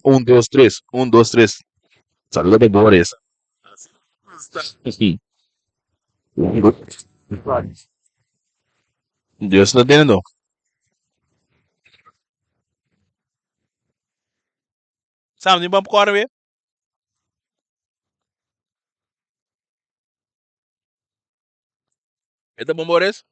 Un, dos, tres. Un, dos, tres. Saluda de Boris. Dios ta teniendo. Sam, ni bam kore be. E ta bon Boris?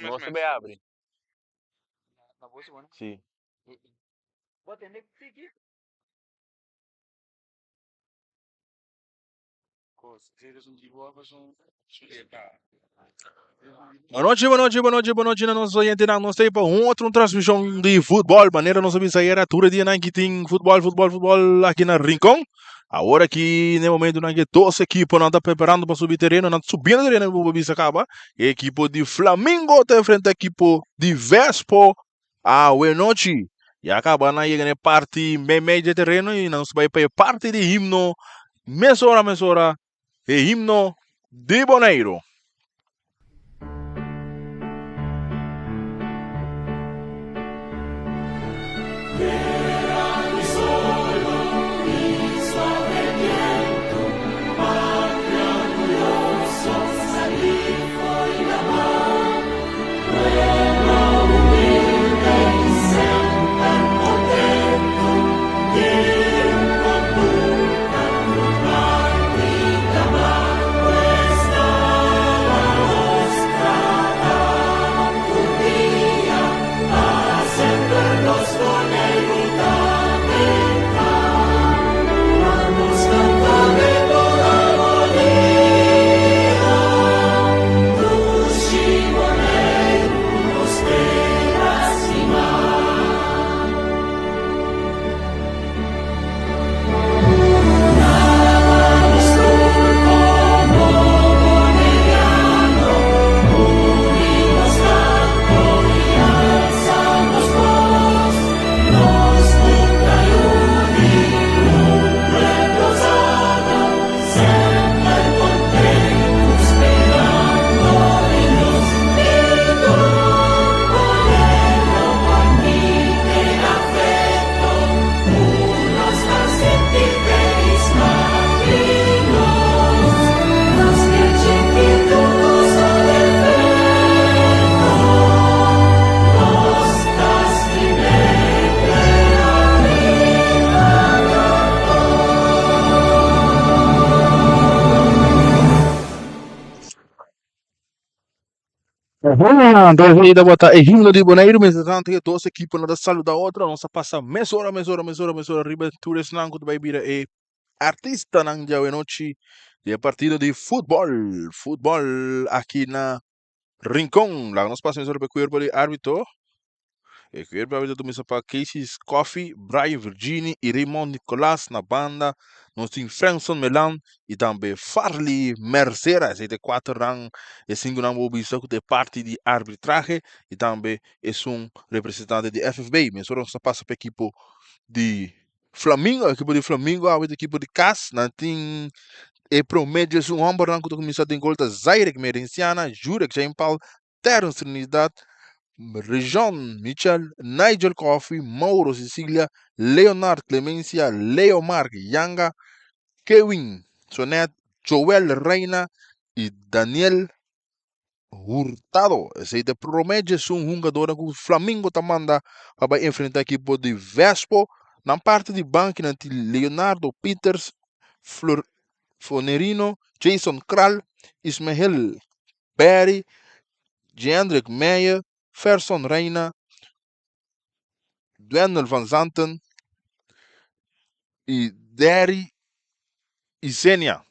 Nos ta bay abri. Si. Bonochi, bonochi, bonochi, bonochi na nos oyentenan. Nos ta pa un otro transmisión di futbol. Manera nos a bisa ayera, tur e dianan ki tin futbol, futbol, futbol aki na Rincon. Awor aki na e momentonan ki dos ekiponan ta preparando pa subi tereno, nan ta subiendo tereno bo por bisa kaba. E ekipo di Flamingo ta enfrenta ekipo di Vespo awe nochi. Ya kaba nan yega na e parti meimei dje tereno i nan bai pa e parti di himno mesora mesora e himno di Boneiru. Entonces ahí tabata e himno di Boneiru, mientras tanto e dos equiponan ta saluda otro, nos a pasa mesora, mesora, mesora, mesora riba tur esnan ku ta bai bira e artistanan djawe nochi di e partido di futbol, futbol aki na Rincon. Laga nos pasa mesora pa e cuerpo di arbitro. E cuerpo di arbitro ta cuminsa pa Casey Coffey, Brian Virgini y Raymond Nicolas. Na banda nos tin Franson Melan y tambe Farley Mercera. Esey ta e cuaternan, e cinconan bo bisa cu ta e parti di arbitrahe y tambe esun representante di FFB. Mesora nos ta pasa pa ekipo di Flamingo, ekipo di Flamingo awe ta ekipo di kas. Nan tin e prome djes un hombernan ku ta kuminsá den gol ta Zairek Merenciana, Jurek Jainpaul, Terence Trinidad, Rejon Michel, Nigel Coffey, Mauro Cecilia, Leonard Clemencia, Leo Mark Yanga, Kewin Sonet, Joel Reina i Daniel Hurtado. Esei ta e prome djesun hungadornan ku Flamingo ta manda pa bai enfrenta ekipo di Vespo. Nan parti di banki nan tin Leonardo Pieters, Flor Fonerino, Jason Kral, Ismael Berry, Jeandrick Meyer, Ferson Reina, Dwendel van Zanten i Derry Isenia.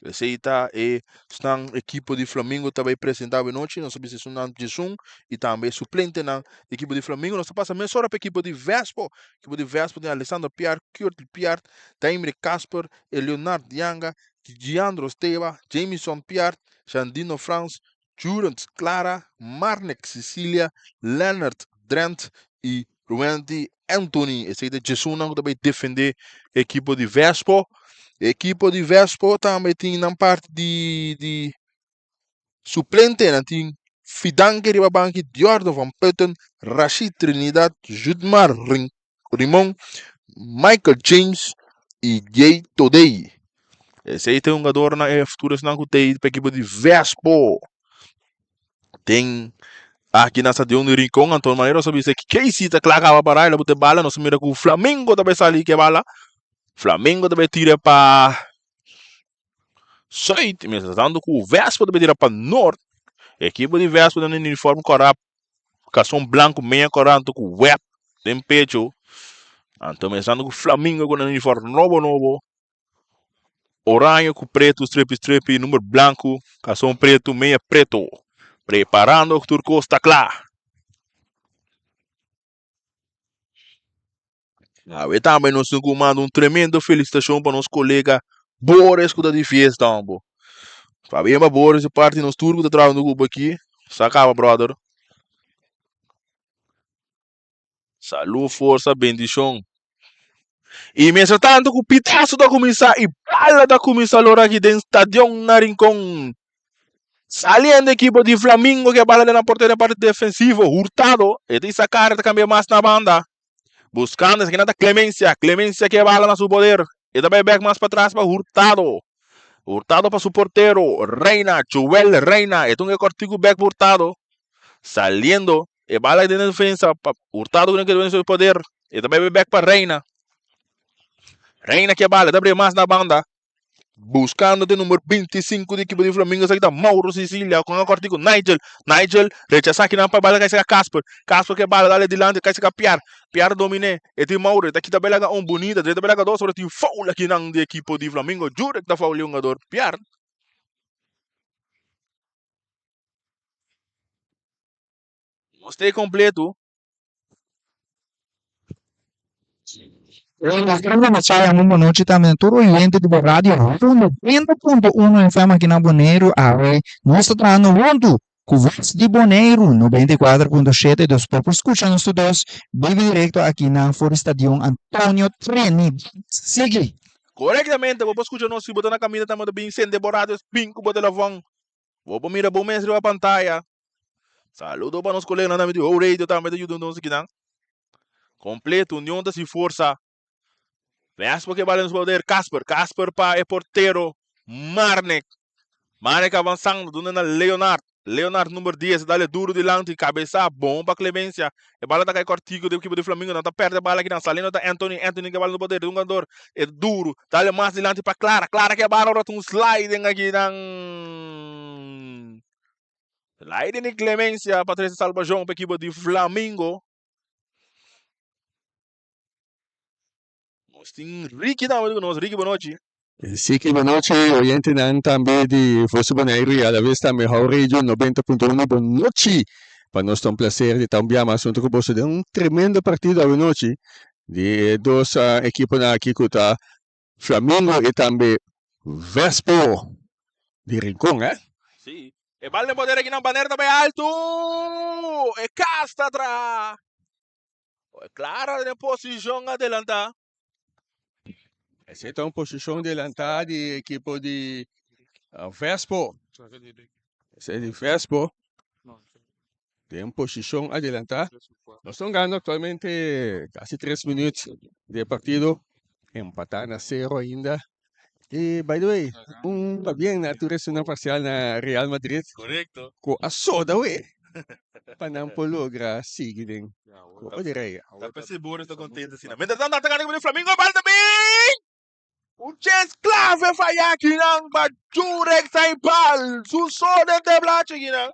Esei ta e esnan ekipo di Flamingo ta bai presenta awe nochi. Nos a bisa esunnan djesun y tambe e suplentenan di ekipo di Flamingo. Nos ta pasa mesora pa ekipo di Vespo. Ekipo di Vespo tin Alessandro Piar, Kurt Piart, Daimre Kasper, Eleonard Yanga, Giandro Steba, Jamison Piart, Jandino Frans, Jurens Clara, Marnik Cecilia, Lennert Drent y Wendy Anthony. Esei ta djesunnan ku ta bai defende ekipo di Vespo. Ekipo di Vespo tambe tin nan parti di di suplente. Nan tin Fidanke riba banki, Diordo van Putten, Rashid Trinidad, Judmar Rimon, Michael James y Jay Todey. Esei ta e hungadornan e futuro esnan ku ta pa ekipo di Vespo. Den aki na stadion di Rincon, Anton Manero sa bisa Casey ta kla kaba para el a bota e bala. Nos a mira ku Flamengo ta bai sali ku e bala. Flamengo ta bai tira pa Zuid, mientras tanto ku Vespo ta bai tira pa Noord. Ekipo di Vespo den uniform kòrá, karson blanku meña kòrá anto ku wèp den pecho. Anto mientras tanto ku Flamingo ku nan uniform nobo nobo. Oraño ku pretu strepi strepi number blanku karson pretu meya preto preparando tur kos ta kla. Awe tambe nos tin ku manda un tremendo felisitashon pa nos kolega Boris ku ta di fiesta hombo. Pabia pa Boris di parti nos tur ku ta traha huntu ku bo aki. Sa kaba brother. Salud, forsa, bendishon. I mientras tanto ku pitazo ta kuminsá i bala ta kuminsá lora aki den stadion na Rincon. Saliendo ekipo di Flamingo ke bala den nan portero den parti defensivo. Hurtado e ta sacar e ta kambia mas na banda. Buscando esaki nan ta Clemencia. Clemencia ke bala na su poder. E ta bai bek mas patras pa Hurtado. Hurtado pa su portero Reina, Joel Reina. E ta un e kortiku bek pa Hurtado. Saliendo E bala den defensa pa Hurtado ku den su poder. E ta bebe bek pa Reina. Reina ke bala, ta bria mas na banda. Buscando de numero 25 di equipo di Flamingo, esaki ta Mauro Sicilia con a cortico Nigel. Nigel rechaza aki nan pa bala kai saka Casper. Casper ke bala dale dilante kai saka Piar. Piar domine. E tin Mauro, e ta kita bela un bonita, dreta bela dos, pero tin foul aki nan di equipo di Flamingo. Jurek ta foul jugador Piar. Nos ta e completo. Un bonochi tambe na tur oyente di bo radio 90.1 FM aki na Boneiru. Awe nos ta trahando huntu ku Voz di Boneiru 94.7. Dus por por skucha nos tur dos bibi direkto aki na for di Stadion Antonio Trinidad. Sigui! Korektamente, bo por skucha nos si bo ta na kaminda tambe bo ta bin sende bo radio bin ku bo telefòn. Bo por mira bo mes riba pantaya. Saludo pa nos coleganan tambe di Ho Radio tambe ta yuda nos akinan. Completo, Union ta sin forsa. Vespa ke bala nos poder Casper, Casper pa e portero Marnek. Marnek avanzando, duna na Leonard. Leonard number 10, dale duro dilanti, cabeza bon pa Clemencia. E bala ta kai cortico di equipo di Flamingo, nan ta perde bala akinan. Saliendo ta Anthony, Anthony ke bala no poder, un jugador e duro, dale mas dilanti pa Clara, Clara ke bala ora ta un sliding akinan. Sliding di Clemencia pa trece salvacion pa equipo di Flamingo. Nos tin Ricky tambe cu nos. Ricky, bonochi. Siki bonochi oyentenan tambe di Voz di Boneiru y alaves tambe How Radio 90.1 bonochi. Pa nos ta un placer di ta un bia mas hunto cu boso den un tremendo partido awenochi di e dos ekiponan aki cu ta Flamingo y tambe Vespo di Rincon eh. Sí. E bal den poder akinan Banner ta bai alto. E kas ta traha. Clara den posicion adelanta. Esei ta un posicion delantá di ekipo di Vespo. Esei di Vespo. Den posicion adelantá. Nos ta hungando actualmente casi tres minuut di e partido. Empatá na cero ainda. Y by the way, un pabien na tur esunnan parcial na Real Madrid. Correcto. Cu a soda we pa nan por logra sigui den Copa del Rey. Ta p'esei Boris ta contento asina. Mientras tanto, atacando equipo di Flamingo, bal ta bin! Un chens clave faya akinan pa Jurek Saipal. Su so den teblachi akinan.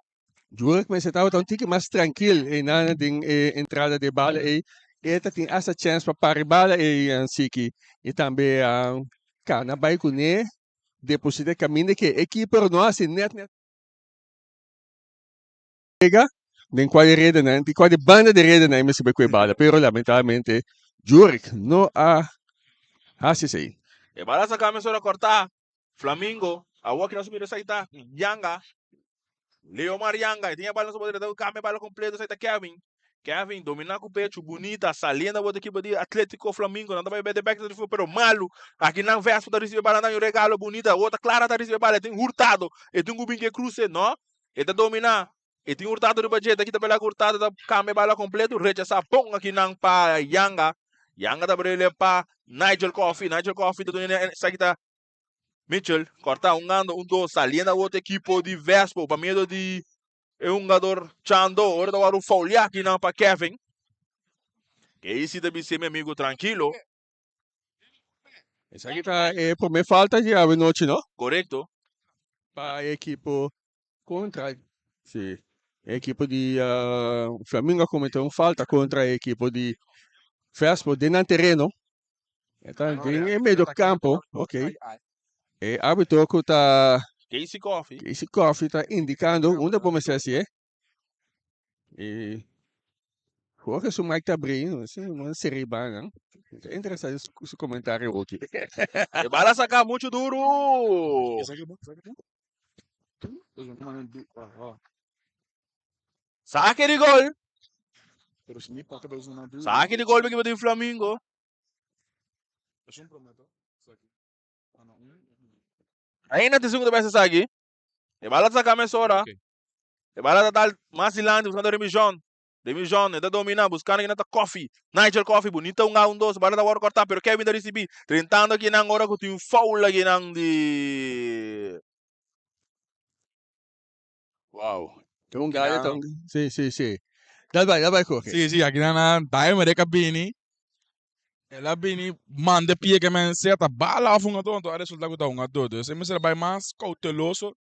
Jurek mester tabata un tiki mas trankil einan den e entrada di e bala ei. E ta tin asta chèns pa para e bala ei, Siki. I tambe kana bai kuné. deposita kaminda ke e keeper no hasi net net pega den cual e redenan, di cual e banda di redenan e mester bay cu e bala, pero lamentablemente Jurick no a haci esey. E bala saca mesora corta. Flamingo, awor ki nos mira esaki ta Yanga, Leomar Yanga, e tin e bala na su boter, e ta cambia e bala completo, esaki ta Kevin, Kevin domina cu pecho, bunita, saliendo awor di ekipo di Atletico Flamingo, nan ta bay bete bek pero malo, aki nan Vespo ta ricibi e bala, nan un regalo bunita, awor ta Clara ta ricibi e bala, e tin Hurtado, e tin cu bin cu e cruce, no, e ta domina, e tin Hurtado riba dje, ta kita bela cu Hurtado ta cambia e bala completo, rechasa bon aki nan pa Yanga, Yanga ta brele pa Nigel Coffie, Nigel Coffie ta duna esaki ta Mitchell corta un ando un dos saliendo a otro equipo di Vespo pa medio di e hungador Chando ora ta wòrdu fouliá akinan pa Kevin. Casey ta bis'é mi amigo trankilo. Esaki ta e promé falta di awe nochi no? Korekto. Pa e ekipo kontra si e ekipo di Flamingo a kometé un falta kontra e ekipo di Vespo den nan tereno. E ta den e medio campo, ok. E arbitro ku ta Casey Coffey. Casey Coffey ta indicando unda bo mester hasi e. E Jorge su mic ta abri, no sé, no sé riba nan. Ta interesante su, su comentario hoki. E bala saca mucho duro. Saque di gol. Saque di gol pa di Flamingo. Ainda tin segundo bes esaki. E bala ta saca mesora. E bala ta dal mas dilanti buscando Remy John. Remy John e ta domina buscando kinan ta Coffee. Nigel Coffee bunita un a un dos. Bala ta worde corta pero Kevin ta ricibi. Trentando kinan ora cu tin foul akinan di Wow. Ta un gaya, ta un... Sí, sí, sí. Dal bai, dal bai, Jorge. Sí, sí, aki nan nan Diamond a bini. El a bini manda pie ke men sea ta bala of hungador, anto a resulta ku ta hungador. Dus e mester a bai mas kouteloso.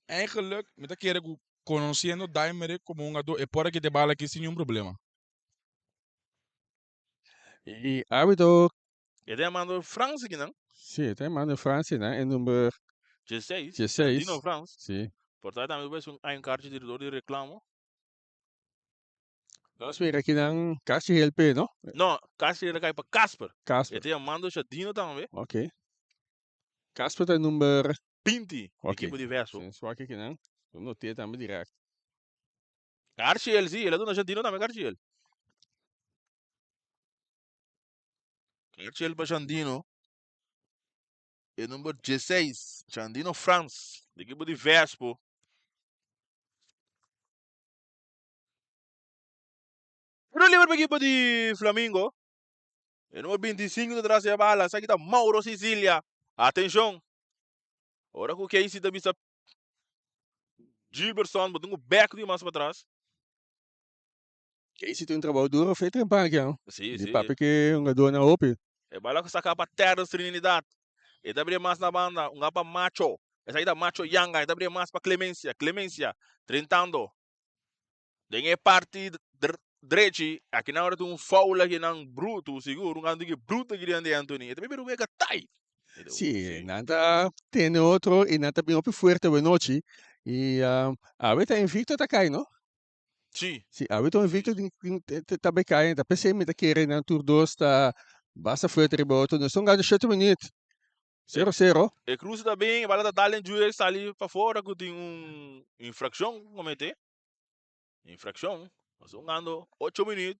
Eigenlijk mi ta kere ku konosiendo Diamond komo hungador e por a kita e bala aki sin niun problema. I arbitro. E ta yamando Frans aki nan. Sí, e ta yamando Frans aki nan, e number. 16. 16. Dino Frans. Sí. Por ta tambe pues un hay un karchi di dor di reclamo. Nos mira aki nan casi helpe, no? No, casi el a kai pa Casper. Casper. E ta yamando Shadino tambe. Ok. Casper ta number. 20. Ok. Ekipo di Verso. Sí, swak aki nan. Noté tambe direct. Karchi el, sí, el a duna Shadino tambe karchi el. Karchi el pa Shandino. E number 16, Shandino Frans, di ekipo di Vespo. Tiro liber pa ekipo di Flamingo. E number 25 ta tras e bala. Esaki ta Mauro Sicilia. Atenshon. Ora ku Casey ta bisa Gilbertson, bo tin ku bek di mas pa tras. Casey tin un trabou duro fe trempan aki, no? Sí, Di sí. papia ke hungador na hopi. E bala ku saka pa Terrence Trinidad. E ta bria mas na banda, un pa Macho. Esaki ta Macho Yanga, e ta bria mas pa Clemencia. Clemencia, drentando. Den e parti drechi, aki nan ora tin un foul aki nan bruto, sigur, un kantu ki bruto aki dilanti Anthony. E ta bira wega tight. Sí, nan ta tene otro y nan ta bin hopi fuerte awe nochi. Y awe ta invicto ta kai, no? Sí. Sí, awe ta invicto ta bay kai. Ta pesey mi ta kere nan tur dos ta basta fuerte riba otro. Nos ta hungando shete minuut. Sero sero. E cruce ta bin, e bala ta dal den Julius sali pafora cu tin un infraccion comete. Infraccion. Nos ta hungando ocho minuut.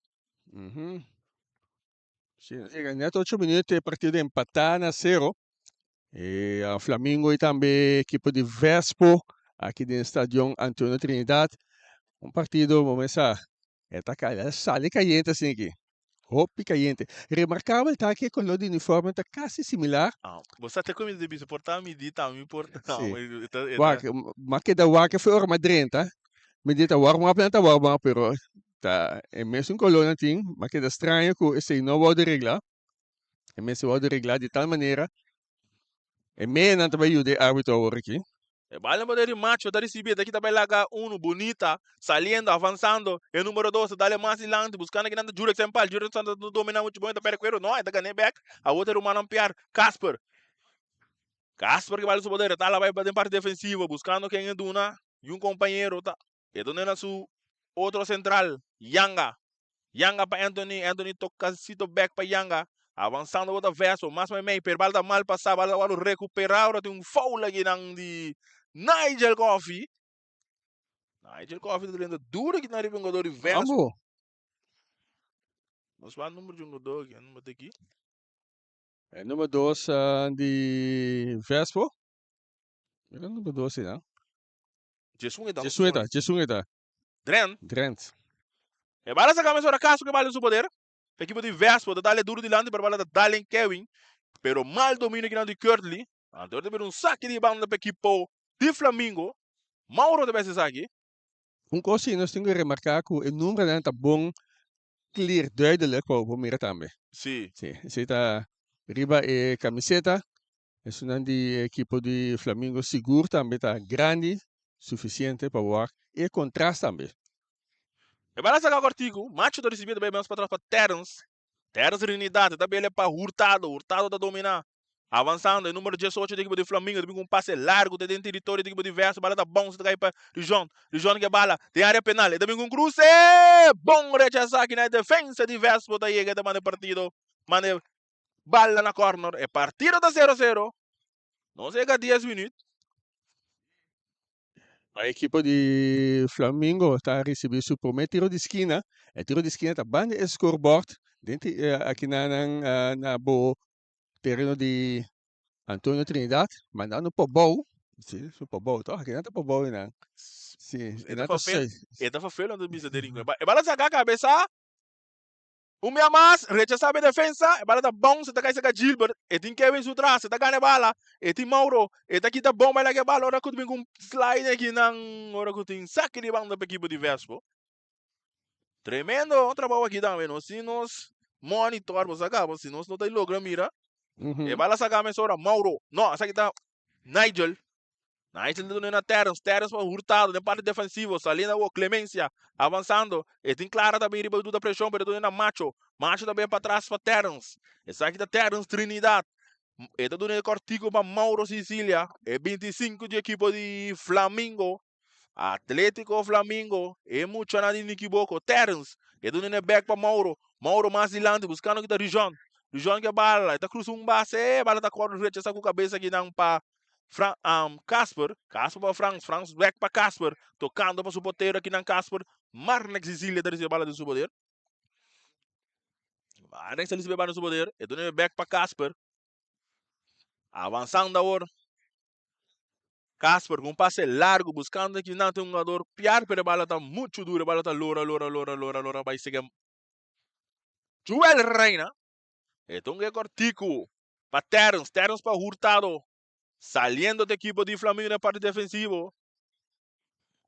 Sí, nos yega net ocho minuut e partido empatá na sero. E Flamingo y tambe ekipo di Vespo aki den Stadion Antonio Trinidad. Un partido, bo mesa, e ta cay, e sali cayente asina aki. Hopi cayente. Remarcabel ta cu e color di uniforme ta casi similar. Ah, bo sa te cu mi ta bisa por ta mi di ta mi por ta. Sí. E ta, e ta. Wak, m'a keda wak e ora m'a drenta. Mi di ta warm up, nan ta warm up, pero ta e mesun color nan tin. M'a keda straño cu esey no a wordo regla. E mester wordo regla di tal manera e meanan ta bai yuda e arbitro awor aki. E bal na poder di Macho ta ricibi, ta kita bai laga uno bunita, saliendo, avanzando, e numero dos ta dale mas dilanti, buscando kinan ta Jurek Sempal, Jurek ta domina mucho bon, e ta perde cuero, no, e ta gane bek, awor ta e rumannan piar, Casper. Casper ke bala su poder, ta la bai den parti defensivo buscando ken e duna y un compañero ta e duna na su otro central Yanga. Yanga pa Anthony, Anthony tocasito back pa Yanga. Avanzando bota Vespo, mas meimei, pero bala ta mal pasa, bala ta wòrdu recupera, ora tin un foul aki nan di Nigel Coffee. Nigel Coffee ta drenta duro aki nan riba un jugador di Vespo. Ambo. Nos wak number di un jugador aki, number ta aki. E number 2 di Vespo. Mira number 2 ei nan. Djesun e ta. Djesun e ta, djesun e ta. Drent. Drent. E bala saka mesora Castro ke bala den su poder. Ekipo di Vespo ta dale duro dilanti pero bala ta dal en Kevin. Pero mal dominio kinan di Kurtley. Anto ta bira un saki di banda pa ekipo di Flamingo. Mauro ta bes esaki. Un kos si nos tin ku remarká ku e numbernan ta bon clear, duidelijk pa bo por mira tambe. Si. Si, esei ta riba e kamiseta. Esunnan di e ekipo di Flamingo sigur tambe ta grandi sufisiente pa wak e kontrast tambe. E bala saka kòrtiku, Macho ta risibi e ta bai mas patras pa Terrence. Terrence Rinidad ta bele pa Hurtado, Hurtado ta dominá. Avansando, e numero 18 di ekipo di Flamingo ta bin ku un pase largu te den teritorio di ekipo di Verso, bala ta bounce ta kai pa Rijon, Rijon ke bala den área penal, e ta bin ku un kruse! Bon rechasá aki na e defensa di Vespo ta yega e ta manda e partido, manda e bala na corner, e partido ta sero sero, nos yega dies minuut. E ekipo di Flamingo ta risibi su prome tiro di skina. E tiro di skina ta banda e scorebord den aki na nan na bo tereno di Antonio Trinidad mandando pa bou. Si, su pa bou toch? Aki nan ta pa bou nan. Si, E ta fafel, e ta fafel nan ta bisa den ringo. E bala saka kabesa. Un bia mas, rechasá pa e defensa, e bala ta bounce, e ta kai serka Gilbert, e tin Kevin su tras, e ta gana e bala, e tin Mauro, e ta kita bon bai laga e bala ora ku ta bin ku un slide aki nan, ora ku tin saki di banda pa ekipo di Vespo. Tremendo trabou aki tambe, nos tin nos monitor, bo sa kaba, si nos no ta logra mira, e bala saka mesora Mauro, no, esaki ta Nigel, Nigel ta duna na Terrence, Terrence pa Hurtado den parti defensivo, saliendo awor Clemencia, avansando, e tin Clara ta bin riba duda presion pero e duna na Macho, Macho ta bin patras pa Terrence, esaki ta Terrence Trinidad, e ta duna e cortico pa Mauro Sicilia, e 25 di ekipo di Flamingo, Atletico Flamingo, e muchanan di Nikiboko, Terrence, e duna e bek pa Mauro, Mauro mas dilanti buscando kita Rijon, Rijon ke bala, e ta cruza un base, e bala ta corre rechasa cu cabeza kinan pa Fra, um, Casper, Casper pa Frans, Frans bek pa Casper, tocando pa su portero akinan Casper, Marnex Sicilia ta recibe bala den su poder. Marnex ta recibe bala den su poder, e duna bek pa Casper. Avanzando awor. Casper con un pase largo buscando akinan tin un jugador piar, pero e bala ta mucho duro, e bala ta lora, lora, lora, lora, lora, bai sega Joel Reina. E ta un ge cortico pa Terrence, Terrence pa Hurtado, saliendo di equipo di Flamingo den parti defensivo.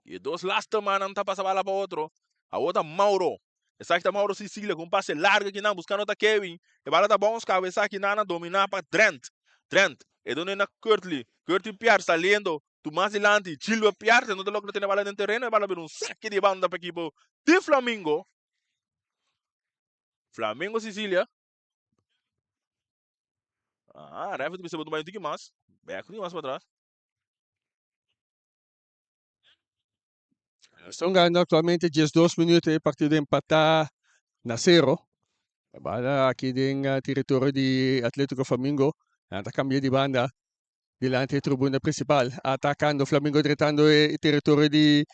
Y e dos laste mannan ta pasa bala pa otro. Awor ta Mauro. Esaki ta Mauro Sicilia cu un pase largo akinan buscando ta Kevin. E bala ta bounce caba esaki nan a domina pa Drent. Drent e done na Kurtley. Kurtley Piar saliendo tu mas dilanti. Gilbert Piar no ta logra tene bala den tereno. E bala bira un saki di banda pa equipo di Flamingo. Flamengo Sicilia. Ah, ref ta bisa bo ta bai un tiki mas. Bek un tiki mas patras. Estão ganhando actualmente 12 minutos e partido empatá na cero. Bala aqui den eh, territorio di Atlético Flamingo. Nan ta cambia di banda dilanti e tribuna principal. Atacando Flamingo dretando e territorio di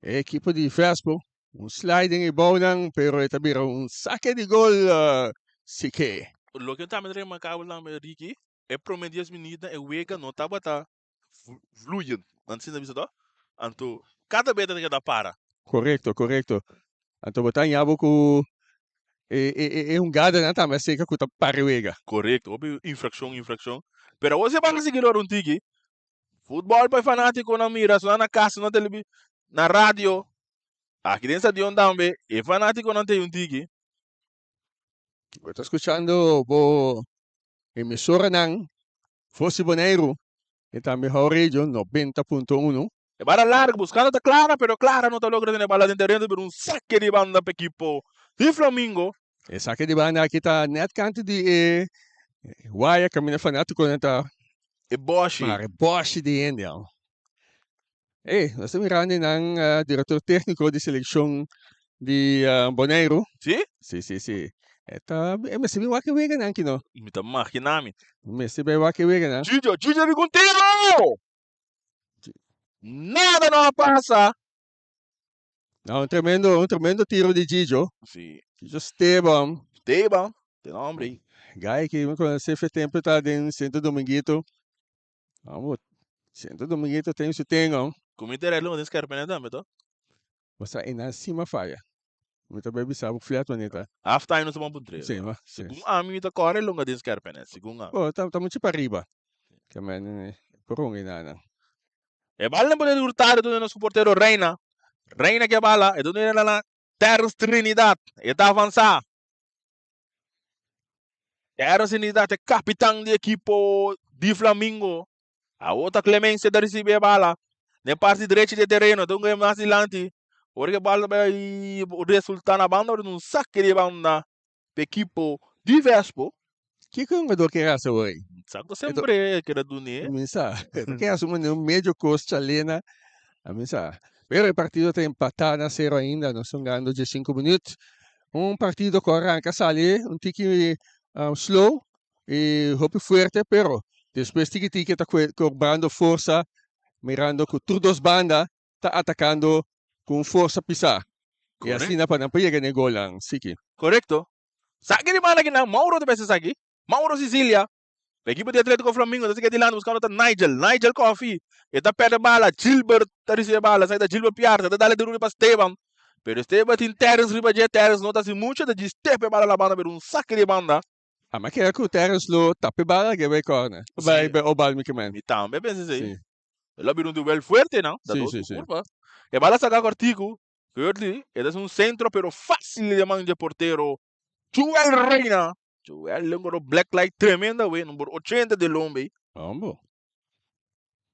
E ekipo di Vespo, un sliding e bounan, pero e ta bira un sake di gol Sique. Loke tambe ta remarkabel tambe Ricky, e prome dies minuutnan e wega no tabata vloeiend, nan asina ta bisa to, anto kada bes ta keda para. Korekto, korekto. Anto bo ta haña bo ku e e e hungadanan tambe a seka ku ta para e wega. Korekto, hopi infrakshon, infrakshon. Pero awor si e banda sigui lora un tiki, Futbol pa e fanaticonan mira, esnan na casa, na televi, na radio. Aki den stadion tambe, e fanaticonan ta un tiki. Bo ta scuchando bo emisoranan Voz di Boneiru y tambe How Radio 90.1. E bala largo buscando ta Clara, pero Clara no ta logra tene bala den tereno, pero un saque di banda pa equipo di Flamingo. E saque di banda aki ta net kanti di e waya caminda fanaticonan ta. E bòshi. Maar e bòshi di hende al. Ey, nos ta mirando e nan director técnico di seleccion di Boneiru. Si? Si, si, si. E ta, e mester bin wak e weganan aki no. Mi ta magina mi. Mester bai wak e weganan. Gigio, Gigio riba un tiro! Nada no a pasa. No, un tremendo, un tremendo tiro di Gigio. Si. Gigio Esteban. Esteban, te nombre. Guy que me conoce fe tempo ta den Santo Dominguito. Vamos, Santo Dominguito tem su tengo. Ku mi te reloj den skerpene tambe to? Bosa e nan sima faya. Mi ta bai bisa bo flat manita. Half time nos ta bon puntre. Si, ma. Si. Segun ami mi ta kore longa den skerpene, segun ami. Oh, ta ta mucho pa riba. Ke men por un nana. E bala na poder di Hurtado duna nos portero Reina. Reina ke bala, e duna na Terrence Trinidad. E ta avansa. Terrence Trinidad e kapitan di ekipo di Flamingo. Awor ta Clemencia ta ricibi e bala den parti drechi di e tereno, ta un goe mas dilanti. Ora ku e bala ta bai resulta na banda, ora un sake di e banda pa ekipo di Vespo. Kiko e hungador kier hasi awor ei? Sa ku semper e keda duni. Mi sa. E ta kier hasi un medio kos chalena. A mi sa. Pero e partido ta empatá na sero ainda. Nos ta hungando diesinku minuut. Un partido ku a ranka sali un tiki slow y hopi fuerte, pero despues tiki tiki ta cobrando forsa, mirando cu tur dos banda ta atacando cu un forsa pisa. Y asina pa nan por yega na e golnan. Siki. Corecto. Saki di banda kinan, Mauro ta bes esaki. Mauro Sicilia. Pa ekipo di Atletico Flamingo ta sigui adilanti buscando ta Nigel. Nigel Coffee. E ta perde bala. Gilbert ta ricibi e bala. Esaki ta Gilbert Piarta. Ta dale duru pa Esteban. Pero Esteban tin Terrence riba dje. Terrence no ta haci mucho. Ta djis tepe e bala na banda pero un saki di banda. Ah, ma kere ku Terrence lo tapa e bala ke bai corner. Bai bai obal mi ke men. Mi tambe pensa esei. Si. El a bira un duel fuerte nan. Da Si, dos si, ku si. kurpa. E bala saka kortiku. Kurtly, e ta haci un centro pero facil di man dje portero Joel Reina. Joel lo ngoro black light tremenda we, number 80 de lombe. Hombo.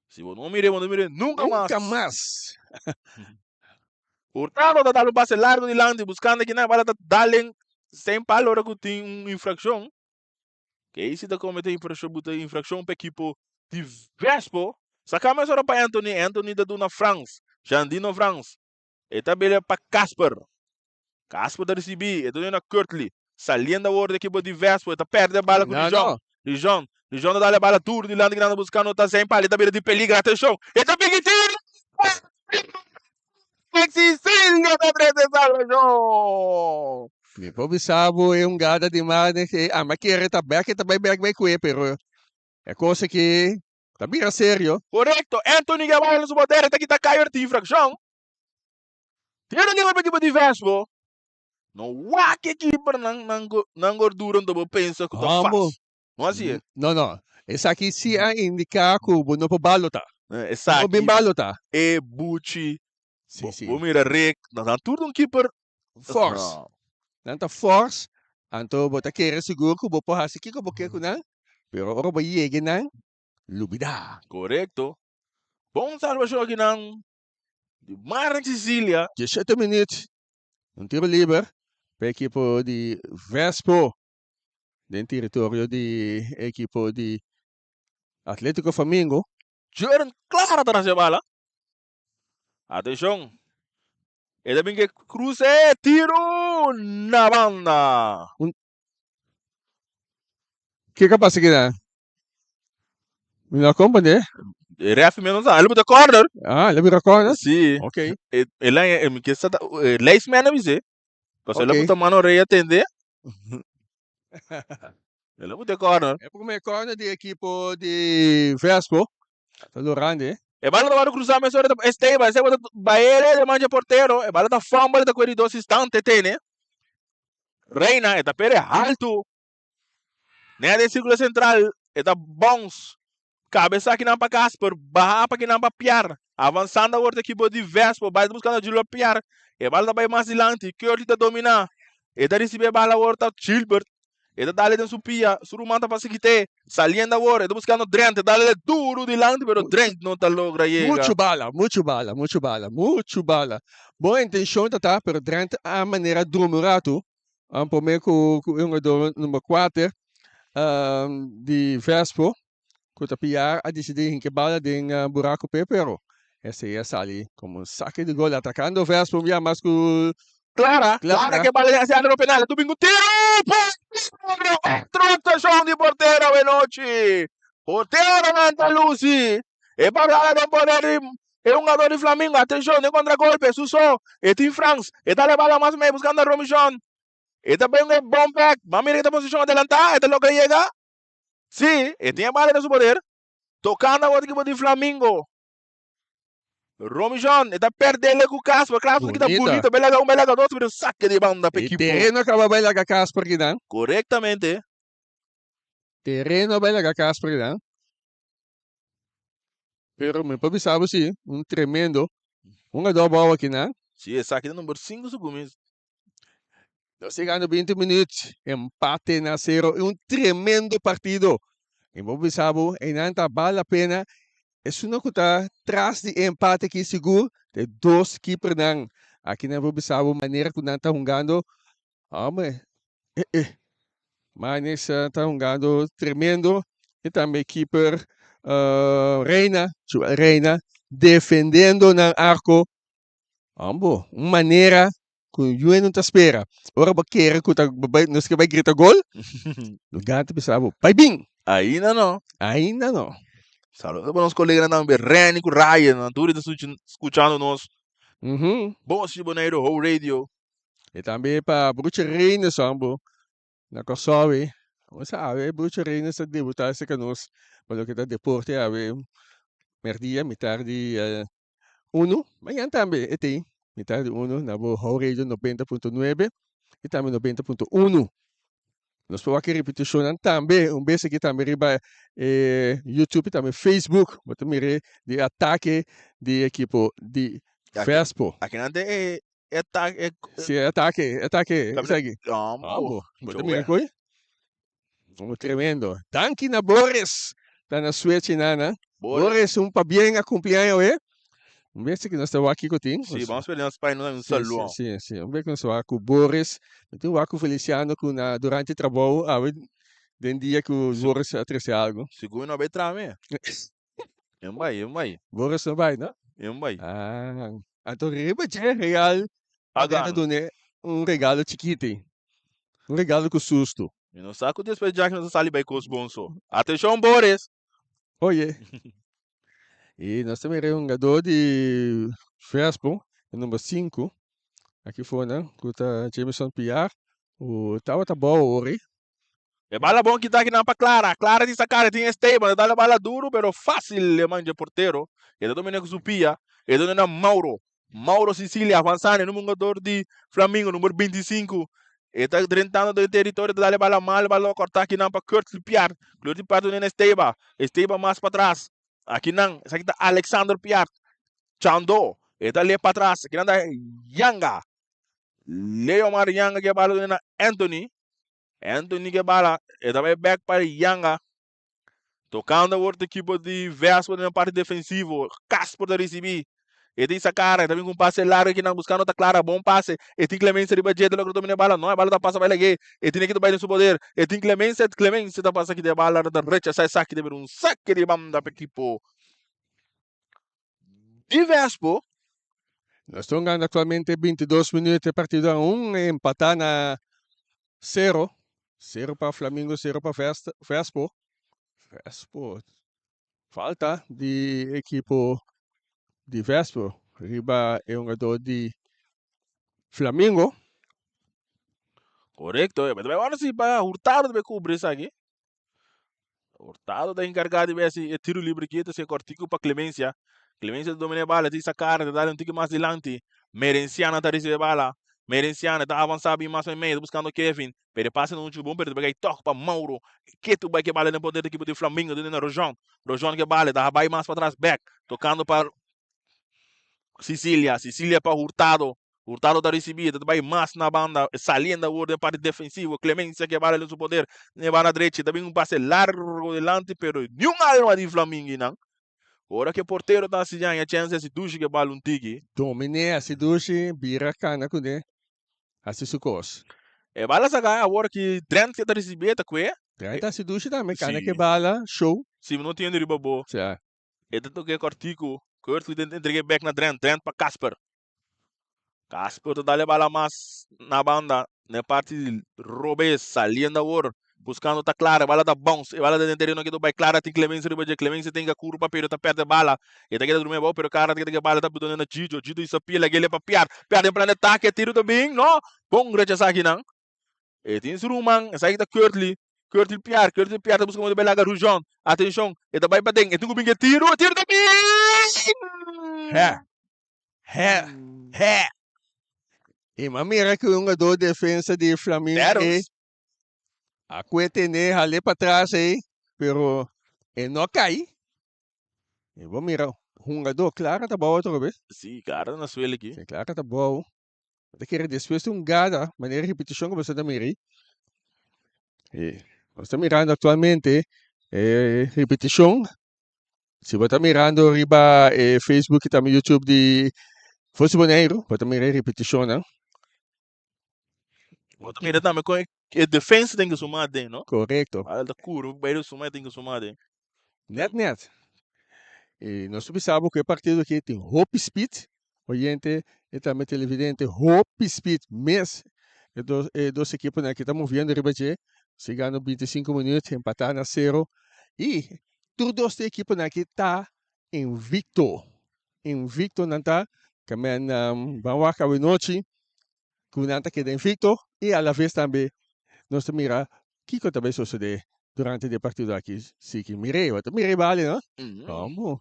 Si bo no mire, bo no mire nunca mas. Nunca mas. Hurtado ta dal un pase largo dilanti buscando kinan bala ta dal en sem palo ora cu tin un infraccion. Casey ta comete infraccion, buta infraccion pa equipo di Vespo. Saca mes ora pa Anthony, Anthony ta duna Frans, Jandino Frans. E ta bele pa Casper. Casper ta ricibi, e ta duna Kurtley. Saliendo awor di equipo di Vespo, e ta perde bala cu No, Dijon. no. Dijon, Dijon ta dal e bala duro dilanti kinan ta buscando ta sem palo, e ta bira di peligro, atencion, e ta piki tiro! Sicilia ta trece salvacion! Mi por bisa bo e hungada di Marnix e ama kere ta bek e ta bai bek bai kue pero e kos aki ta bira serio. Korekto, Anthony Guevara na su botera ta kita Kaier tin infrakshon. Tiro liber pa ekipo di Vespo. No wak e keeper nan nan nan gordura anto bo pensa ku ta Hombo. fas. No asi e. No no, esaki si a indica cu bo no por balota. No Esaki bin balota. e buchi. Si, Bo, si. bo mira Rick, nan nan tur un keeper. Force. No. Nan ta force, anto bo ta kere sigur cu bo por haci kico bo ke cu nan, pero ora bo yega nan, lubida. Corecto. Bon salvacion aki nan di Mark Sicilia. Diesshete minuut, un tiro liber pa ekipo di Vespo den teritorio di ekipo di Atletico Flamingo. Jurgen Clara ta rasi bala. Atenshon. E ta bin ke kruse tiro na banda. Kiko a pasa kinan? Mi no a comprende. E ref mi no sa. El buta corner. Ah, el a bira corner? Si. Ok. E, el a, e, ke sa ta, e lijstman a bis'é. Pasobra el a Ok. buta mano rei atendé. El a buta corner. E prome corner di ekipo di Vespo. Ta Lorande. E bala ta wòrdu krusá mesora ta Esteban. Esteban ta baele den mancha portero. E bala ta fumble e ta kue di dos instante tene. Reina e ta pere haltu. Nea den sirkulo sentral e ta bounce. Kabesa kinan pa Casper, baha pa kinan pa Piar. Avansando awor ta ekipo di Vespo, bai ta buskando Julio Piar. E bala ta bai mas dilanti, Curly ta dominá. E ta risibí e bala awor ta Gilbert. E ta dale den su pia, su ruman ta pasa kit'é. Saliendo awor, e ta buskando Drent, e dale duru dilanti pero Drent no ta logra yega. Muchu bala, muchu bala, muchu bala, muchu bala. Bon intencion ta ta, pero Drent a manera drumi un ratu. Prome cu e hungador number kuater di Vespo. Ku ta piar a disidí hinka e bala den buraku p'e pero esei a sali komo un sake di gol atakando Vespo un bia mas ku Clara, Clara ke bala den hacia área penal, tu bin ku tiro! Portero! Otro actuacion di portero awenochi! Porteronan ta luci! E bala den poder di e hungador di Flamingo, atencion den contragolpe, Suso, e tin Frans, e ta bala mas mei buscando a Romishon, e ta bay un e bon bek, ban mira ke ta posicion adelanta, e ta logra yega, Si, e tin e bala den su poder. Tocando awor ekipo di Flamingo. Romishon, e ta perdele cu Casper. Casper ta kita Bonita. bonito. Belaga un, belaga dos, pero saque di banda pa E ekipo. tereno a caba bay laga Casper kinan. Correctamente. Tereno a bay laga Casper kinan. Pero mi por bisa bo si, un tremendo hungador bou akinan. Si, esaki ta number 5 su cuminsa. Nos yegando 20 minuut, empate na cero, un tremendo partido. Y bo bisa bo, einan ta bal la pena. Esun ku ta tras di e empate aki sigur, ta e dos keepernan. Aki nan por bisa bo manera ku nan ta hungando. Hombre, eh eh. Manes ta hungando tremendo. Y tambe keeper Reina, Joel Reina, defendiendo nan arco. Ambo, un manera ku yue no ta spera. Ora bo kere ku ta bai, nos ke bai grita gol, lugar ta bisa bo, bai bin! Ainda no. Ainda no. Saludo pa nos koleganan tambe, Renny ku Ryan, nan tur ta skuchando nos. Bos di Boneiru, Ho Radio. I tambe pa Bruche Reines, ambo, na Kòrsou ei. Bo sa awe Bruche Reines ta debutá serka nos pa loke ta deporte awe mèrdia, mitar di Unu, mañan tambe e tin mitad di unu na bo How Radio 90.9 y tambe 90.1. Nos por wak e repeticionnan tambe un bes aki tambe riba e YouTube y tambe Facebook. Bo ta mira di atake di ekipo di Vespo. Aki nan tin e atake. Si e atake, e atake esaki. Ambo. Bo ta mira koe? Como tremendo. Danki na Boris. Ta na Suecia nana. Boris un pabien a cumpli aña hoy. Un bes que nos ta wak kiko tin. Sí, vamos pedir nos pai un saludo. Sí, sí, sí. Un bes que nos wak ku Boris. Mi tin wak ku Feliciano ku na durante trabou awe den dia ku Boris a trece algo. Sigur no bay trame. En bay, en bay. Boris no bay, no? En bay. Ah, anto riba dje real A a gana. dune un regalo chikiti. Un regalo ku susto. Mi no sa ku despues djaki nos a sali bai kos bon so. Atenshon Boris! Oye. I nos ta mira e hungadó di Vespo, e number sinku, aki fonan, ku ta Jameson Piar, ku tabata bou ori. E bala bon kita akinan pa Clara. Clara tin saca, tin Esteban. Ta dal e bala duro pero facil e man dje portero. E ta domina cu su pia. E ta duna Mauro. Mauro Sicilia avanzando, e hungador di Flamingo, number 25. E ta drentando den territorio, ta dal e bala mal, bala lo corta akinan pa Kurt Piart. Kurt Piart duna Esteban. Esteban mas patras. Akinan, esaki ta Alexander Piart. Chando. E ta le patras. Akinan ta Yanga. Leomar Yanga ke bala duna Anthony. Anthony ke bala, e ta bai bek pa Yanga. Tocando awor e equipo di Vespo den parte defensivo. Casper ta ricibi. E tin Sakara, e ta bin cu un pase largo aki nan buscando ta Clara, bon pase. E tin Clemencia riba dje, ta logra domina e bala. No, e bala ta pasa bai lag'e. E tin aki ta bai den su poder. E tin Clemencia, Clemencia ta pasa aki den e bala, ta rechasa esaki, ta bira un sake di banda pa equipo di Vespo. Nos ta hungando actualmente 22 minuut e partido aun empata na cero. Cero pa Flamingo, cero pa Vespo. Vespo falta di ekipo di Vespo riba e hungador di Flamingo. Correcto, e bai si pa Hurtado debe cubri esaki. Hurtado ta encargá di besi e tiro libre ki ta ser cortico pa Clemencia. Clemencia ta domina e bala, ta sacar, ta dale un tiki mas dilanti. Merenciana ta recibe e bala. Merenciana ta avanza bin mas meimei, ta buscando Kevin. Pero e pase no mucho bon, pero ta bay tok pa Mauro. Ketu bay ke bala den poder di equipo di Flamingo, den na Rojon. Rojon ke bala, ta bay mas patras back, tocando pa Sicilia, Sicilia pa Hurtado. Hurtado ta ricibi, ta bay mas na banda, saliendo awor den parti defensivo. Clemencia ke bala den su poder, den banda drechi, ta bin un pase largo dilanti, pero niun alma di Flamingo nan. Ora ke portero ta haci haña chance haci dushi ke bala un tiki. Dominé haci dushi, bira cana cune, haci su cos. E bala saka awor ki Drenthe ta risibié ta kue. Drenthe hasi dushi tambe, kana ke bala, show. Si mi no tende riba bo. Sa. E ta toke kòrtiku. Kurt ta entreg'é bèk na Drenthe. Drenthe pa Casper. Casper ta dal e bala mas na banda, na e parti di robes, saliendo awor, buskando ta Clara. E bala ta bounce, e bala ta den tereno ke ta bai. Clara tin Clemencia riba dje. Clemencia tin ka kurpa pero ta pèrdè bala. E ta keda drumi abou pero Clara ta keda ku e bala ta bidon'é na Gigio. Gigio hisa pia lag'é pa Piar. Piar den plan di atake, e tiro ta bin, no! Bon rechasá akinan. E tin su ruman, esaki ta Kurtley. Kurtley Piar, Kurtley Piar ta buska modo pa e laga Rujon. Atenshon, e ta bai paden, e tin ku bin ku e tiro, e tiro ta bin! He! He! He! I m'a mira ku un hungadó defensa di Flamingo ei Terrence. a kue tene hal'é patras ei, pero e no a kai. I bo mira hungadó Clara ta bou atrobe. Sí, Clara na suelo aki. Sí, Clara ta bou. Bo ta kere despues di un gada, manera ripetishon ku boso ta mira ei. E nos ta mirando aktualmente e ripetishon. Si bo ta mirando riba e Facebook i tambe YouTube di Voz di Boneiru, bo ta mira e ripetishonnan. Bo ta mira tambe kon e defensa tin ku suma aden, no? Korekto. Al ta kuru bai di suma e tin ku suma aden. Net net. I nos ta bisa bo ku e partido aki tin hopi speed. Oyente i tambe televidente, hopi speed mes. E dos e dos ekiponan aki ta moviendo riba dje. Sigando binti sinku minuut, empatá na sero. I tur dos di ekiponan aki ta invicto. Invicto nan ta. Kamen ban wak awenochi ku nan ta keda invicto i alaves tambe nos ta mira kiko ta bai sosode durante di e partido aki. Si ki mir'é, bo ta mira e bali no? Komo?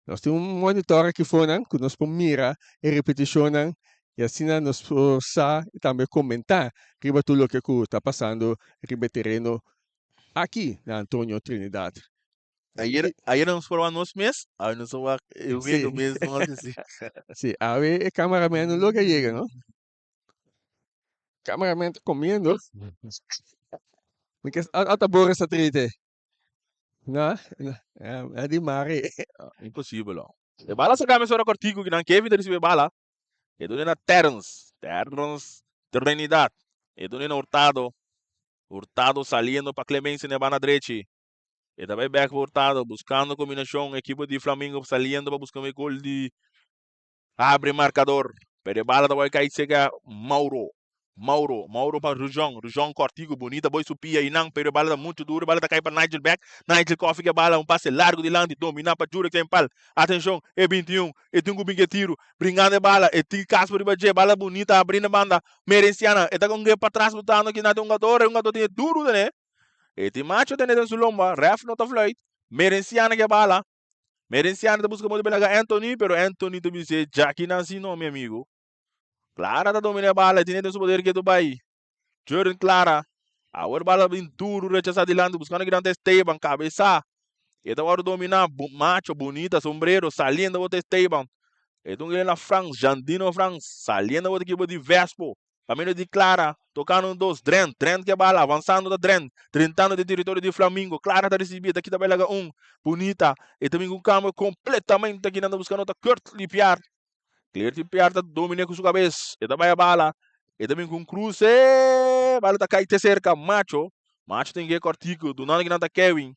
Nos tin un monitor aki fonan ku nos por mira e repetishonnan i asina nos por sa i tambe komentá riba tur loke ku ta pasando riba e tereno aki na Antonio Trinidad. Ayer, ayer nos por wak nos mes, awe nos a wak e wega mes no así si. Sí, awe e cameraman no logra yega, no? Cameraman ta comiendo. Mi ke ata Boris ta trite. No, no, a di mari. Imposibel, oh. E bala saka mesora kortiku kinan Kevin ta risibi e bala. E duna na Terrence. Terrence Trinidad. E duna na Hurtado. Hurtado saliendo pa Clemencia na e banda drechi. E ta bai bek pa Hurtado buscando combinacion. Ekipo di Flamingo saliendo pa busca un gol di habri marcador. Pero e bala ta bai cay cerca Mauro. Mauro, Mauro pa Rujon. Rujon cortico bonita boy su pia einan pero e bala ta mucho duro. E bala ta cay pa Nigel bek. Nigel Coffee ke bala un pase largo dilanti domina pa Jurek ten pal. Atencion e 21 e tin cu bin ke tiro. Bringando e bala e tin Casper riba dje. Bala bonita abrindo banda. Merenciana e ta con ge patras botando aki na den hungador. E hungador tin e duro tene. E tin macho tene den su lomba. Ref no ta fluit. Merenciana ke bala. Merenciana ta busca modo pa laga Anthony pero Anthony ta bis'é djaki nan si no mi amigo. Clara ta domina e bala, e tene den su poder ketu bai. Jordan Clara. Awor bala bin duru rechasa dilanti buscando kinan ta Esteban cabeza. E ta wòrdu domina macho bunita sombrero saliendo bota Esteban. E ta un na Frans, Jandino Frans saliendo bota ekipo di Vespo. Camino di Clara tocando un dos Drent, Drent ke bala avanzando ta Drent drentando den territorio di Flamingo. Clara ta ricibi e ta kita bai laga un bunita. E ta bin cu un cambio completamente kinan ta buscando ta Kurt Lipiar. Clearty Piar ta dominé ku su kabes. E ta bai a bala. E ta bin ku un kruse. Bala ta kai te serka Macho. Macho tin ke kòrtiku. Dunando kinan ta Kevin.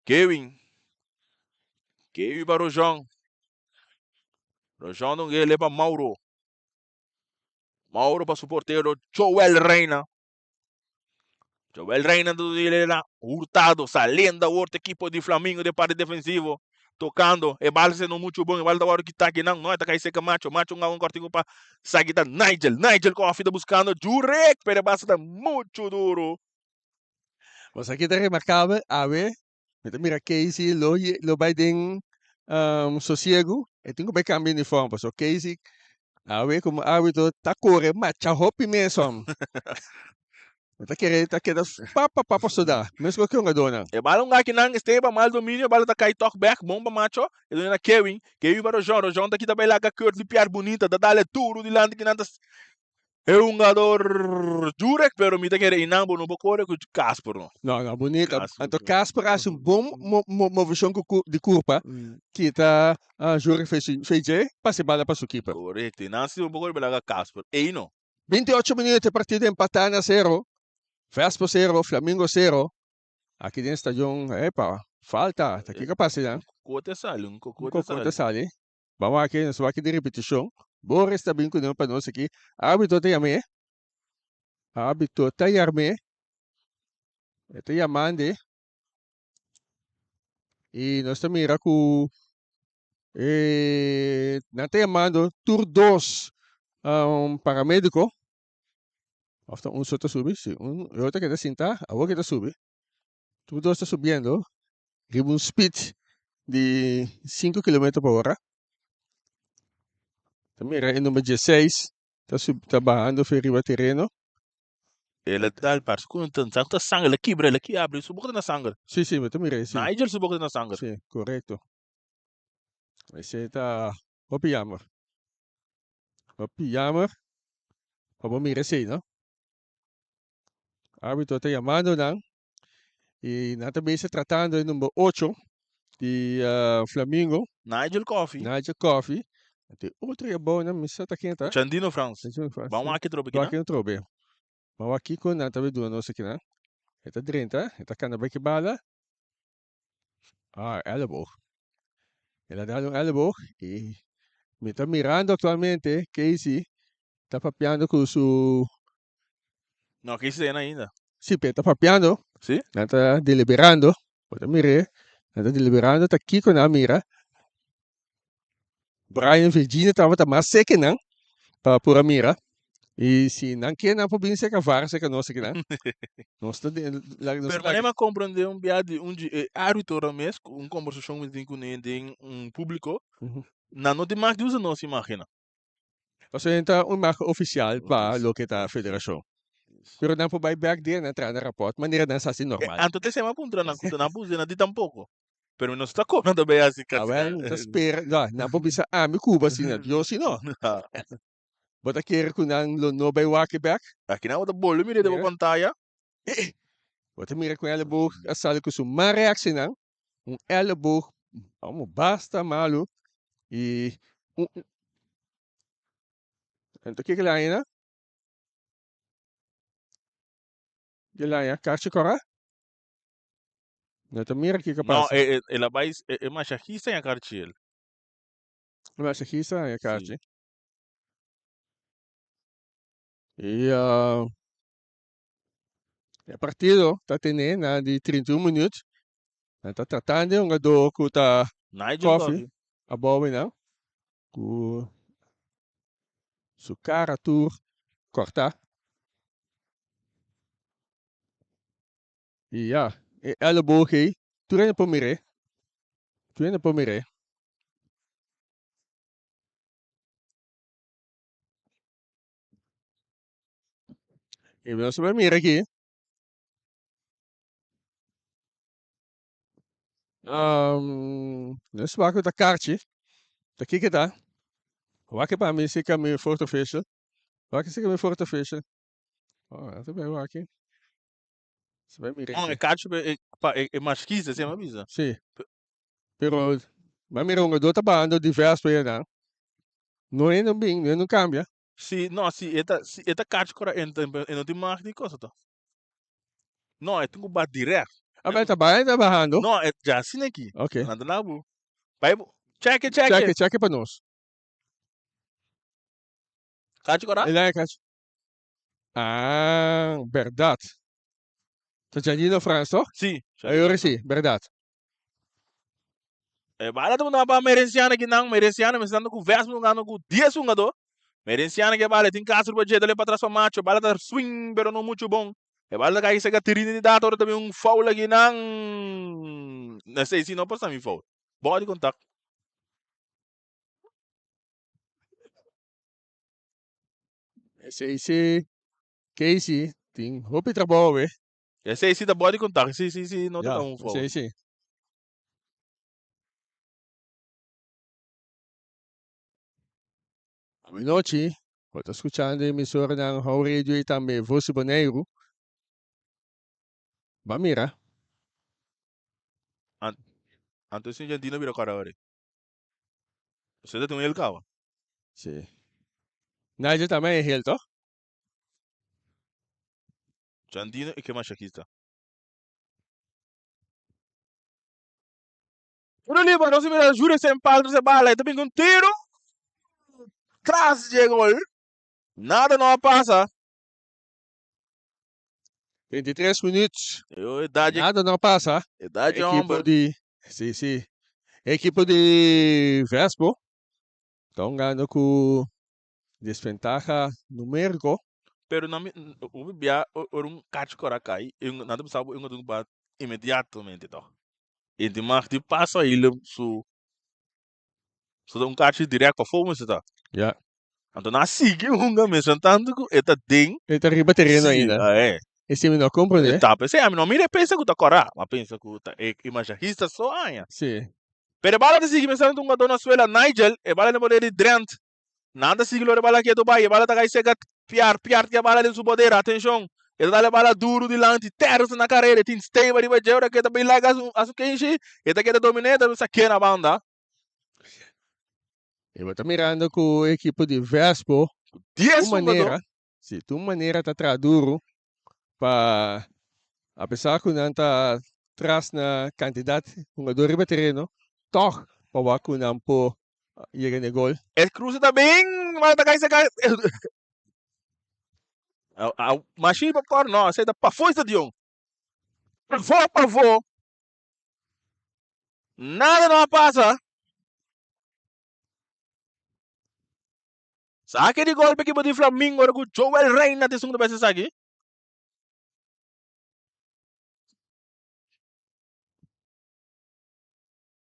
Kevin. Kevin pa Rojon. Rojon ta un gele pa Mauro. Mauro pa su portero Joel Reina. Joel Reina ta dile na Hurtado. Saliendo awor ta ekipo di Flamingo den parti defensivo. Tocando. E bal se no mucho bon. E bal ta wòrdu kita akinan. No, e ta kai serka Macho. Macho un awa un kòrtiku pa saki ta Nigel. Nigel Coffee ta buskando Jurek. Pero e bal ta mucho duro. Bo sa ki ta remarkabel awe? Mi ta mira Casey lo lo bai den sosiegu. E tin ku bai kambia uniform pasobra Casey awe komo arbitro ta kore macha hopi mes hom. Mi ta kere ta keda papa papa soda meskos ku e hungadónan. E bala un akinan Esteban mal dominio e bala ta kai tòg bèk bon pa Macho e duna na Kewin Kewin pa Rojon Rojon ta kita bai laga Kurtley Pierre bunita ta dale duru dilanti kinan ta E hungador Jurek, pero mi ta kere einan bo no por kore ku Casper no. No, no, bunita. Anto Casper a hasi un bon moveshon ku di kurpa kita Jurek fei dje pasa e bala pa su keeper. Korekto, einan si bo por kore belaga Casper, ei no. 28 minuut e partido empatá na sero. Vespo sero, Flamingo sero. Aki den stadion, epa, falta. Ta kiko a pasa einan? Kote a sali, un Un kokote a kokote a sali. sali. Ban wak aki, nos wak di ripitishon. Boris ta bin ku nan pa nos aki. Arbitro ta yam'é. Arbitro ta yarm'é. E ta yamand'é. I nos ta mira ku e nan ta yamando tur dos paramediko. Of ta un so ta subi? Si, un e otro keda sinta, awor ke ta subi. Tur dos ta subiendo riba un speed di sinku kilometer pa ora. Ta mira e number dieseis ta subi ta bahando fe riba tereno. El a dal parse ku ta sa ku ta sanger, el a kibra, el a ki abri su boka ta na sanger. Si, si, mi ta mira si. Nigel su boka ta na sanger. Si, korekto. Esei ta hopi jammer. Hopi jammer pa bo mira esei, no? Arbitro ta yamando nan y nan ta bezig tratando e number ocho di Flamingo. Nigel Coffee. Nigel Coffee. Anto e otro e abou nan mi sa ta ken ta. Chandino Frans. Chandino Frans. Ban wak atrobe Ban kinan. wak atrobe. Ban wak kiko nan ta bay duna nos akinan. E ta drenta, e ta kanda bay ki bala. Ah, elleboog. El a dal un elleboog y mi ta mirando actualmente Casey ta papiando cu su No, Casey ta yena ainda. Si, pero e ta papiando. Si? Nan ta deliberando. Bo ta mir'é. Nan ta deliberando ta kiko nan a mira. Brian Virginia tabata mas seke nan pa por a mira. Y si nan kier nan por bin seka var seka nos akinan. Nos ta den laga nos Pero laga. manera mi a comprende un bia di un di e arbitonan mes cu un conversacion mi tin cune den un publico, nan no tin mag di usa nos imagennan. Pasobra nan ta un imagen oficial pa loke ta federacion. Pero nan por bay bek den nan traha nan rapport manera nan sa haci normal. Anto te sema puntra nan cu ta nan por usa nan di tampoco. Pero mi no sta cobra ta bay haci casi. Awel, mi ta spera, no, nan por bisa ami Cuba asina, Dios si no. Bo ta kere cu nan lo no bay wak e bek? Aki nan bo ta bolbe mira den bo pantaya. Bo ta mira cu un elleboog a sali cu su mal reaccionan, un elleboog, amo, basta malo y un, Anto kiko le haña nan? Ke le haña? Karchi kora? No ta mira kiko No, pasa. e, e, el a bai, e, e masajista haña karchi el. E masajista haña Sí. karchi. I uh, e partido ta tene na di 31 minuut. Nan ta tratando e hungador ku ta Nigel Coffee Coffee. abou einan. Ku su kara tur kòrtá. I ya, e elleboog ei, tur hende por mir'é. Tur hende por mir'é. I nos a bai mira aki. Nos wak ku ta karchi. Ta kiko ta? Wak pa mi si ka mi fourth official. Wak si ka mi fourth official. Oh, ta bai wak. Se bai mira No, aki. e karchi pa e, pa e, e maskista, si a bisa. Si. Pero bai mira hungador ta bahando divers pa nan. No e no bin, no e no cambia. Si, no, si e ta, si e ta karchi kora e, e no tin mag di cosa ta. No, e tin ku bat direct. A bai ta bai ta bahando. No, e ja asina aki. Ok. Nan ta labu. Bai, check, check. Check, check pa nos. Karchi kora? E laña karchi. Ah, berdad. Ta Janino Frans, toch? Si. Ayora si, berdad. E bala ta manda pa Merenciana ki nan Merenciana mester dando ku Vesma jugando ku 10 hungador. Merenciana ke bala tin Castro pa dje dale pa tras pa Macho. Bala ta swing pero no mucho bon. E bala ta kai sega Trinidad ora ta bin un foul aki nan. Esei si no por sa mi foul. Body contact. Esei si Casey tin hopi trabou awe. Esei si ta body contact. Si si si no ta Ja, un foul. esei si. Awenochi, bo ta skuchando emisoranan How Radio i tambe Voz di Boneiru. Ba mira. Anto si Argentina bira kòrda ora. Usted ta tin un hel kaba. Si. Nigel tambe e hel, toch? Jandino e ke mashakista. Tiro liber, nos mira Jure sem palco se bala, e ta bin un tiro. Tras dje gol. Nada no a pasa. 23 minuut. Yo, edad Nada no pasa. Edad Equipo homber. di, si, si. Equipo di Vespo. Ta hungando ku desventaha numérico. Pero na mi, hopi bia ora un kachi kora kai, nan ta bisa bo e un ba inmediatamente toch. E di mag di pasa hile su su ta un kachi direct pafó mester ta. Ja. Anto nan a sigui hunga mientras tanto ku e ta den. E ta riba tereno Si, ainda. ah, eh. Esei mi no a comprende. E ta p'esei, ami no mira e pensa ku ta kòrá, ma pensa ku ta e masahista so aña. Si. Pero e bala ta sigui mientras tanto un hungadó na suela, Nigel, e bala den poder di Drent. Nan ta sigui lora e bala ketu bai, e bala ta kai seka Piar, Piar tin e bala den su poder, atenshon, e ta dal e bala duru dilanti, Terrence na karera, e tin Steven riba dje, ora ku e ta bin laga a su kenshi, e ta keda dominé, e ta sak'é na banda. E bo ta mirando ku e ekipo di Vespo Dies tur hungadó. manera, si, tur manera ta traha duru pa apesar ku nan ta tras na kantidat hungadó riba tereno, tòg pa wak ku nan por yega na e gol. E cruce ta bin, maar ta kai seka. Machine pa kor no, esei ta pafó e stadion. Pafó, pafó. Nada no a pasa. Saki di golpe ekipo di Flamingo ora ku Joel Reina ta esun ku ta bai hasi esaki.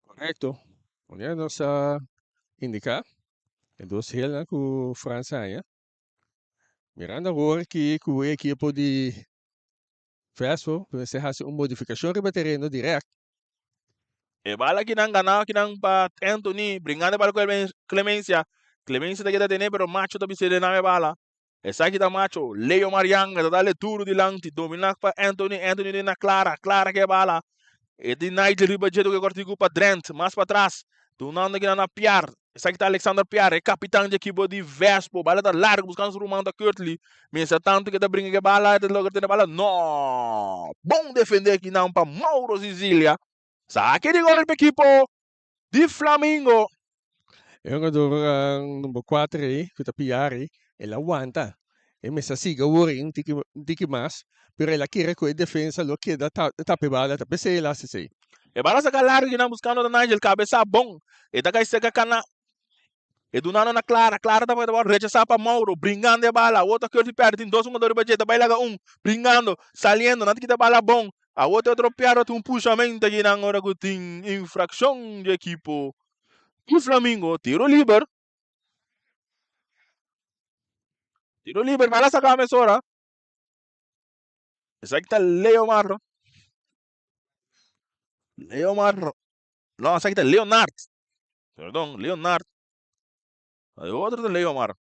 Correcto. Wanneer nos a indica e dos helnan cu Frans haña. Mirando awor aki cu e ekipo di Vespo mester haci un modificacion riba tereno direct. E bala kinan gana kinan pa Anthony bringando e bala cu Clemencia. Clemencia ta keda tene pero Macho ta bisa nan e bala. Esaki ta Macho. Leo Marianga ta dale duro dilanti. Domina pa Anthony. Anthony den na Clara. Clara ke bala. E di Nigel riba dje toke kortiku pa Drent. Mas patras. Dunando kinan na Piar. Esaki ta Alexander Piar, e kapitan dje ekipo di Vespo. Bala ta largu buskando su ruman ta Kurtley. Mientras tanto ke ta bringa ke bala, e ta logra tene bala. No! Bon defende kinan pa Mauro Sicilia. Saki di gol pa ekipo di Flamingo. E hungador number kuater ei, ku ta Piari, el a wanta. E mester a sigui awor ei un tiki un tiki mas, pero el a kere ku e defensa lo keda tapa e bala, ta p'esei el hasi esei. E bala saka largu kinan buskando ta Nigel, kabesa bon. E ta kai seka kana. E dunando na Clara, Clara ta bai rechasá pa Mauro, bringando e bala. Awor ta Curtis pèrdè, tin dos hungador riba dje, ta bai laga un, bringando, saliendo, nan ta kita bala bon. Awor ta otro piado tin un pushamento akinan ora ku tin infrakshon di ekipo di Flamingo. Tiro liber. Tiro liber, bala saka mesora. Esaki ta Leomar. Leomar. No, esaki ta Leonard. Perdon, Leonard. E otro ta Leomar.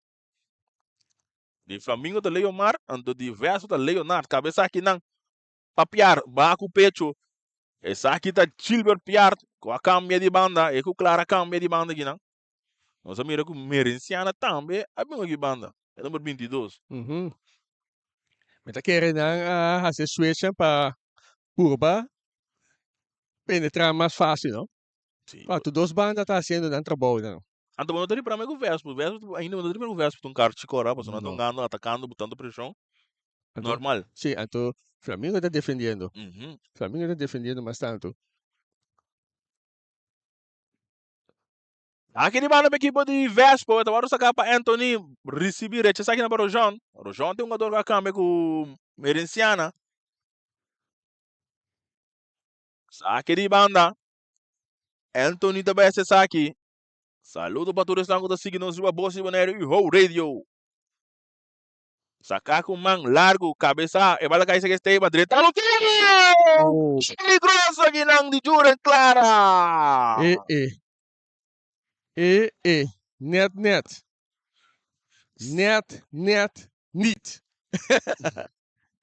Di Flamingo ta Leomar, anto di Verso ta Leonard. Kabesa akinan. Pa Piar, baha ku pecho. Esaki ta Gilbert Piar, ku a kambia di banda. E ku Clara kambia di banda akinan. Nos a mira ku Merenciana tambe a bin aki banda. E number 22. Mm Mi ta kere nan a hasi e switch pa purba penetra mas fácil, no? Sí. Pa tur dos banda ta haciendo nan trabou nan. Anto bo no ta ripara me ku Vespo. Vespo ainda bo no ta ripara ku Vespo ta un karchi kora, pasobra nan ta No. hungando, atakando ku tanto preshon. Anto, Normal. sí, anto Flamingo ta defendiendo. Mhm. Flamingo ta defendiendo mas tanto. Aki di banda pa ekipo di Vespo, e ta wòrdu saká pa Anthony, risibí, rechasá aki na pa Rojon. Rojon ta e hungador ku a kambia ku Merenciana. Saki di banda. Anthony ta bai hasi esaki. Saludo pa tur esnan ku ta sigui nos riba Bos di Boneiru i How Radio. Saká ku man largu, kabesa, e bala kai seke Esteban, dreta lo tiro! Peligroso akinan di Juren Clara! E e. E e. Net net. Net net niet.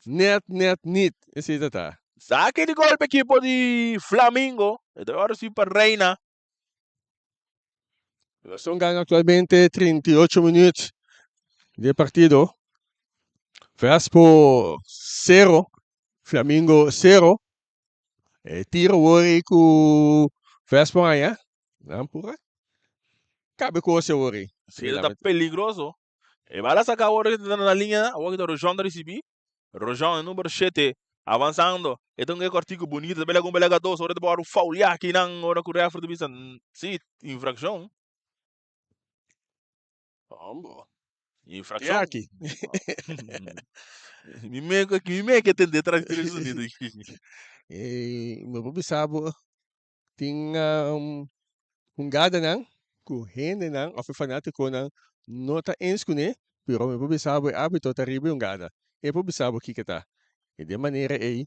Net net niet. Esei ta ta. Saki di gol pa ekipo di Flamingo. E ta ora si pa Reina. Nos ta gana actualmente 38 minuut di e partido. Vespo. 0, Flamingo 0. E tiro wori ku Vespo haña. Nan pura kabe kos e wori. Si, e ta peligroso. E bala saka awor ta na liña, awor ta Rojon ta risibi. Rojon e numero shete avansando. E ta un e kortiku bunita, ta bela ku un bela dos, ora ta wòrdu fouliá akinan, ora ku rèfri ta bisa si, infrakshon. Hombo. Infrakshon. Aki. Mi me mi me ke tende tras di sonido aki. E mi por bisa bo tin hungadanan ku hendenan òf e fanátikonan no ta eens kuné, pero mi por bisa bo e árbitro ta riba e hungada. E por bisa bo kiko ta. I den manera ei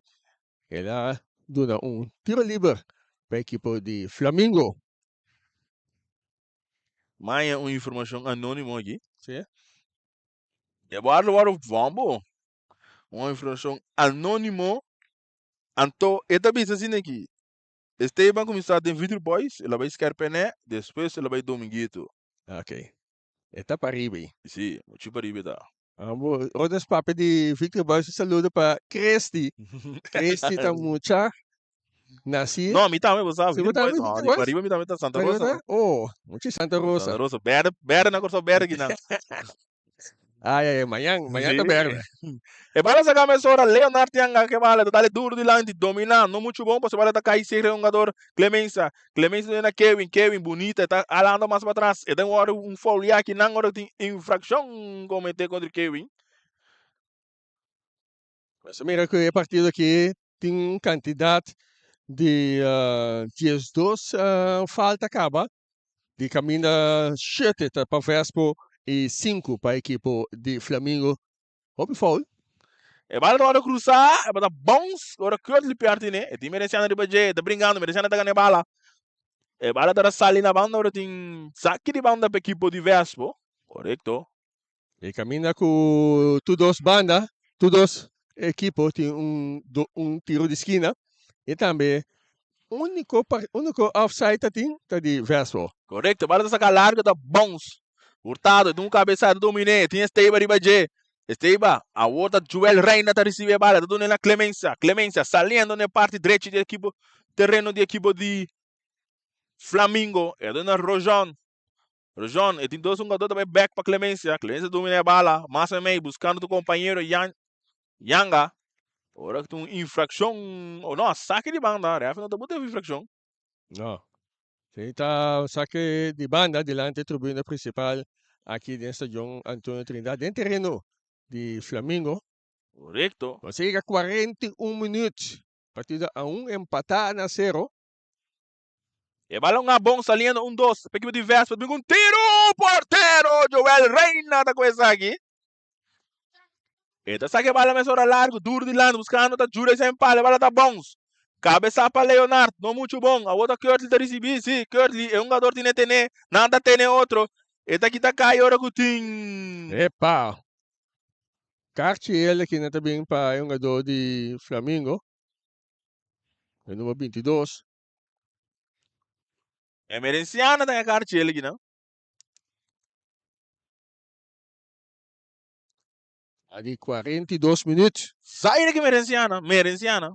el a duna un tiro liber pa ekipo di Flamingo. Maya un informashon anónimo aki. Sí. E wòrdu wòrdu vòmbo. Un informashon anónimo. Anto e ta bisa asina aki, Esteban kuminsá den Victory Boys, el a bai Skerpènè, despues el a bai Dominguito. Ok. E ta pariba ei. Sí, muchu pariba e ta. Abo, ora nos papia di Victory Boys, un saludo pa Christy. Christy ta mucha nací. No, mi tambe, bo sa. Sí, bo Victory tambe Boys, no, Victory di Boys? pariba mi tambe ta Santa Pariba Rosa. ta? Oh, mucha Santa Rosa. Santa Rosa. Berde, berde na Kòrsou, berde kinan. Ay, ay, ay, mañan, mañan ta Sí. berde. E bala saca mesora, Leonard Tianga ke bala, ta dale duro dilanti, domina, no mucho bon, pasobra bala ta cai serca e hungador Clemenza. Clemenza duna na Kevin, Kevin bunita, e ta halando mas patras, e ta wòrdu un foul ya kinan ora tin infraccion comete contra Kevin. Nos a mira ku e partido aki tin un kantidat di diesdos falta kaba, di kaminda shete ta pa Vespo i sinku pa ekipo di Flamingo. Hopi foul. E bala ta wòrdu krusá, e bala ta bounce, ora Kurtley pierde tine, e tin Merenciano riba dje, e ta bringando, Merenciano ta gana e bala. E bala ta sali na banda ora tin saki di banda pa ekipo di Vespo. Korekto. E kaminda ku tur dos banda, tur dos ekipo tin un un tiro di skina i tambe uniko uniko offside ta tin ta di Vespo. Korekto, bala ta saka largo ta bounce. Hurtado e tin un kabesa ta dominé, e tin Esteba riba dje. Esteba, awor ta Joel Reina ta risibi e bala, ta dun'e na Clemencia. Clemencia saliendo na e parti drechi di ekipo, tereno di ekipo di Flamingo. E ta duna Rojon. Rojon, e tin dos hungador ta bai bek pa Clemencia. Clemencia domina e bala, mas meimei, buscando tu compañero Yan, Yanga. Ora ku tin un infraccion, o no, sake di banda, ref no ta buta infraccion. No. Si ta sake di banda dilanti e tribuna principal aki den Stadion Antonio Trinidad, den tereno di Flamingo. Correcto. Nos a yega 41 minuut, partido aun empata na cero. E balon a bon saliendo un dos pa ekipo di Vespa bin ku un tiru portero Joel Reina ta ku esaki. E ta saka e bala mesora largu duru dilanti buskando ta Jure Zijn Pal e bala ta bounce. Kabesa pa Leonard no muchu bon awor ta Kurtley ta risibi si Kurtley e hungador tine tene nan ta tene otro e ta kita kai ora ku tin. Epa! Karchi el aki na ta bin pa e hungador di Flamingo. E numero 22. Emerenciana ta e karchi el aki nan. A di 42 minuut. Zaire ki Merenciana, Merenciana.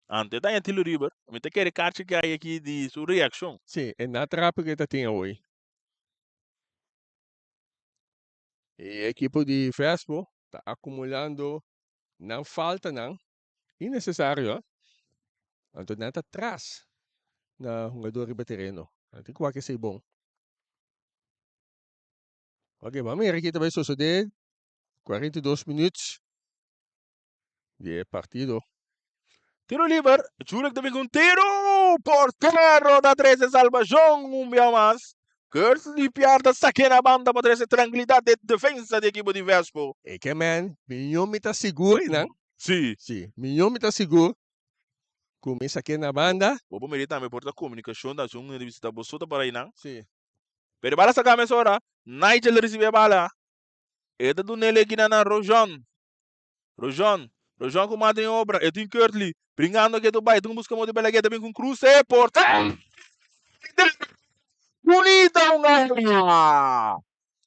Ante ta Tilo River. Mi ta kere karchi ki hay aki di su reaccion. Sí, e na trapo ke ta tin awoy. E ekipo di Vespo ta akumulando nan faltanan innecesario. Anto nan ta tras na hungador riba tereno. Nan tin ku wak esei bon. Ok, ban mira ki ta bai sosode 42 minuut di e partido. Tiro liber, Jurek ta bin ku un tiro, portero ta trese salbashon un bia mas. Kurtley Piar ta sake na banda pa trese trankilidat den defensa di ekipo di Vespo. E ke men, miño mi ta sigur einan. Si. Si, miño mi ta sigur ku mi sake na banda. Bo por mira tambe por ta komunikashon ta un hende bisita bo so ta para einan. Si. Pero e bala saka mesora, Nigel risibi e bala. E ta dun'el e kina na Rojon. Rojon, Rojon ku mata en obra, e tin Kurtley, bringando ke tu bai, tun buska moto bela ke ta bin kun kruse, porta. Bunita un área.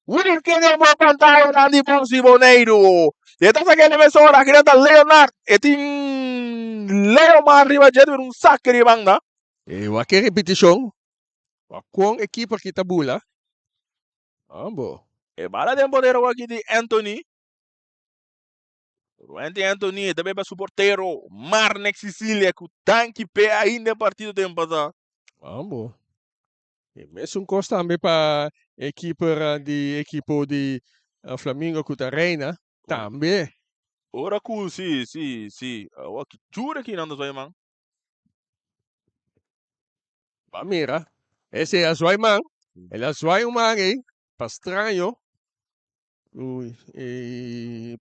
Wilke den bo pantaya grandi Bonsi Boneiru. E ta saka e mesora. Aki ta Leonard. E tin Leomar riba dje pero un sake di banda. E wak e repetishon. Wak kon e keeper ki ta bula. Ambo. E bala den portero aki di Anthony. Ruenti Anthony ta bay pa su portero Marnex Sicilia ku danki p'e ainda e partido ta empatá. Ambo. E mesun kos tambe pa e keeper di ekipo di Flamingo ku ta Reina tambe. Ora ku si si si awor ki jure ki nan ta zwaai man. Ba mira, esei a zwaai man, el a zwaai un man ei pa straño,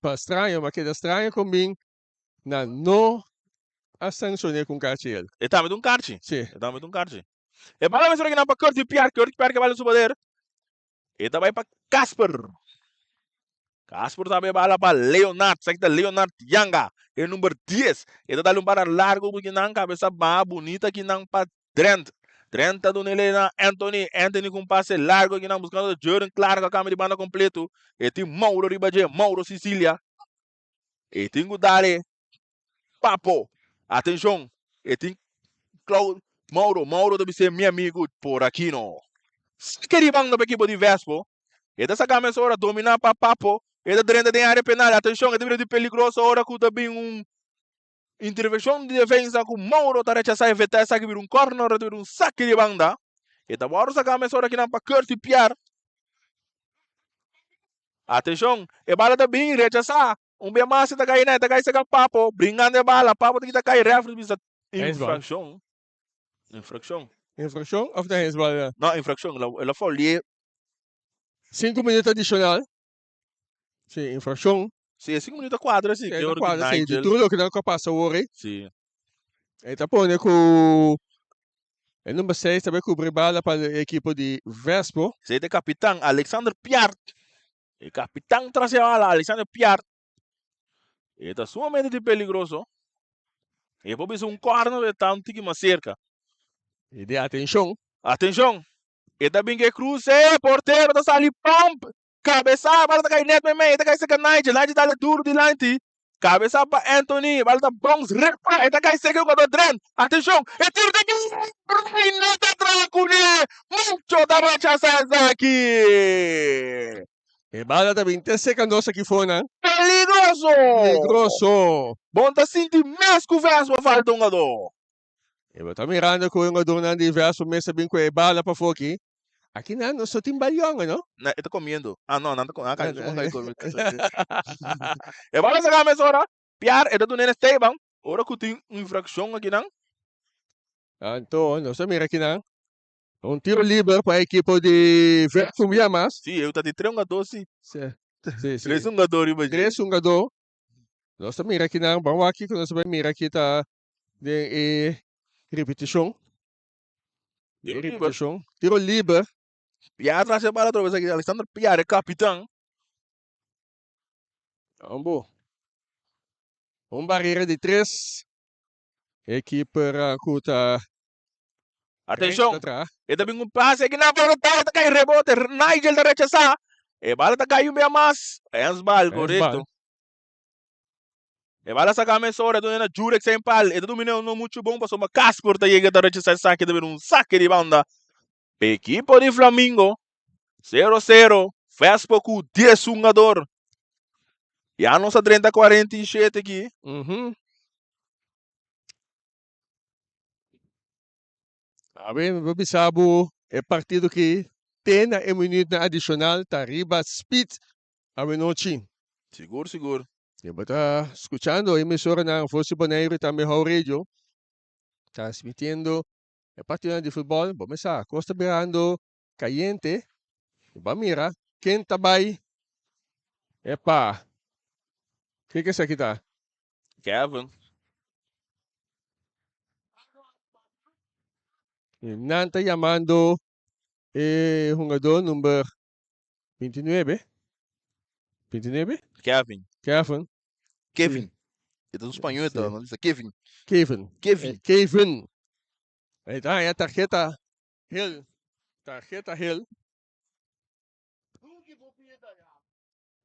pa straño, ma keda straño kon bin nan no a sanshoné ku un karchi el. E tambe ta un karchi. Sí. E tambe ta un karchi. E bala mester kinan pa Curtis Piar. Curtis Piar ke bala su poder. E ta bai pa Casper. Casper ta bai bala pa Leonard. Sa kita Leonard Yanga. E number 10. E ta dale un bala largo ku kinan kabesa baha bunita kinan pa Drent. Drent ta duna ele na Anthony. Anthony ku un pase largo kinan buskando Jurgen Clark a kambia di banda kompleto. E tin Mauro riba dje. Mauro Sicilia. E tin ku dale Papo. Atenshon, e tin Clau Mauro. Mauro ta bis'é, Mi amigu, por aki no. Saka di banda pa ekipo di Vespo. E ta saka mesora, dominá pa Papo. E ta drenta den área penal. Atenshon, e ta bira di peligroso ora ku ta bin un intervenshon di defensa ku Mauro ta rechasá e veta esaki bira un kòrner, e ta bira un saki di banda. E ta wòrdu saka mesora kinan pa Curtis Piar. Atenshon, e bala ta bin rechasá. Un bia mas e ta kai na, e ta kai seka Papo, bringando e bala, Papo ta kita kai, refri bisa infraccion. Infraccion. Infraccion of ta hensbal ya? No, infraccion, el a foulié. Sinku minuut adishonal. Si, infraccion. Si, e sinku minuut a kuadra si. Si, e ta kuadra si, di tur loke nan ku a pasa awor ei. Si. E ta pone ku e number seis ta bai kubri bala pa e ekipo di Vespo. Si, e ta e kapitan Alexander Piart. E kapitan tras e bala, Alexander Piart. E ta sumamente di peligroso. E por bisa un corner, e ta un tiki mas cerca. E di atencion. Atencion. E ta bin ke cruce, portero ta sali pump. Cabeza, bala ta kai net meimei, e ta kai cerca Nigel. Nigel dale duro dilanti. Cabeza pa Anthony, bala ta bounce repa, e ta kai cerca jugador Drent. Atencion, e tiro ta bin. Reina ta traha cune. Mucho ta rechasa esaki. E bala ta bin te cerca nos aki fonan. Peligroso! Peligroso! Bon ta sinti mes cu Vespa falta un jugador. E bo ta mirando cu e jugadornan di Vespa mes ta bin cu e bala pafo aki. Aki nan no so tin balionga no. Na, e ta comiendo. Ah no, nan ta come. Ah, cai, supongo cai come. E bala saca mesora. Piar, e ta duna Esteban. Ora cu tin un infraccion aki nan. Anto, nos ta mira aki nan. Un tiro liber pa ekipo di Vertu un bia mas. Si, eu ta di tres hungador si. Si, si, si. Tres hungador riba dje. Tres hungador. Nos ta mira aki nan. Ban wak kiko nos ta bai mira aki ta den e repeticion. Tiro liber. Repeticion. Tiro liber. Piar tras e bala otra vez aki. Alexander Piar, e kapitan. Ambo. Un barrera di tres. E keeper ku ta Atenshon, e ta bin un pase aki na por ta ta kai rebote. Nigel ta rechasá. E bala ta kai un bia mas. Handsbal, korekto. E bala saka mesora, e duna na Jurek sen pal. E ta domina no muchu bon pasobra Casper ta yega ta rechasá esaki ta bira un sake di banda. P'e ekipo di Flamingo, sero sero, Vespo ku dies hungador. Ya nos a drenta 47 aki. Awe mi por bisa bo e partido ki te na e minuutnan adishonal ta riba speed awe nochi. Sigur sigur. E bo ta skuchando e emisoranan Voz di Boneiru y tambe How Radio transmitiendo e partidonan di futbol. Bo mesa kos ta birando kayente. Bo a mira ken ta bai. Epa! Kiko esaki ta? Kevin. Y nan ta yamando e hungador number 29. 29? Kevin. Kevin. Kevin. E ta un spañol ta, no bisa Kevin. Kevin. Kevin. Kevin. Ahí ta haña tarjeta gel. Tarjeta gel.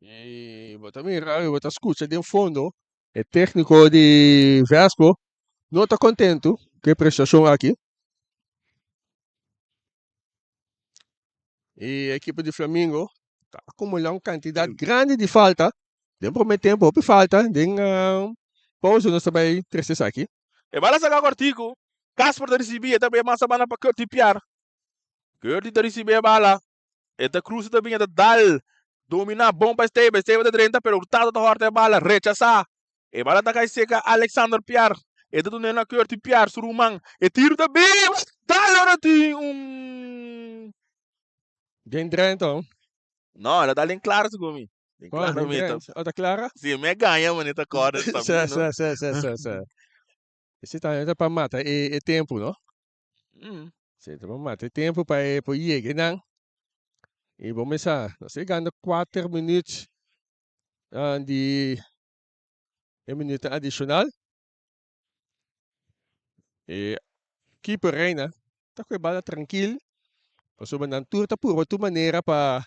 I bo ta mira i bo ta skucha den fondo e tékniko di Vespo no ta kontentu ku e prestashon aki. E ekipo di Flamingo ta akumulá un kantidat grandi di falta den promé tempu, hopi falta den pausa nos ta bai trese esaki. E bala saka kòrtiku, Casper ta risibí, e ta bai masa banda pa Curty Piar. Curty ta risibí e bala, e ta krusa ta bin, e ta dal, dominá bon pa Esteban, Esteban ta drenta pero Hurtado ta hòrta e bala, rechasá. E bala ta kai seka Alexander Piar, e ta dun'é na Curty Piar, su ruman. E tiru ta bin, dal ora tin un. Den drenta oh. No, el a dal den Clara segun mi. Den Oh, Clara den mi ta. Drenthe. Oh, ta Clara? Si, mi a gaña manera ta kòrda Sí, tambe, no? sí, sí, sí, sí, sí. Ese ta ta pa mata e, e tempu, no? Sí, ta pa mata e tempu pa e por yega nan. I bo mesa, nos ta yegando kuater minuut ah, di e minuut adishonal. E keeper Reina ta ku e bala trankil pasobra nan tur ta purba tur manera pa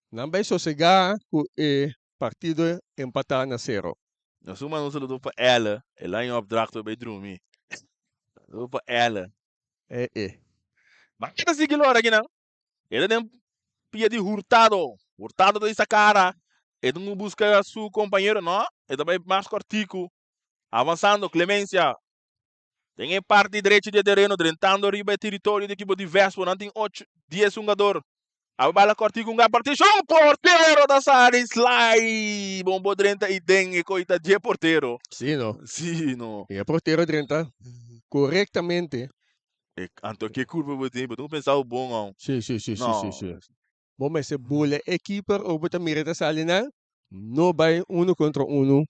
nan bai sosegá ku e partido empatá na sero. Nos un manda un saludo pa Elle, el a haña opdracht pa bai drumi. Saludo pa Elle. E e. Ma ke ta sigui lora akinan? E ta den pia di Hurtado. Hurtado ta di sa kara. E ta buska su kompañero, no, e ta bai mas kòrtiku. Avansando, Clemencia den e parti drechi di e tereno, drentando riba e teritorio di ekipo di Vespo. Nan tin ocho, dies hungador. A bala kòrtiku un partishon, portero ta sali slai. Bon bo drenta i den e koita dje portero. Sí, no. Sí, no. I e portero drenta korektamente. E, anto ke kurpa bo tin? Bo tin ku pensa bon aun. Sí, sí, sí, sí, No. sí, sí. Bo mester bula e keeper ora bo ta mira ta sali nan, no bai uno kontra uno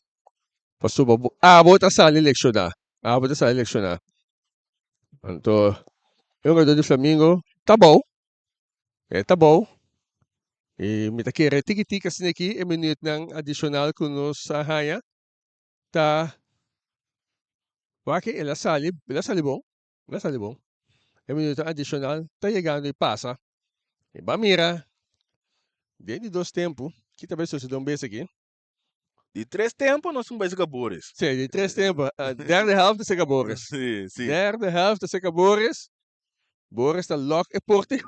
pasobra bo abo ta sali lekshoná, abo ta sali lekshoná. Anto e hugador di Flamingo ta bou, e ta bou i mi ta kere tiki tiki asina aki e minuutnan adishonal ku nos a haña ta wak el a sali, el a sali bon. El a sali bon. E minuto adishonal ta yegando i pasa. I bo a mira den di dos tempu ki ta bai sosode un bes aki. Di tres tempu nos un bai seka Boris. Sí, di tres tempu. Derde helft ta seka Boris. Sí, sí. Derde helft ta seka Boris. Boris ta lòk e porta i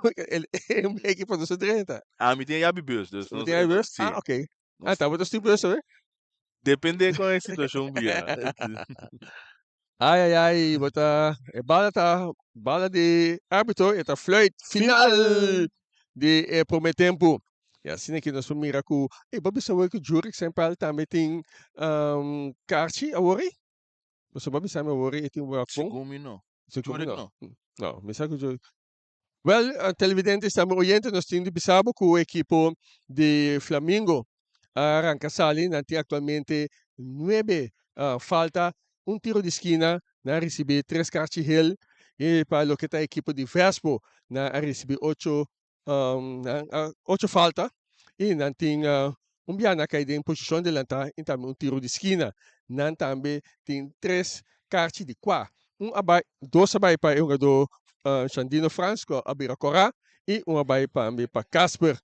e meki pa nos a drenta. Ami tin e yabi bus, dus Bo tin e yabi bus? Sí. Ah, oké. Ah, ta bo ta stuur bus awe? Depende kon e situashon bira. Ai ai ai, bo ta e bala ta bala di arbitro e ta fluit final di e prome tempu. Y asina ki nos por mira ku ey bo bisa awor ku Jurick Sempel tambe tin karchi awor ey? Pasobra bo a bisa mi awor ey e tin wak bon. Segun mi no. Segun mi Jurick no. no. No, mi sa ku Jurick. Wel, televidentes tambe oyentes nos tin di bisa bo ku ekipo di Flamingo a ranka sali. Nan tin aktualmente nuebe falta, un tiro di skina, nan a risibí tres karchi hel i pa loke ta ekipo di Vespo nan a risibí ocho ocho falta i nan tin un bia nan a kai den posishon delantá i tambe un tiro di skina. Nan tambe tin tres karchi di kua un a bai, dos a bai pa e hungadó Shandino Frans ku a bira kòrá i un a bai tambe pa Casper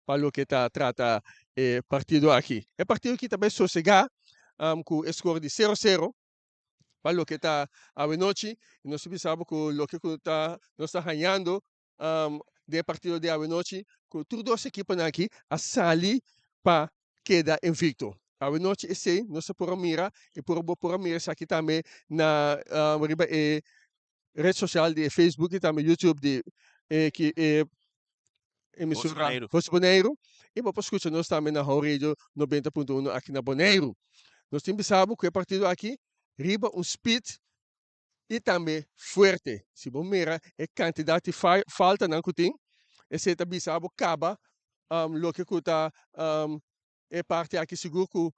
pa loke ta trata e partido aki. E partido aki ta bai sosegá ku e skor di sero sero pa loke ta awenochi i nos ta bisa bo ku loke ku ta nos ta hañando den e partido di awenochi ku tur dos ekiponan aki a sali pa keda invicto. Awenochi esei nos a por a mira y por bo por a mira esaki tambe na riba e red social di e Facebook y tambe YouTube di e ki e emisora Voz Boneiru y bo por scucha nos tambe na Hou Radio 90.1 aki na Boneiru. Nos tin bisa bo cu e partido aki riba un speed y tambe fuerte. Si bo mira e cantidad di faltanan cu tin, esey ta bisa bo caba loke cu ta e parti aki sigur cu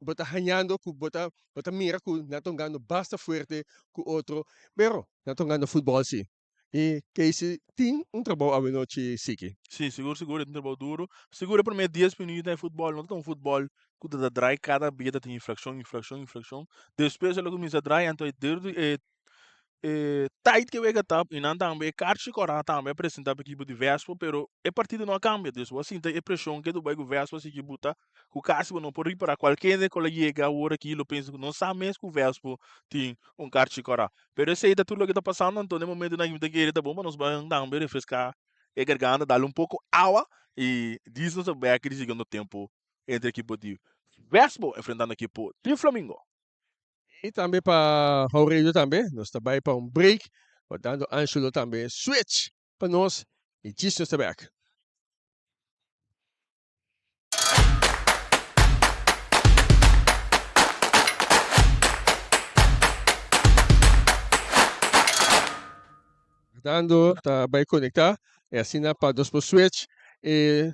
bo ta hañando cu bo ta bo ta mira cu nan ta hungando basta fuerte cu otro, pero nan ta hungando futbol si. Y Casey tin un trabou awenochi siki. Sí, sigur sigur e tin trabou duro. Sigur e prome dies minuut na e futbol no ta un futbol cu ta ta draai cada bia ta tin infraccion, infraccion, infraccion. Despues el a cuminsa draai anto e derde e. E tight ke wega ta y nan tambe e karchi kora tambe a presenta pa ekipo di Vespo pero e partido no a kambia dus bo a sinta e preshon ke bai ku Vespo a sigui buta ku kasi bo no por ripara kualke hende ku lo yega awor aki lo pensa ku no sa mes ku Vespo tin un karchi kora pero esei ta tur loke ta pasando anto na e momentonan aki mi ta kere ta bon pa nos bai tambe refreska e garganta dal un poko awa y dis nos a bek di segundo tempo entre ekipo di Vespo enfrentando ekipo di Flamingo. Y tambe pa Aurelio tambe. Nos ta bay pa un break. Por tanto Angelo tambe switch pa nos y djis nos ta bek. Dando ta bay conecta y asina pa nos por switch e.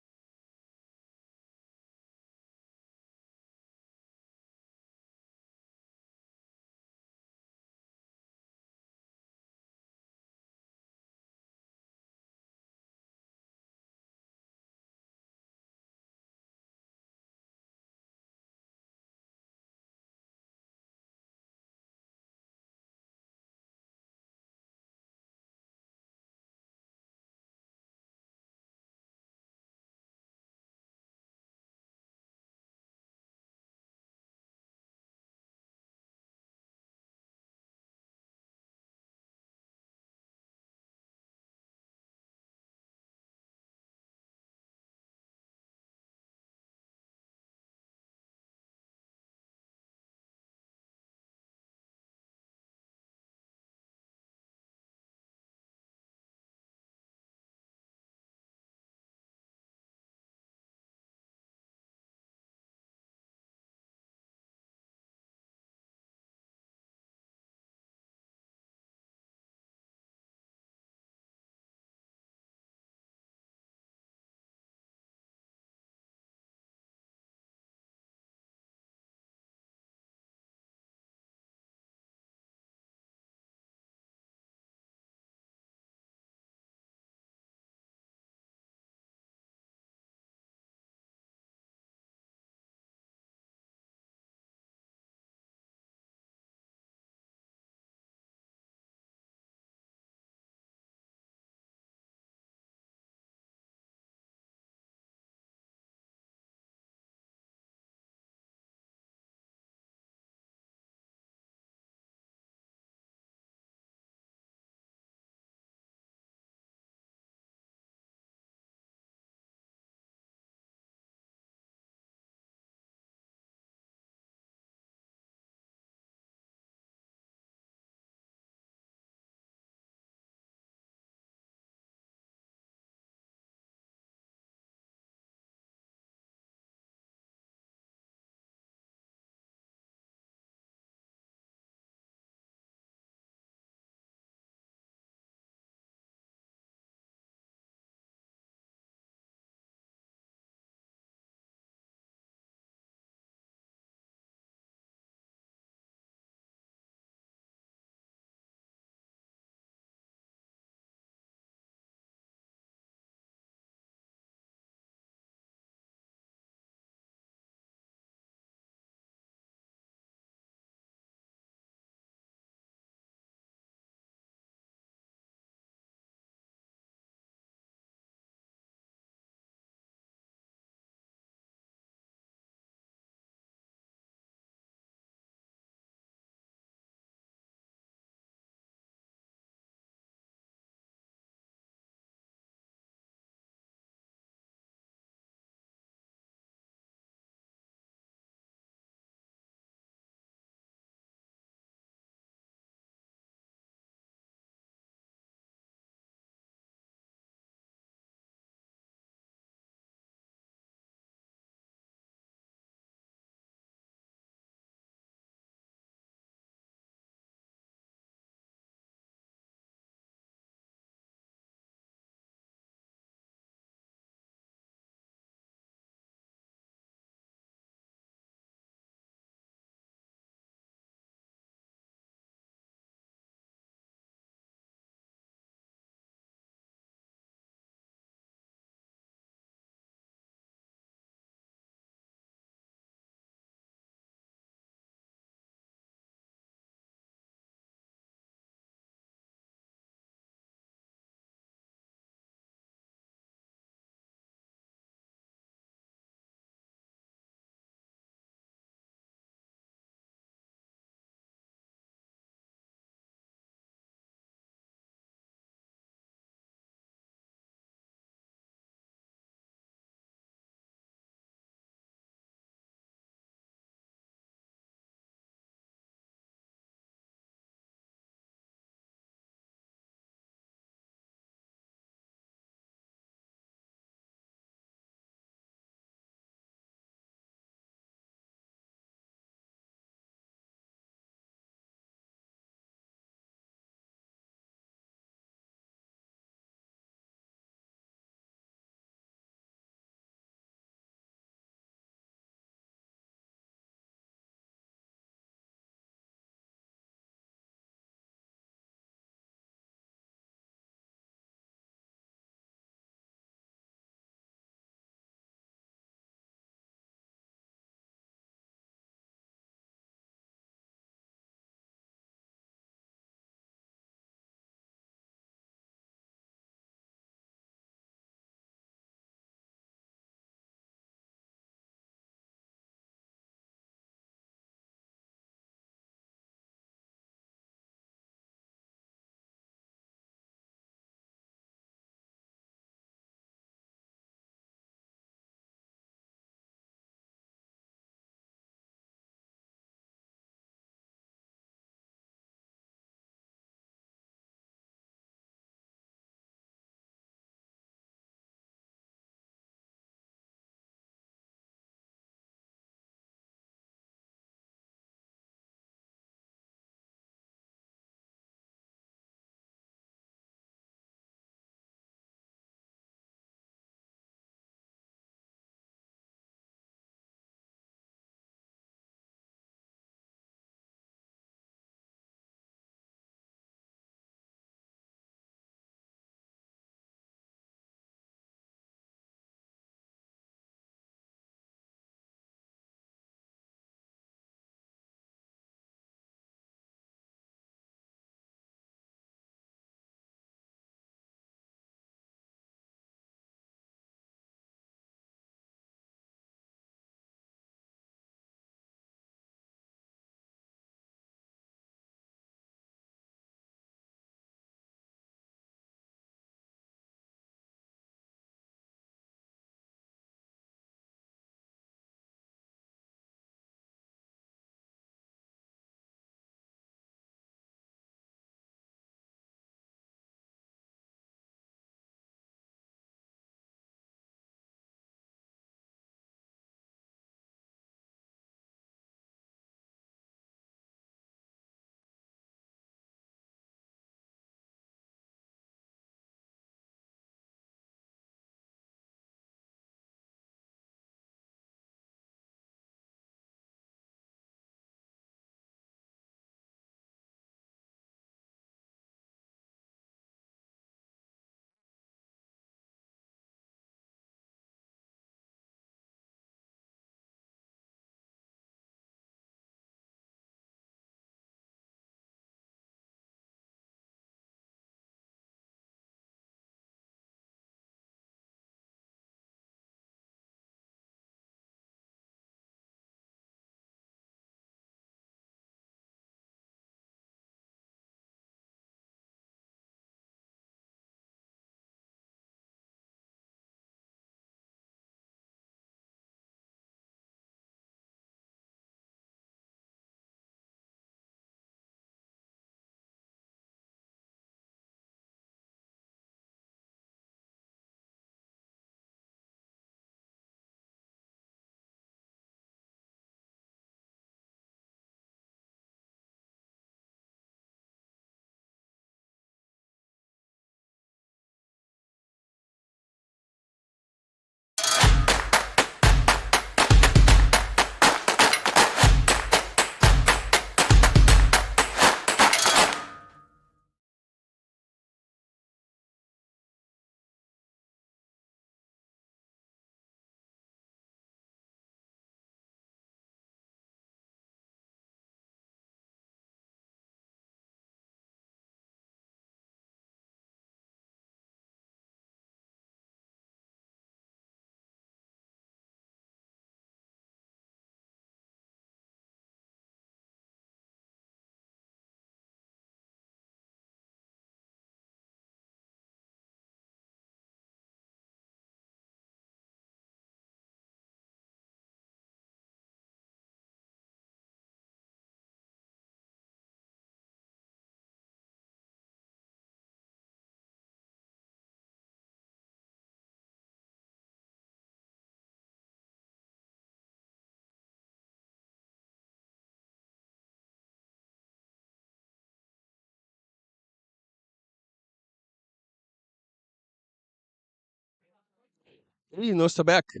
Y nos ta bek.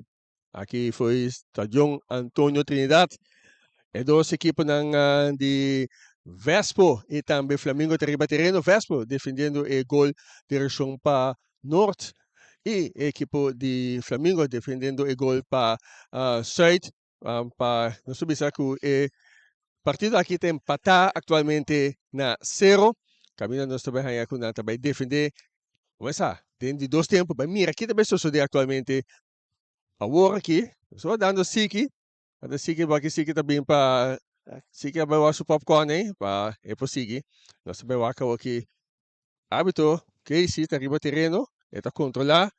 Aki foi Stadion Antonio Trinidad. E dos ekiponan di Vespo y tambe Flamingo ta riba tereno. Vespo defendiendo e gol direccion pa Noord y e ekipo di Flamingo defendiendo e gol pa Zuid. Pa nos ta bisa cu e partido aki ta empata actualmente na cero. Caminda nos ta bay haya cu nan ta bay defende. Comenzá den di dos tempo bay mira ki ta bay sosode actualmente awor aki. Nos ta dando siki, dando siki bo aki siki ta bin pa siki a bay wak su popcorn ey pa e por sigui. Nos ta bay wak awor aki Arbitro Casey ta riba tereno, e ta controla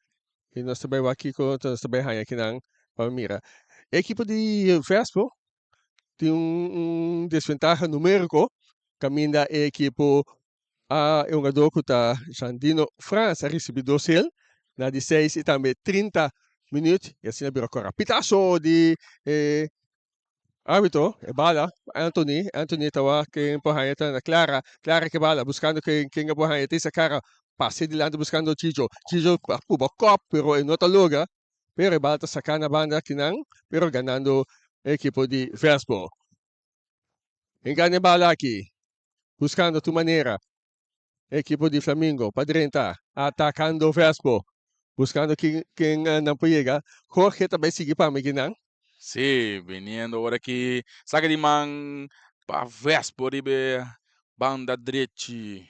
y nos ta bay wak kico nos ta bay haya akinan pa mira. E ekipo di Vespo tin un desventaha numerico caminda e ekipo a e hungador cu ta Jandino Frans a ricibi dos hel na di seis y tambe 30 minuut y asina bira cora. Pitazo di e Arbitro, e bala pa Anthony, Anthony ta wak ken por haña ta na Clara, Clara ke bala buscando ken ken a por haña ta Isakara pase dilanti buscando Chicho, Chicho a puba kop pero e no ta logra, pero e bala ta saka na banda kinan pero ganando e ekipo di Vespo. Ken gana e bala aki buscando tur manera e ekipo di Flamingo pa drenta atakando Vespo buscando ken ken nan por yega Jorge ta bay sigui pa mi kinan. Sí, viniendo ora ki saka di man pa Vespo riba e banda drechi.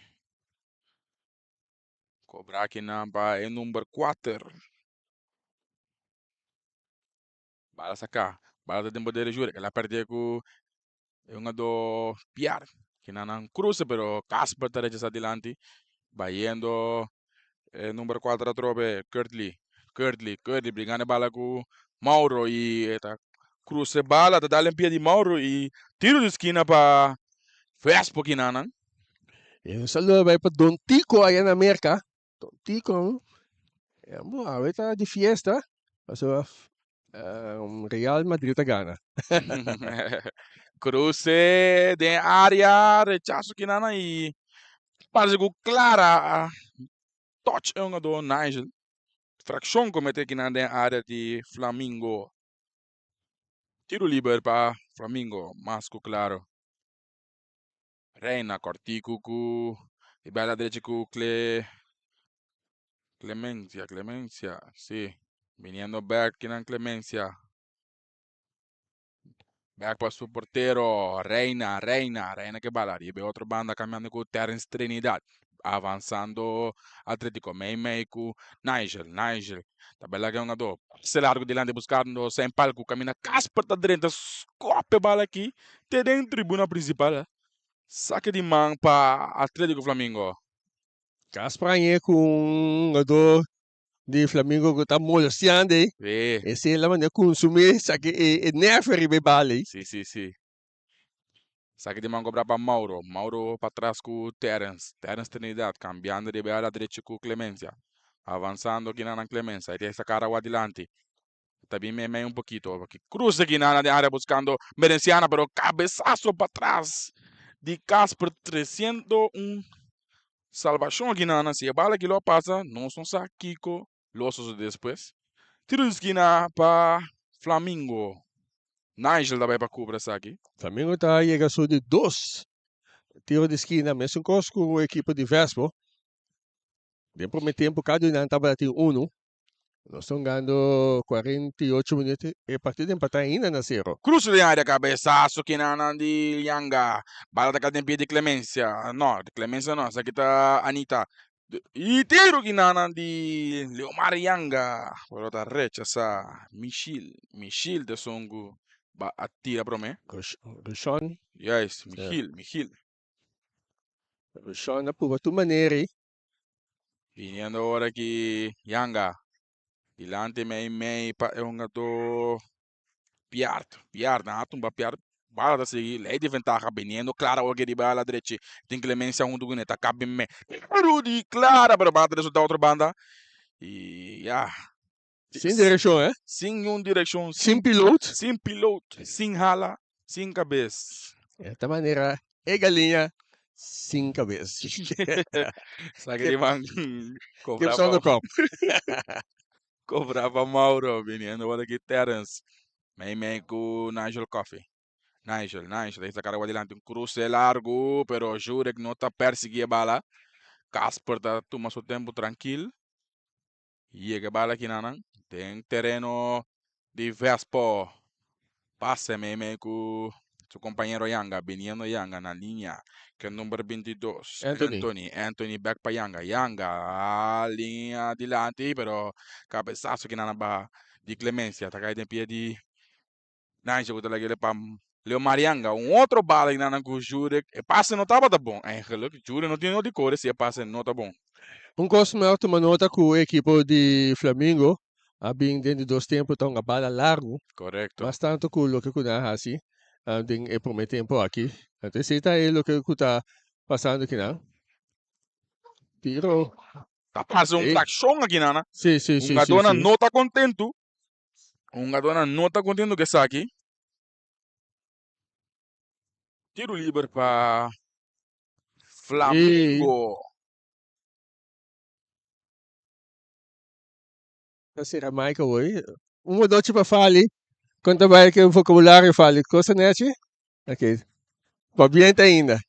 Kobra kinan pa e number kuater. Bala saka, bala ta den poder di Jurek. El a perde ku e hungadó Piar. Kinan nan cruza pero Casper ta rechasa dilanti. Bayendo e number 4 atrobe Kurtley. Kurtley, Kurtley brigando e bala ku Mauro y e ta cruza e bala, ta dal en pia di Mauro y tiro di skina pa Vespo kinan nan. Y un saludo bai pa Don Tico allá na Merca. Don Tico, bo awe ta di fiesta, pasobra Real Madrid a gana. Cruce den area, rechazo kinana y parece cu Clara a touch e hungador Nigel. Fraccion comete kinana den area di Flamingo. Tiro liber pa Flamingo, mas cu claro. Reina kòrtiku ku e bèla drechi ku Cle Clemencia, Clemencia, si. Biniendo bèk kinan Clemencia. Bèk pa su portero Reina, Reina, Reina ke bala riba e otro banda kambiando ku Terence Trinidad. Avansando Atletico mei mei ku Nigel, Nigel ta bela ke hungadó. Pase largu dilanti buskando Saint Paul ku kaminda Casper ta drenta skòp e bala aki te den tribuna principal. Sake di man pa Atletico Flamingo. Casper hañ'é ku un hungadó di Flamingo ku ta molestiando ei. Sí. Esei la manera kunsumí sake e nervio riba e bala ei. Sí, sí, sí. Saki di man kobra pa Mauro. Mauro patras ku Terence. Terence Trinidad kambiando riba e ala drechi ku Clemencia. Avansando kinanan Clemencia. E ta hesa kara wak dilanti. Ta bin meimei un pokito. Cruce kinanan den area buskando Merenciana pero kabesaso patras di Casper tresiendo un salbashon kinanan. Si e bala aki lo a pasa nos no sa kiko lo a sosode despues. Tiro di skina pa Flamingo. Nigel ta bai pa kubra esaki. Flamingo ta yega su di dos tiro di skina, mesun kos ku ekipo di Vespo. Den prome tempu kada un nan tabata tin unu. Nos ta hungando 48 minuut, e partido empatá ainda na sero. Cruce den area cabezazo kinanan di Lianga. Bala ta cay den pie di Clemencia. No, di Clemencia no, esaki ta Anita. Y tiro kinanan di Leomar Yanga. Pero ta rechasa Michil. Michil ta esun cu ba a tira prome. Rushon. Juist, Michil, Michil. Rushon a prueba tur manera ey. Viniendo ora ki Yanga. Dilanti mei mei pa e hungadó Piart. Piart, nan a tumba Piart. Bala ta sigui, lei di ventaha biniendo Clara awor ke riba ala drechi. Tin Clemencia huntu kuné, ta kabi me. Rudy Clara, pero bala ta resulta otro banda. Y ya. Sin direccion, eh? Sin niun direccion. Sin piloot. Sin piloot, sin hala, sin cabes. Esta manera e galiña sin cabes. Sa ke di man Kip son de kop. Cobra pa Mauro, viniendo por aki Terence. Mei mei cu Nigel Coffee. Nigel, Nigel, esta cara adelante un cruce largo, pero Jurek no ta persigui e bala. Casper ta tuma su tempo tranquil. Yega e bala aki nan den tereno di Vespo. Pase mei mei ku su kompañero Yanga, biniendo Yanga na liña ke number 22. Anthony. Anthony, Anthony bek pa Yanga. Yanga liña dilanti, pero kabesaso ki nan a baha di Clemencia. Ta kai den pie di Nigel ku ta lag'e pa Leo Marianga. Un otro bala ki nan ku Jurek. E pase no tabata bon eigenlijk. Jurek no tin no di kore si e pase no ta bon. Un kos mi a tuma nota ku e ekipo di Flamingo a bin den di dos tempo ta hunga bala largu. Korekto. Mas tantu ku loke ku nan a hasi den e prome tempo aki. Anto esei ta e loke ku ta pasando akinan. Tiro. Ta pasa un frakshon akinan. Si, si, si. Hungadónan no ta kontentu. Hungadónan no ta kontentu ku esaki. Tiro liber pa Flamingo. Ta sera Michael hoy. Un modochi pa fali. Kon ta bai ke vocabulario fali? Cosa nechi? Ok. Pabiente ainda.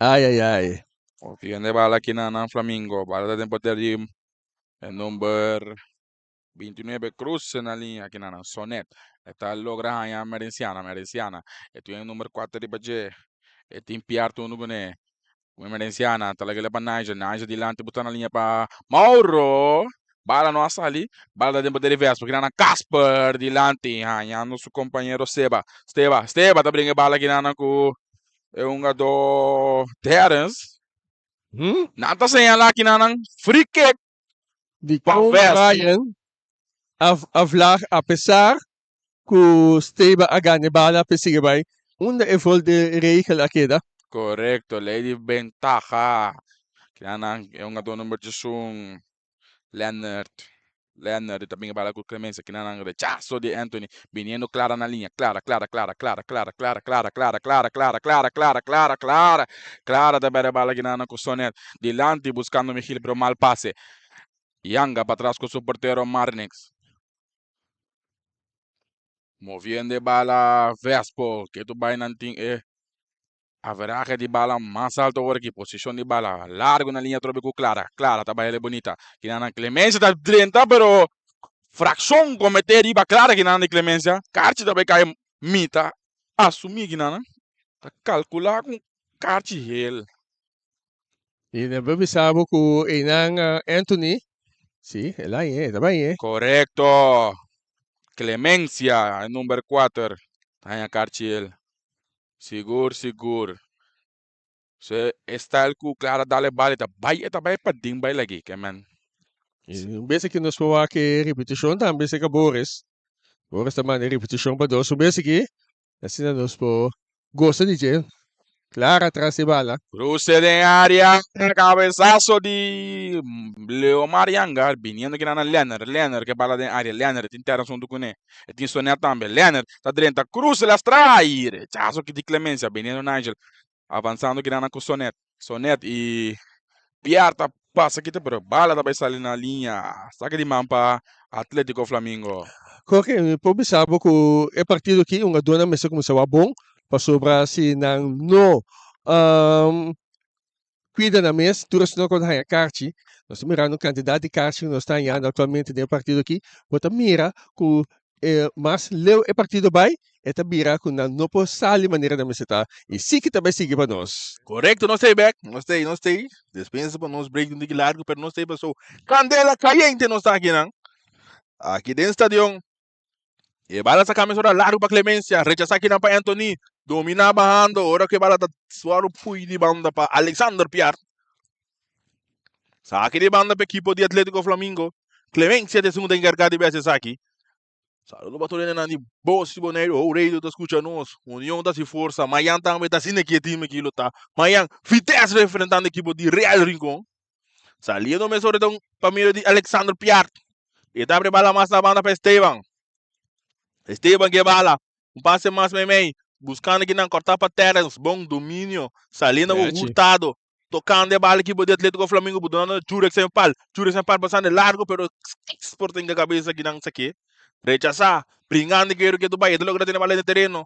Ay ay ay. Ok, ande bala aki na nan Flamingo. Bala ta den poder di e number 29 Cruz na liña aki na nan Sonet. E ta logra haña Merenciana, Merenciana. E tin e number 4 riba dje. E tin Piar unu kuné. Emerenciana ta laga pa Nigel. Nigel dilanti buta na liña pa Mauro. Bala no a sali. Bala ta den poder di Vespo. Kina na Casper dilanti. Hañando su compañero Seba. Steba. Steba ta bringa e bala kina na ku e hungador Terence. Nan ta señala kina nan free kick. Di Pa kon Vespo. Brian a a vlag apesar ku Steba a gana e bala p'e sigui bai unda e vol di regel a keda. Korekto, lei di bentaha. Kinanan e hungadó number 11, Leonard. Leonard ta bin e bala ku Clemencia. Kinanan rechaso di Anthony. Biniendo Clara na liña. Clara, Clara, Clara, Clara, Clara, Clara, Clara, Clara, Clara, Clara, Clara, Clara, Clara, Clara. Clara ta bèrdè bala kinanan ku Sonet. Dilanti buskando Michiel pero mal pase. Yanga patras ku su portero Marnix. Moviendo e bala Vespo, ke tu bai nan tin e averahe di bala mas alto awor aki. Posishon di bala largo na liña atrobe ku Clara. Clara ta bai bonita. Kinanan Clemencia ta drenta pero frakshon komete riba Clara kinanan di Clemencia. Karchi ta bai kai mita asumi kinanan. Ta kalkula ku karchi hel. I nan por bisa bo ku einan Anthony, si, el a hañ'é, e ta bai hañ'é. Korekto. Clemencia, e number kuater, ta haña karchi el. Sigur, sigur. So e style ku Clara dal e bal e ta bai, e ta bai paden bai lag'é, ke men. I un bes aki nos por wak e ripitishon tambe serka Boris. Boris ta manda e ripitishon pa nos un bes aki. Asina nos por gosa di dje. Clara tras e bala. Cruce den area, cabezazo di Leomar Yanga, biniendo kina na Lenner, Lenner ke bala den area, Lenner tin Terence hunto kuné, e tin Sonet tambe, Lenner ta drenta, cruce lastra y rechazo di Clemencia, biniendo Nigel, avanzando kina na ku Sonet, Sonet y Pierre ta pasa kita pero bala ta bai sali na liña. Saki di man pa Atletico Flamingo. Jorge, mi por bisa bo ku e partido aki hungadónan mester kuminsá wak bon pasobra si nan no kuida nan mes tur esnan ku ta haña karchi. Nos ta mirando kantidat di karchi ku nos ta hañando aktualmente den e partido aki. Bo ta mira ku e mas leu e partido bai, e ta bira ku nan no por sali manera nan mester ta. I si ki ta bai sigui pa nos. Korekto, nos ta ei bek. Nos ta ei, nos ta ei. Despensa pa nos break un tiki largu, pero nos ta ei paso kandela kayente nos ta akinan. Aki den stadion. E bala sa kambia ora largu pa Clemencia. Rechasa akinan pa Anthony. Domina bahando. Ora ku e bala ta suaru pui di banda pa Alexander Piar. Saki di banda pa ekipo di Atletico Flamingo. Clemencia ta esun ta enkargá di bes esaki. Saludo pa tur hendenan di Bos di Boneiru. Ho radio ta skucha nos. Union ta si forsa. Mayan tambe ta asina ki e team aki lo ta. Mayan Vitesse lo enfrentando ekipo di Real Rincon. Saliendo mesora ta un pa medio di Alexander Piart. E ta abri bala mas na banda pa Esteban. Esteban ke bala. Un pase mas meimei. Buscando kinan corta pa Terence. Bon dominio. Saliendo ku Nechi. Hurtado. Tocando e bala equipo di Atletico Flamingo bu dona Jurek Sem Pal. Jurek Sem Pal pasando largo pero Sporting ka cabeza ki nan sake. Rechasa. Bringando kero ke tu bai. E ta logra tene bala den tereno.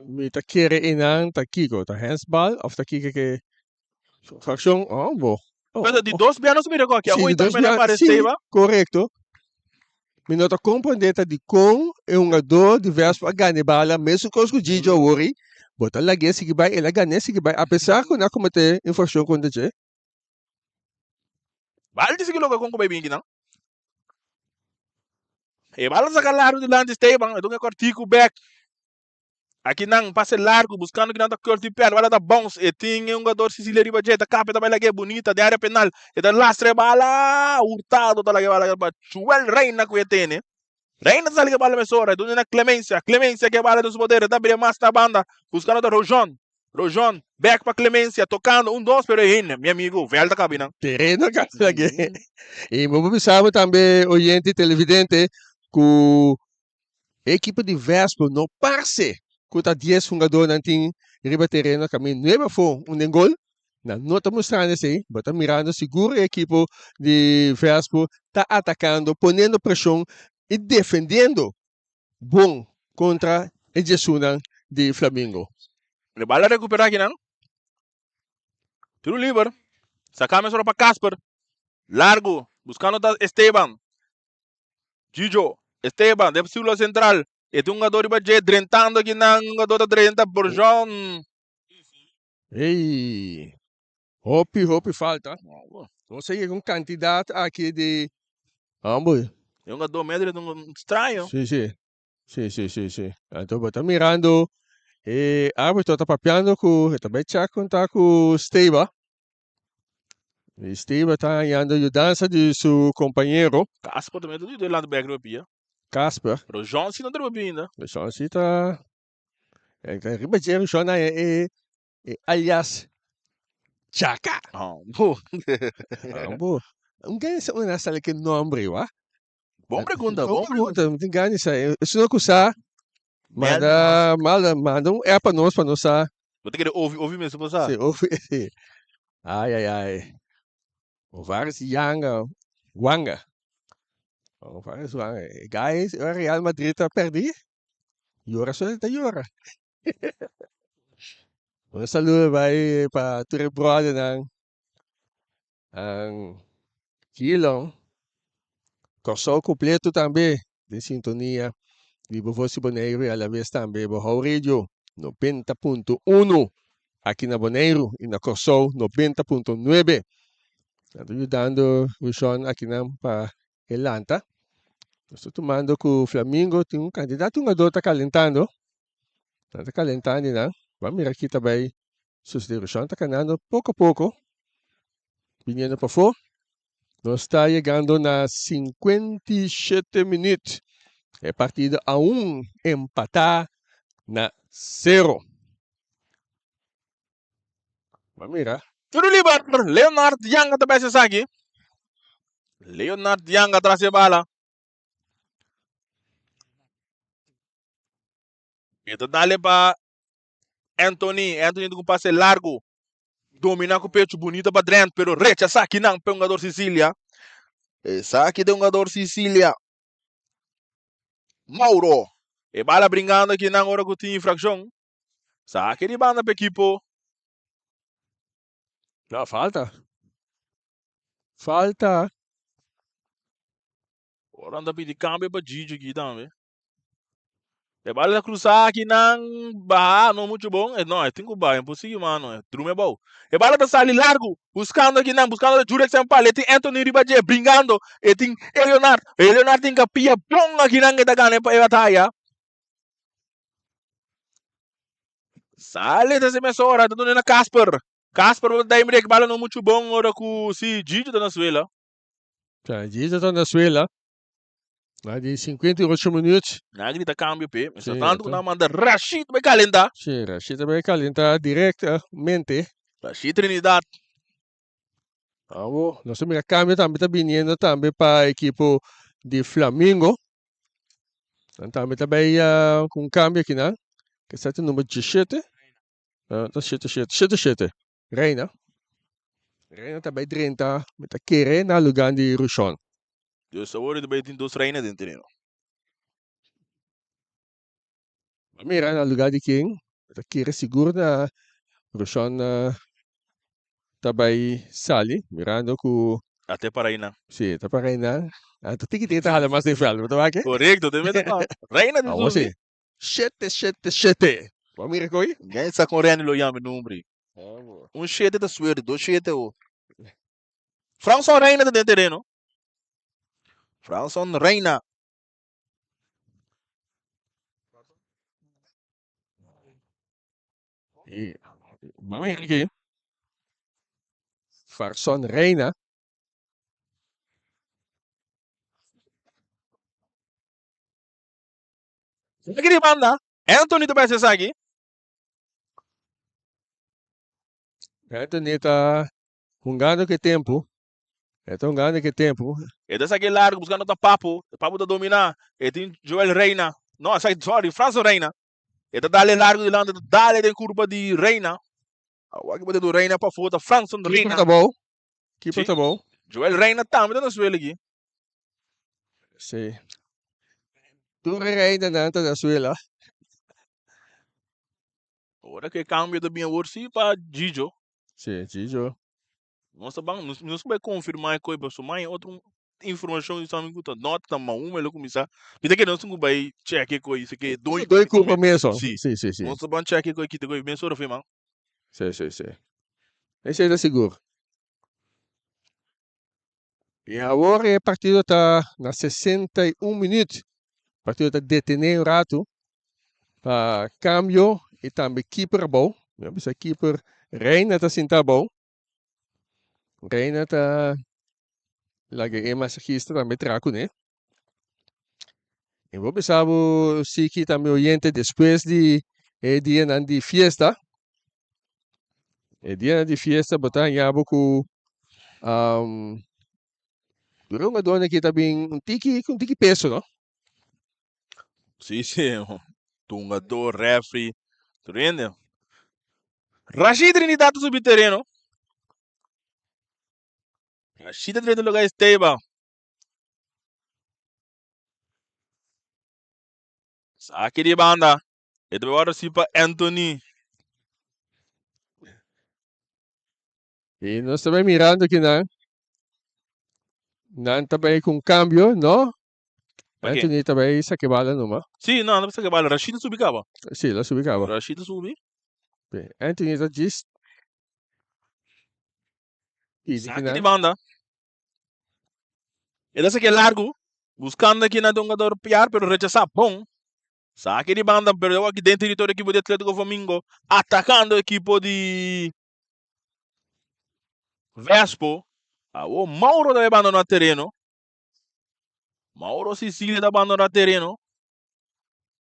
Mi ta kere einan ta kiko? Ta handsbal of ta kiko ke fraccion? Oh, bo. Oh, Pero di dos bia nos mira ku aki. Sí, Awor di dos tambe na bia, aparece sí, ba. korekto. Mi no ta komprendé ta dikon e hungadó di Vespo a gana e bala mesun kos ku Gigio awor. Bo ta lag'é sigui bai, el a gan'é sigui bai apesar ku nan a kometé infrakshon kontra dje. Bal di sigui loke kon ku bai bin kinan. E bala saka largu dilanti Esteban, e dun e kòrtiku bèk. Aki nan pase largu buscando ki nan ta Curtis Père, bala ta bounce, e tin e hungador Cecilia riba dje, ta kap e ta bai lag'é bunita den area penal, e ta lastra e bala, Hurtado ta laga e bala pa Joel Reina ku e tene. Reina ta sali ku e bala mesora, e duna na Clemencia, Clemencia ku e bala den su poder, e ta bira mas na banda, buscando ta Rojon, Rojon, bek pa Clemencia, tocando un dos pero e hende, mi amigo, veld ta kabi nan. Tereno ka lag'é. I bo por bisa bo tambe oyente i televidente ku E ekipo di Vespo no parse ku ta dies hungadónan tin riba tereno kaminda nuebe afó un den gol. Nan no ta mustrando esei, bo ta mirando sigur e ekipo di Vespo ta atakando, poniendo preshon i defendiendo bon kontra e djesunan di Flamingo. E bal a rekuperá akinan. Tiro liber. Saká mesora pa Casper. Largu. Buskando ta Esteban. Gigio, Esteban, den círculo central. E tin un jugador riba dje, drentando aki nan, un jugador ta drenta, Borjon. Ey, hopi, hopi falta. Nos a yega un cantidad aki di hombre. E un jugador medio drenta un extraño. Si, si. Si, si, si, si. Anto bo ta mirando e arbitro ta papiando cu, e ta bay check con ta cu Steba. Y Steve ta hañando yudansa di su compañero. Casper también ta delante bek riba pia. Casper. Pero John si no ta riba pia ainda. John si ta riba dje John haña e e alias Chaka. Ambo. Ambo. Un gana sa una sali ke nombre wa. Bon pregunta, Bon bon pregunta. pregunta. Mi tin gana di sa. Esun ku sa manda manda manda un app pa nos pa nos sa. Bo ta kere ovi ovi mester por sa. Sí, ovi. Ai ai ai. Ovaris Yanga, Wanga. Ovaris Wanga. E guys, ora Real Madrid ta perdi, yora so ta yora. Un saludo bai pa tur e brothernan. Gilon, Kòrsou kompleto tambe den sintonia di bo Voz di Boneiru i alabes tambe bo How Radio 90.1 aki na Boneiru i na Kòrsou 90.9. Nan ta yudando Rushon akinan pa e lanta. Nos ta tumando ku Flamingo tin un kantidat hungadó ta kalentando. Nan ta kalentando nan. Ban mira ki ta bai sucede. Rushon ta kanando poko poko. Biniendo pafó. Nos ta yegando na 57 minuut. E partido aún empatá na sero. Ban mira. Tiro liber, Leonard Yanga ta bes esaki. Leonard Yanga tras e bala. E ta dale pa Anthony. Anthony ta ku pase largo. Domina ku pecho bonita pa Drent, pero rechasa kinan pa e hungador Sicilia. Esaki ta e hungador Sicilia. Mauro. E bala bringando kinan ora ku tin infrakshon. Saki di banda pa ekipo. No, falta. Falta. Ora nan ta pidi kambio pa Gigi aki tambe. E bala ta cruza aki nan baha no mucho bon. E no, e tin cu baha, imposible mano. E drumi abou. E bala ta sali largo, buscando aki nan, buscando Jurek Sempal. E tin Anthony riba dje, bringando. E tin Eleonard. Eleonard tin capia bon aki nan e ta gana e bataya. Sali ta mesora, ta duna na Casper. Casper bo ta dai bala no mucho bon ora cu si Gigi ta na suela. Gigi ta na suela. Na di 58 minuut. Na grita cambio pe. Sí, Mientras tanto na manda Rashid bai calenta. Sí, Rashid bai calenta directamente. Rashid Trinidad. Abo, nos mira cambio tambe ta viniendo tambe pa equipo di Flamingo. Dan tambe ta bai uh, con cambio aquí na. Que está numero 17. Ta shete shete, shete shete. Reina. Reina ta bai drenta, mi ta kere na lugar di Rushon. Dus awor ta bai tin dos Reina den tereno. Bo mira na lugar di ken, mi ta kere sigur na Rushon ta bai sali, mirando ku. A te para einan. Si, ta para einan. Anto tiki tiki ta hala mas den veld, bo ta wak? Korekto, te mete pa Reina di Awor subi. si. Shete, shete, shete. Bo mira koe? Gen sa kon Randy lo yama e nombre. Un shete ta suerte, dos shete o. Franson Reina ta den tereno. Franson Reina. Y, bo mira aki. Farson Reina. Esaki di banda, Anthony ta bai haci esaki. Anthony ta hungando cu e tempo. E ta hungando cu e tempo. E ta esaki largo buscando ta Papu. Papu ta domina. E tin Joel Reina. No, esaki, sorry, Franso Reina. E ta dale largo dilanti, ta dale den curva di Reina. Awor aki bo ta du Reina pafó, ta Franson Keeper Reina. ta bou. Keeper Sí. ta bou. Joel Reina tambe ta na suelo aki. Sí. Tur e reinanan ta na suela. Ora ku e kambio ta bin awor sí pa Gigio. Sí, Gigio. Nos ta ban, nos, nos bai konfirmá e koi, pasobra mai otro informashon di sami ku ta nòt ta maun el a kuminsá. Mi ta kere nos tin ku bai chèk e koi, si ke doño Doy kurpa mesun. Sí. Sí, sí, sí. Nos ta ban chèk e koi, kita koi mesora fe man. Sí, sí, sí. Esei ta sigur. I awor e partido ta na 61 minuut. Partido ta detene un ratu pa cambio y tambe keeper abou. Mi a bisa keeper Reina ta sinta abou. Reina ta laga e masajista tambe traha kuné. I bo bisa bo siki tambe oyente despues di e dianan di fiesta. E dianan di fiesta bo ta haña bo ku tur e hungadónan aki ta bin un tiki ku un tiki peso no. Sí, sí, hungadó, refri, tur hende. Rashid Trinidad ta subi tereno. Rashid ta drenta lugar Esteban. Saki di banda. E ta wòrdu si pa Anthony. I nos ta bai mirando kinan. Nan ta bai ku un kambio, no? Pa ke? Anthony ta bai sake bala numa. Sí, no, no sake bala. Rashid a subi kaba. Sí, el a subi kaba. Rashid a subi. Anthony ta djis pidi Saki di kinan. banda. E ta sake largu, buscando aki na dungador Piar, pero rechasa bon. Saki di banda, pero aki den territorio ekipo di Atletico Flamingo, atacando ekipo di Vespo. Awo Mauro ta abandona tereno. Mauro Sicilia ta abandona tereno.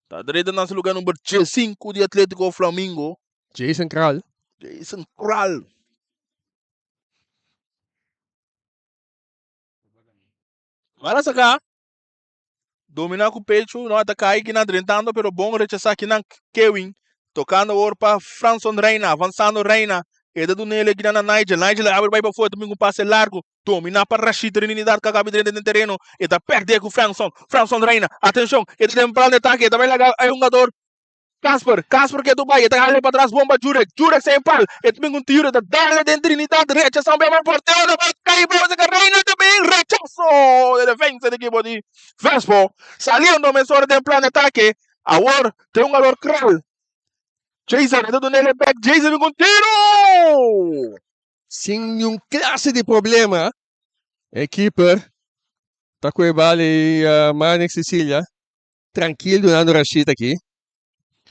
Ta drenta na su lugar number 5 di Atletico Flamingo. Jason Kral. Jason Kral. Mara saca. Domina cu pecho. No ataca aí que drentando, pero bom rechazar aqui na Kevin. Tocando awor pa Franson Reina. Avanzando Reina. E ta dunele aqui na Nigel. Nigel abre vai para fora. Também com passe largo. Domina pa Rashid Trinidad que acaba drenta den terreno. E ta perde cu Franson. Franson Reina. Atenção. E ta den plan de ataque. E ta vai laga e jugador Casper, Casper ke Dubai, e ta hale patras bomba Jurek, Jurek sa pal, e ta bin un tiro, e ta dale den Trinidad, rechazan bem al portero, ta bai kai bola saka Reina ta bin rechazo de defensa di ekipo di Vespo, saliendo mesora den plan de atake, awor tin un jugador Kral, Jason, e ta dunele bek, Jason bin un tiro! Sin niun klase di problema, e keeper ta ku e bal i Marnix Cecilia Trankil dunando Rashid aki.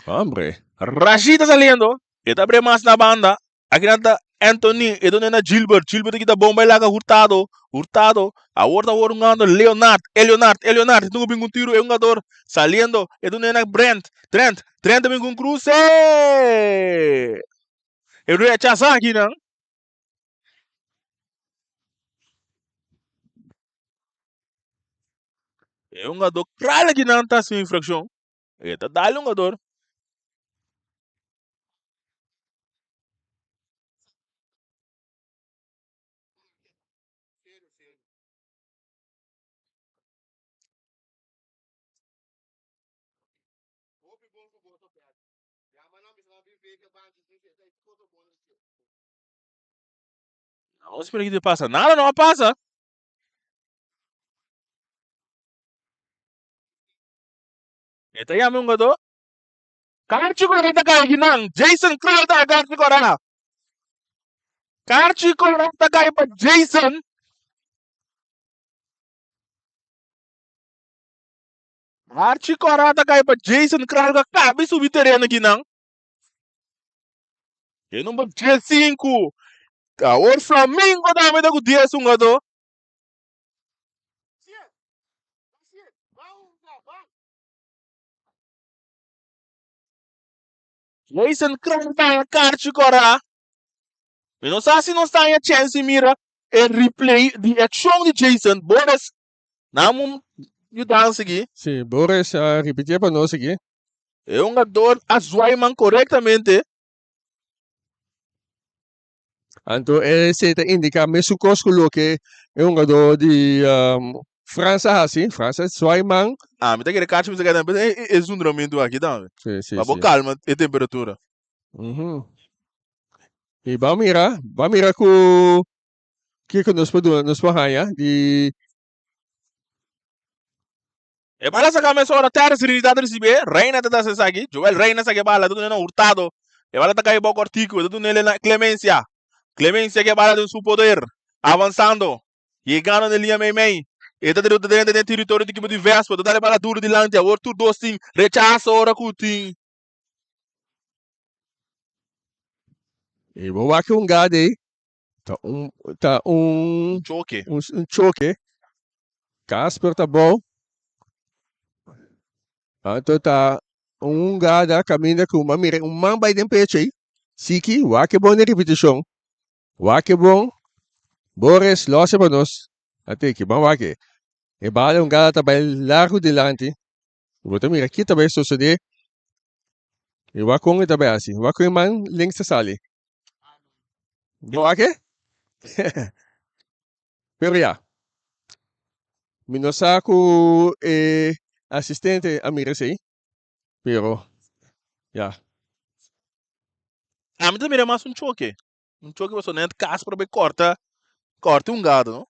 Hombre. Rashid ta saliendo. E ta bre mas na banda. Aki nan ta Anthony. E done na Gilbert. Gilbert ta kita bomba e laga Hurtado. Hurtado. Awor ta awor hungando Leonard. Eleonard. Eleonard. E tin ku bin ku un tiro. E hungador saliendo. E done na Brent. Trent. Trent ta bin ku un kruse. E rechasa aki nan. E hungador kral aki nan ta hasi un infraccion. E ta dal hungador. Nos mira kiko ta pasa. Nada no a pasa. E ta yama un hungadó. Karchi Kora ta kai akinan. Jason Kral ta Karchi Kora. Karchi Kora ta kai pa Jason. Karchi Kora ta kai pa Jason Kral ka kabi subi tereno akinan. E number 15. Awor Flamingo tambe ta ku 10 hungadó. Jason Kral ta haña karchi kòrá. Mi no sa si nos ta haña chèns di mira e replay di e akshon di Jason. Boris, nan un yudansa aki. Sí, Boris a ripitié pa nos aki. E hungador a zwai man korektamente. Anto esei ta indiká mesun kos ku loke e hungadó di Frans a hasi. Frans a zwai man. Ah, mi ta kere kachi mi ta keda e e zundramentu aki tambe. Sí, sí, Pa bo sí. kalma e temperatura. Mhm. I ban mira, ban mira ku kiko nos por duna, nos por haña di E bala saka mesora, Terence Trinidad ta risibié, Reina ta dasa esaki, Joel Reina saka e bala, ta dun'é na Hurtado, e bala ta kai bou kòrtiku, e ta dun'é na Clemencia, Clemencia ke bala den su poder, avansando, yegando na e liña meimei, e ta drenta den e teritorio di ekipo di Vespa, ta dal e bala duru dilanti, awor tur dos tin rechaso ora ku tin. E bo wak e hungada ei, Ta un ta un Choke. un, un choke. Casper ta bou. Anto ta un hungada caminda cu ma mira un man bay den pecho ey. Siki, wak e bon den repeticion. Wak e bon. Boris, los e pa nos. Ateki, ban wak e. E bala hungada ta bay largo dilanti. Bo ta mira ki ta bay sosode. I wak kon e ta bay hasi. Wak kon e man links ta sali. Bo wak e? Pero ya. Mi no sa ku e asistente a mira esei. Pero ya. Ami ta mira mas un choke. Un choke pasobra net Casper bay corta corta un gado no.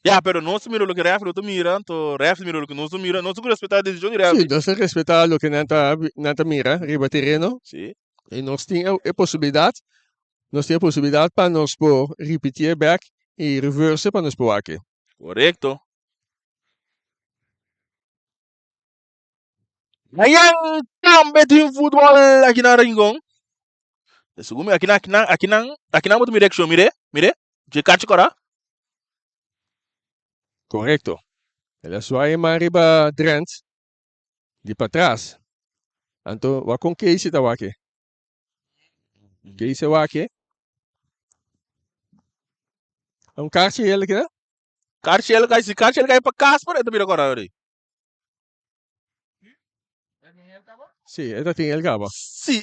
Ya pero nos ta mira loke refri lo ta mira anto refri ta mira loke nos ta mira nos ta ku respeta e decision di Sí, refri. nos ta respeta loke nan ta nan ta mira riba tereno. Sí. I nos tin e posibilidad nos tin e posibilidad pa nos por ripitié bek i reverse pa nos por wak e. Korekto. Mayan tambe tin futbol aki na Rincon. Segun mi aki nan aki nan aki nan aki nan bo ta mira accion mire mire dje kachi kora. Korekto. El a suai e man riba Drent di patras. Anto wak kon Casey ta wak e. Casey a wak e. Un karchi el keda? Karchi el kai si karchi el kai pa Casper e ta bira kora ori. Sí, e ta tin el caba. Sí.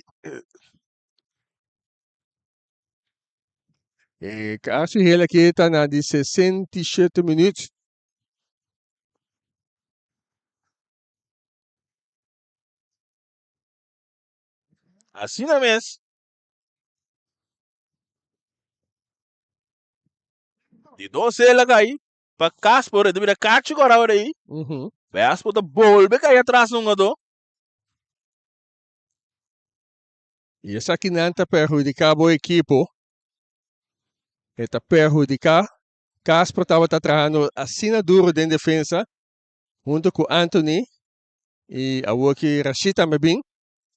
E kaartje geel aki ta na di 67 minuut. Asina mes. Di dos el a kai. Pa Casper, e ta bira kachi kora ora ei. Vespo ta bolbe kai atras un hungadó. I esakinan ta perhudiká bo ekipo. E ta perhudiká. Casper tabata trahando asina duro den defensa hunto ku Anthony i awor ki Rashid tambe bin.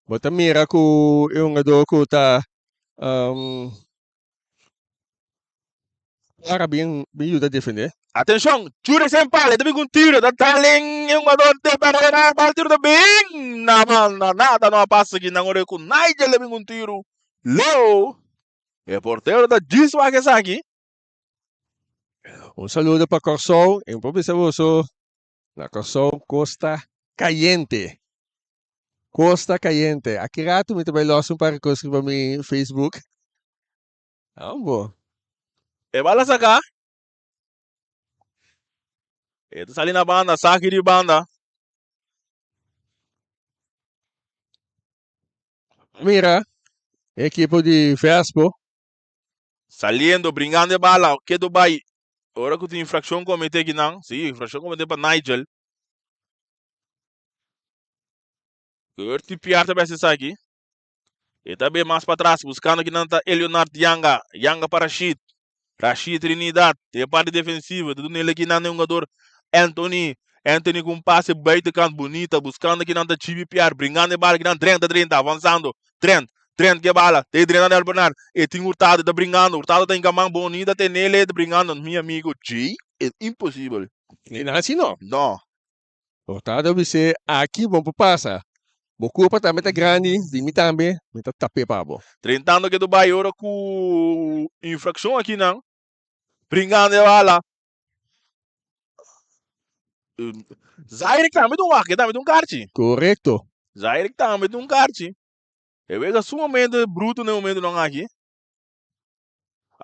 Bo ta mira ku e hungadó ku ta Para bin bin yuda defende. Atenshon! Jure sen pala, e ta bin ku un tiro, ta dal en e hungador den barrera, bal tiro ta bin na banda, nada no a pasa aki nan ora ku Nigel a bin ku un tiro leu, e portero ta djis wak esaki. Un saludo pa Kòrsou, e por bisa boso na Kòrsou kos ta kayente, kos ta kayente. Aki ratu mi ta bai lòs un par di kos riba mi Facebook. Ambo. E bala saka. E ta sali na banda, saki di banda. Mira e ekipo di Vespo. Saliendo, bringando e bala, kedo bai. Ora ku tin infrakshon komete akinan, si, infrakshon komete pa Nigel. Gertie Piar ta bes esaki. E ta bin mas patras buscando kinan ta Eleonard Yanga. Yanga pa Rashid. Rashid Trinidad. Den parti defensivo. Ta duna el kinan e hungador Anthony. Anthony cu un pase buitenkant bunita. Buscando kinan ta Chibi Piar. Bringando e bala kinan Drent ta drenta. Avanzando. Drent. Drent ke bala. Ta drenta na Bernard. E tin Hurtado. Ta bringando. Hurtado ta hinca man bonita. Tenele. Ta bringando. Mi amigo Jay. Es imposibel. Ni nan si no. No. Hurtado bis'é, Aki bo por pasa. Bo kurpa tambe ta grandi, di mi tambe, mi ta tap'é pa bo. Drentando ke Dubai ora ku infrakshon akinan, bringando e bala. Zairik tambe ta un wak, e tambe ta un karchi. Korekto. Zairik tambe ta un karchi. E wega sumamente bruto na e momentonan aki.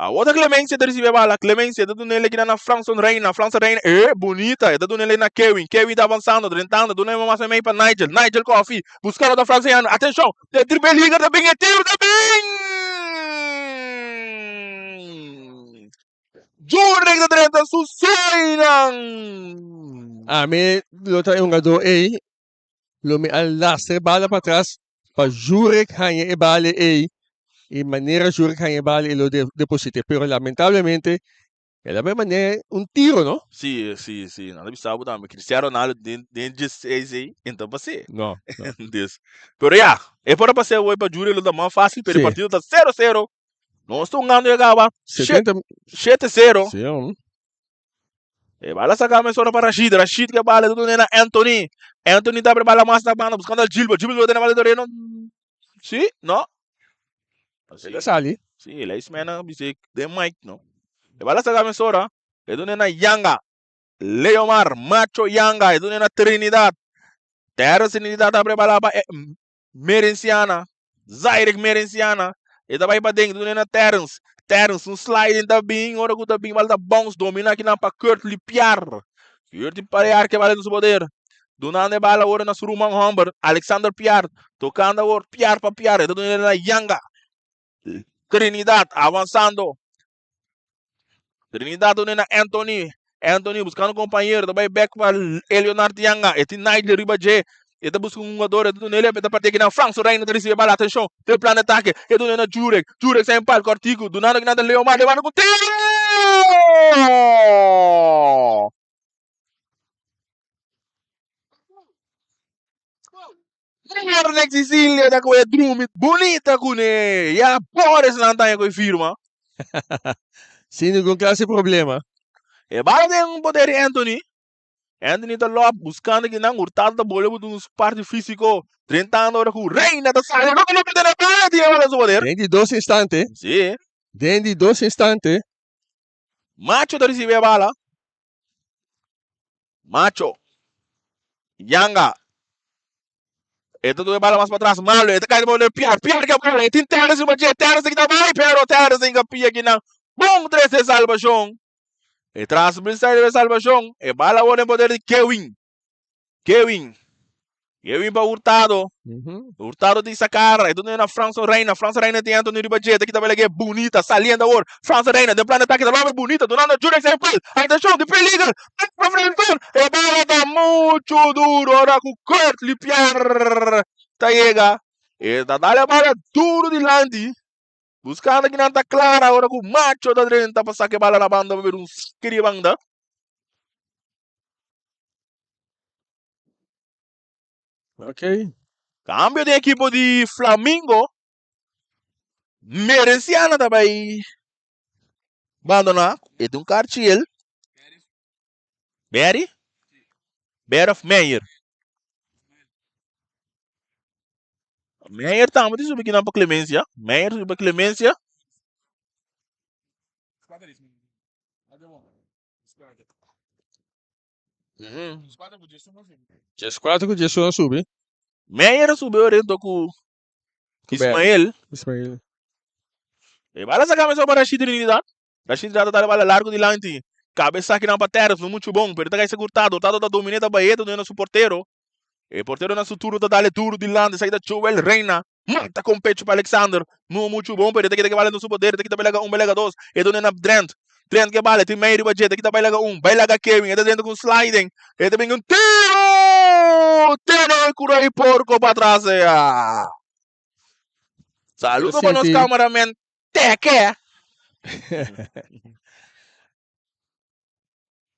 Awor ta Clemencia ta ricibi e bala. Clemencia ta duna el aki na Franson Reina. Franson Reina, eh, bunita. E ta duna el na Kewin. Kewin ta avanzando, drentando. Duna el mas mei pa Nigel. Nigel Coffee. Buscando ta Franson. Atencion! E triple liga ta bin. E tiro ta bin! Jurek ta drenta su soinan! Ami lo ta e hungador ey. Lo mi a lastra e bala patras pa Jurek haña e bala ei y manera Jurek haña e bala e lo deposit'é. Pero lamentablemente el a bai manera un tiro no. Sí, sí, sí. Nan ta bisa bo tambe Cristiano Ronaldo den den 16 ei e no ta pas'é. No, no. Dus, pero ya, e por a pas'é awor pa Jurek lo ta mas fácil pero e Sí. partido ta 0-0. Nos ta hungando ya kaba 70 7-0. Sí, hom. E bala saca mesora pa Rashid. Rashid ke bala tudo na Anthony. Anthony ta bala mas na banda buscando Gilbert. Gilbert lo bala terreno. Sí, no. Sí. Ele sali. Sí, ele is mena bise de Mike, no. E bala saca mesora. E dune na Yanga. Leomar, Macho Yanga, e dune na Trinidad. Terra Trinidad abre bala pa Merenciana, Zairek Merenciana, e ta bai paden, duna na Terrence. Terrence, un sliding ta bin, ora ku ta bin, bal ta bounce, domina akinan pa Kurtley Piar. Kurtley Piar ke bala den su poder. Dunando e bala awor na su ruman homber, Alexander Piar. Tokando awor Piar pa Piar, e ta duna na Yanga. Trinidad avansando. Trinidad duna na Anthony. Anthony buscando compañero, ta bai back pa Leonard Yanga. E tin Nigel riba dje. E ta busca un jugador, e ta duna ele, e ta parti aki na Frank Reina ta recibe bala, atención, den plan de ataque. E duna na Jurek. Jurek sa empal cortico, dunando aki na Leomar, Leomar cu tiro! Marnex Cecilia ta koe drumi bunita kuné. Ya Boris nan taña koe firma. Sin ningun clase problema. E bala den poder di Anthony. Anthony ta lop buscando kinan Hurtado ta bole buta un parti fisico. Drentando ora cu Reina ta sali. No lo mete na bala tin e bala su poder. Den di dos instante. Si. Den di dos instante. Macho ta ricibi e bala. Macho. Yanga. E ta duna e bala mas patras. Malo. E ta kai riba Piar. Piar ke bala. E tin Terence riba dje. Terence kita bai. Pero Terence inga pia kinan. Bon trese salbashon. E tras brisa riba e salbashon. E bala awor den poder di Kewin. Kewin. Kewin pa Hurtado. Hurtado tin sacar. E duna na Franson Reina. Franson Reina tin Anthony riba dje. Ta kita bala ke bunita. Saliendo awor. Franson Reina den plan de ataque. Ta lobe bunita. Dunando Jurex en pal. Atención di peligro. Pa Franson. E bala ta mucho duro. Ora ku Kurt Lipiar ta yega. E ta dale bala duro dilanti. Buscando kinan ta clara ora ku Macho ta drenta pa saca e bala na banda pa bira un saque di banda. Ok. Cambio den equipo di Flamingo. Merenciana ta bay bandona. E ta un karchi el. Berry? Berry of Meyer? Meyer tambe ta subi kinan pa Clemencia. Meyer subi pa Clemencia. 14 ku 11 a subi. Meyer a subi orento ku Ismael. Ismael. E bala saca mesmo pa Rashid Trinidad. Rashid Trinidad ta dale bala largo dilanti. Cabe saki nan pa Terrence, no mucho bon, pero ta cai Hurtado. Hurtado ta domine ta bayeta na su portero. E portero na su turno ta dale duro dilanti. Esaki ta Joel Reina. Mata con pecho pa Alexander. No mucho bon, pero e ta kita ke bala den su poder. E ta kita bai laga un, bai laga dos. E duna na Drent. Drent ke bala, tin mei riba dje. E ta kita bai laga un, bai laga Kevin. E ta drenta ku un sliding. E ta bin un tiro! Tene kura i porko pa atras ea. Saludo pa nos cameraman Teke.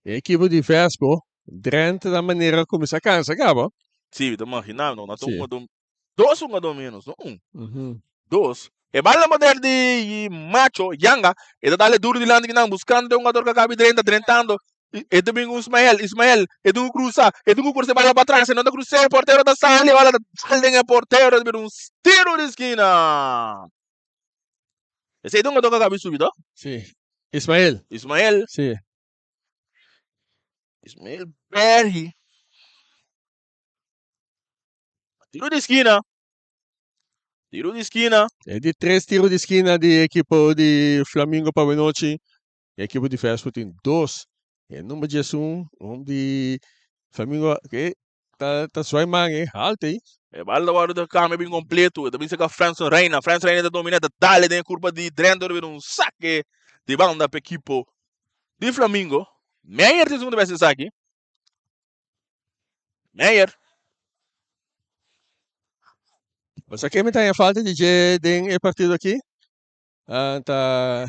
E ekipo di Vespo, Drenthe na manera kuminsá kansa kaba. Sí, mi ta imaginá, no, no ta un jugador, dos jugador menos, no un, dos. E bal na poder di Macho, Yanga, e ta dale duro dilanti kinan, buscando e jugador ku a kabi drenta, drentando. E ta bin ku Ismael, Ismael, e tin ku krusa, e tin ku krusa e bala pa atras, e no ta krus'é, e portero ta sali, e bala ta dal den e portero, ta bira un tiro di skina. Esei ta un jugador ku a kabi subi, toh? Sí, Ismael. Ismael. Sí. Ismael Berry. Tiro di skina. Tiro di skina. E di tres tiro di skina di ekipo di Flamingo pa awenochi. E ekipo di Vespo tin dos. E number diesun, un di Flamingo ke ta ta zwaai man e halte ei. E bal ta wòrdu ta kambia bin kompleto. E ta bin seka Franson Reina. Franson Reina ta domina, ta dale den e kurpa di Drenthe ora bira un sake di banda pa ekipo di Flamingo. Meyer tin segundo bes esaki. Meyer. Bo sa ke mi ta haña falta di dje den e partido aki? Ta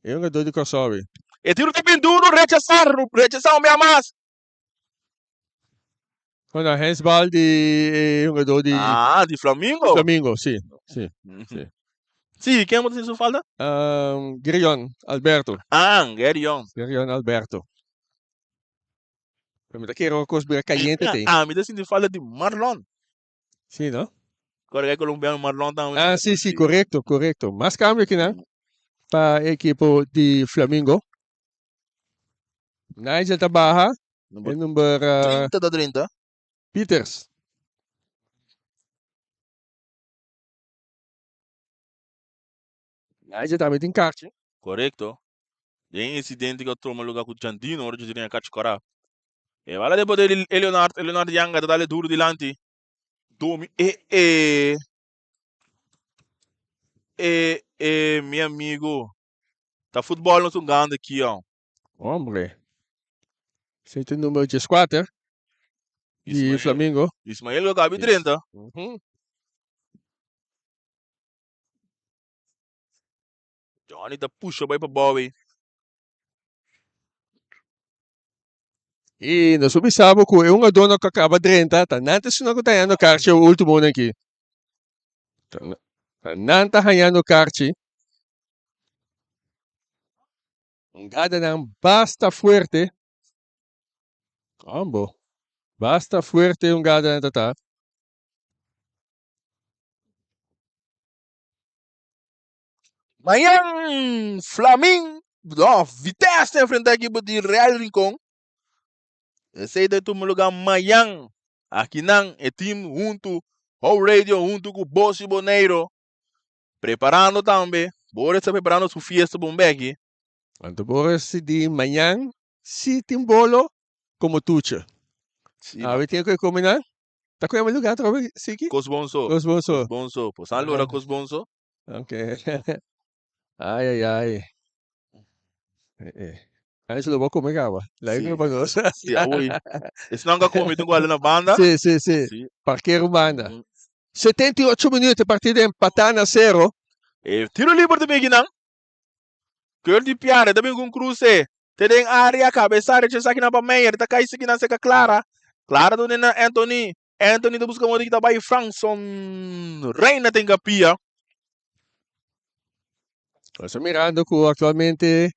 e hungador di Kòrsou ei. E tiro ta bin duro, rechasá, rechasá un bia mas. Bueno, handsbal di e hungador di Ah, di Flamingo. Flamingo, sí, sí, sí. Sí, ken bo ta sinti su falta? Gerion Alberto. Ah, Gerion. Gerion Alberto. Pero mi ta kere ora kos bira kayente te. Ah, mi ta sinti falta di Marlon. Sí, no? Kore e colombiano Marlon tambe. Ah, sí, sí, correcto, correcto. Mas cambio kinan pa e equipo di Flamingo. Nigel ta baha. Number E number uh, 30 ta 30. Peters. Nigel tambe tin kaartje. Correcto. Den incidente ku a tuma lugar ku Jandino ora dje tin a kachi kora. E bala den poder di Eleonard, Eleonard Yanga ta dale duro dilanti. Domi e e e e mi amigo. Ta futbol nos hungando aki oh. Hombre. Esei ta numero dieskuater di Ismael. Flamingo. Ismael lo kabi Yes. 30. Mhm. Johnny ta pusha bai pa Bowie. I nos por bisa bo ku e hungadónan ku a kaba drenta ta nan ta esnan ku ta hañando karchi e últimonan aki. Ta nan ta hañando karchi. Hungadanan basta fuerte. Ambo. Basta fuerte hungadanan ta ta. Mañan Flamin, no, Vitesse ta enfrenta ekipo di Real Rincon. Esei ta tuma lugar mañan. Akinan e team huntu, How Radio huntu ku Bosi Boneiro. Preparando tambe. Boris ta preparando su fiesta bon beki. Anto Boris di mañan si tin bolo komo tuche. Sí, Awe tin ku kome nan. Ta ku yama lugar atrobe Siki? Kos bon so. Kos bon so. Kos bon so. Por san lora kos bon so. Ok. Ai ai ai. Eh eh. Angelo bo come caba. Lai Sí. pa nos. Sí, awoi. Esnan ka come tin ku hala na banda. Sí, sí, sí. Sí. Parkero banda. 78 minuut, partido empatá na cero. E tiro liber ta bin akinan. Keur di Piara ta bin ku un kruse. Te den área, kabesa rechasá kinan pa Meyer. Ta kai sikinan serka Clara. Clara ta duna na Anthony. Anthony ta buska moda ki ta bai Frankson Reina ten kapia. Nos ta mirando ku aktualmente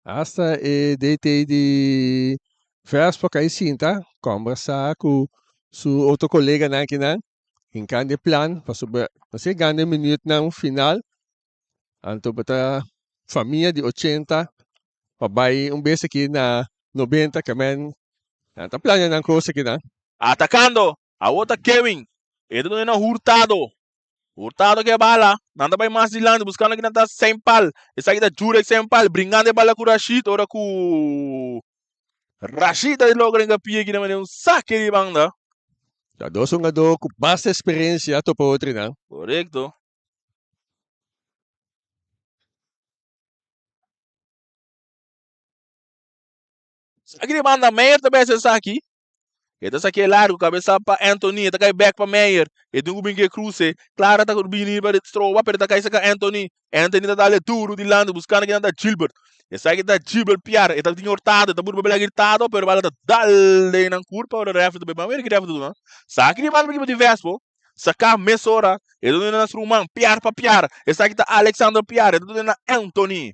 hasta e DT di Vespa kai sinta kombersá ku su otro koleganan akinan hinkando e plan pasobra nos a yegando e minütnan final anto bo ta famia di ochenta pa bai un bes aki na nobenta ke men nan ta plania nan kos akinan. Atakando, awor ta Kevin. E ta duna na Hurtado. Hurtado ke bala. Nan ta bai mas dilanti buskando kinan ta Sempal. Esaki ta Jurek Sempal bringando e bala ku Rashid ora ku Rashid ta logra hinka pie kinan mane un sake di banda. Ta dos hungadó ku basta eksperensia a topa otronan. Korekto. Esaki di banda Meyer ta bes esaki. E ta saké largu, kabesa pa Anthony, e ta kai bek pa Meyer. E tin ku bin ku e kruse. Clara ta bini pa stroba, pero e ta kai saka Anthony. Anthony ta dale duru dilanti, buskando kinan ta Gilbert. Esaki ta Gilbert Piar, e ta tin Hurtado, e ta purba bela Hurtado, pero bala ta dal den nan kurpa, ora refri ta bay. Mira ki refri ta duna. Saki di banda pa ekipo di Vespo, saka mesora, e ta duna na su ruman, Piar pa Piar. Esaki ta Alexander Piar, e ta duna na Anthony.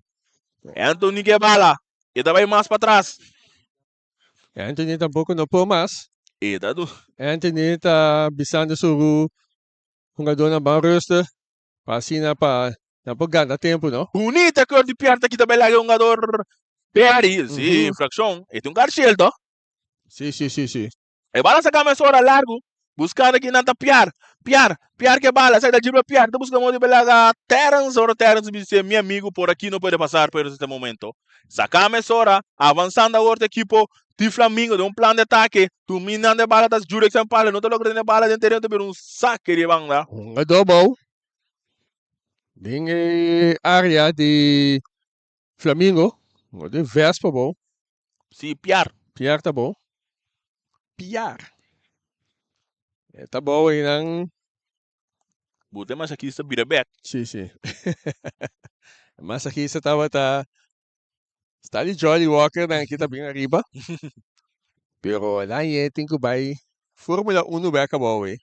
Anthony ke bala, e ta bay mas patras. Anthony tampoco no por mas. E ta du. Anthony ta bisando su hungadornan ban rustig pa asina pa nan por gana tempo no. Bunita kor di pierna ta kita bay laga e hungador Perry. Si, infraccion. E tin un karshel to. Si, si, si, si. E bala sa cama ora largo, buscando ki nan ta piar, piar, piar ke bala, sa ta dribla piar, ta busca modo di belaga Terence, ora Terence dice mi amigo por aquí no puede pasar pero este momento. Sa cama es ora, avanzando awor ta equipo di Flamingo den un plan de ataque, dominando e bala ta Jurek Sampale, no ta logra tene bala den tereno ta bira un saque di banda. Hungador bou den e area di Flamingo, hungador di Vespa bou. Si, Piar. Piar ta bou. Piar. E ta bou einan. Bo ta masakista bira bek. Si, si. E masakista tabata Stanley Jolly Walker nan aki ta bin ariba. Pero nan ye tin ku bai Formula Uno bek abou ei.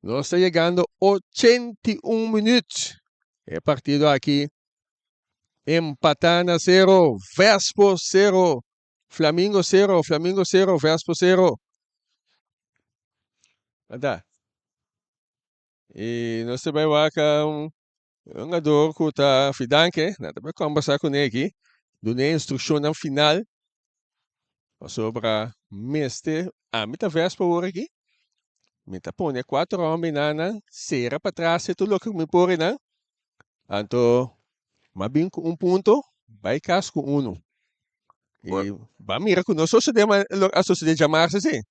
Nos ta yegando 81 minuut. E partido aki Empatá na sero, Vespo sero, Flamingo sero, Flamingo sero, Vespo sero. Ata. I nos ta bai wak un hungador ku ta Fidanke, nan ta bai kombersá kuné aki, dun'é instrukshonnan final pasobra mester, ami ta Vespo awor aki, mi ta pone kuater hòmber nan sera patras tur loke ku mi por einan. Anto m'a bin ku un punto, bai kas ku unu. I ba mira ku no sosodé ma lo a sosodé djamars así.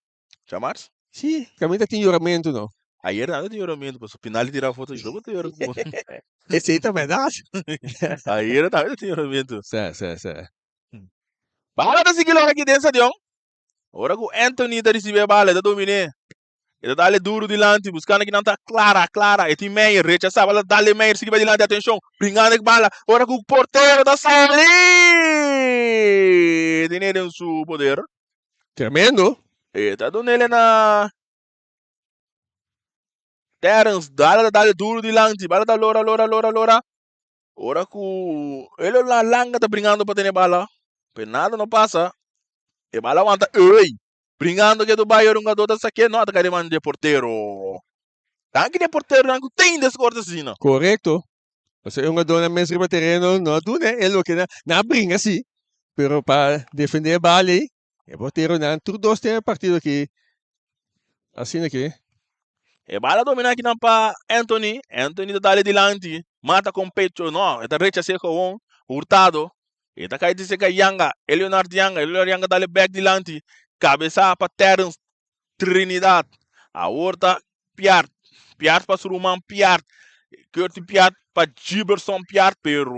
Djamars? Sí, kaminda tin yoramentu no. Ayer nada tin yoramentu, pasobra final di tira foto yo ta yora ku. Esei ta bèrdat. Ayer tambe tin yoramentu. Sè, sè, sè. Bala ta sigui lora aki den stadion. Ora ku Anthony ta risibí e bala, e ta dominé. E ta dale duru dilanti, buscando kinan ta Clara, Clara, e tin Meyer, rechasa, bala dale Meyer, sigui bai dilanti, atencion, bringando e bala, ora cu portero ta sali! Tene den su poder. Tremendo. E ta dunele na Terence, bala ta dale duru dilanti, bala ta lora, lora, lora, lora. Ora cu elo la langa ta bringando pa tene bala, pero nada no pasa. E bala wanta, ey! Bringando ke Dubai ora un gadó ta sak'é no a ta kai den man dje portero. Danki den porteronan ku tin des korte asina. Korekto. Pasobra e hungadónan mes riba tereno no a duna e loke nan a bringa si, pero pa defendé e bal ei, e porteronan tur dos den e partido aki asina ke. E bal a dominá akinan pa Anthony, Anthony ta dal e dilanti, mata kon pecho, no, e ta rechas'é gewoon, Hurtado E ta kai dise ka Yanga, e Leonard Yanga, e Leonard Yanga dale bek dilanti, kabesa pa Terrence Trinidad. Awor ta Piart, Piart pa su ruman Piart, Curty Piart pa Giberson Piart, pero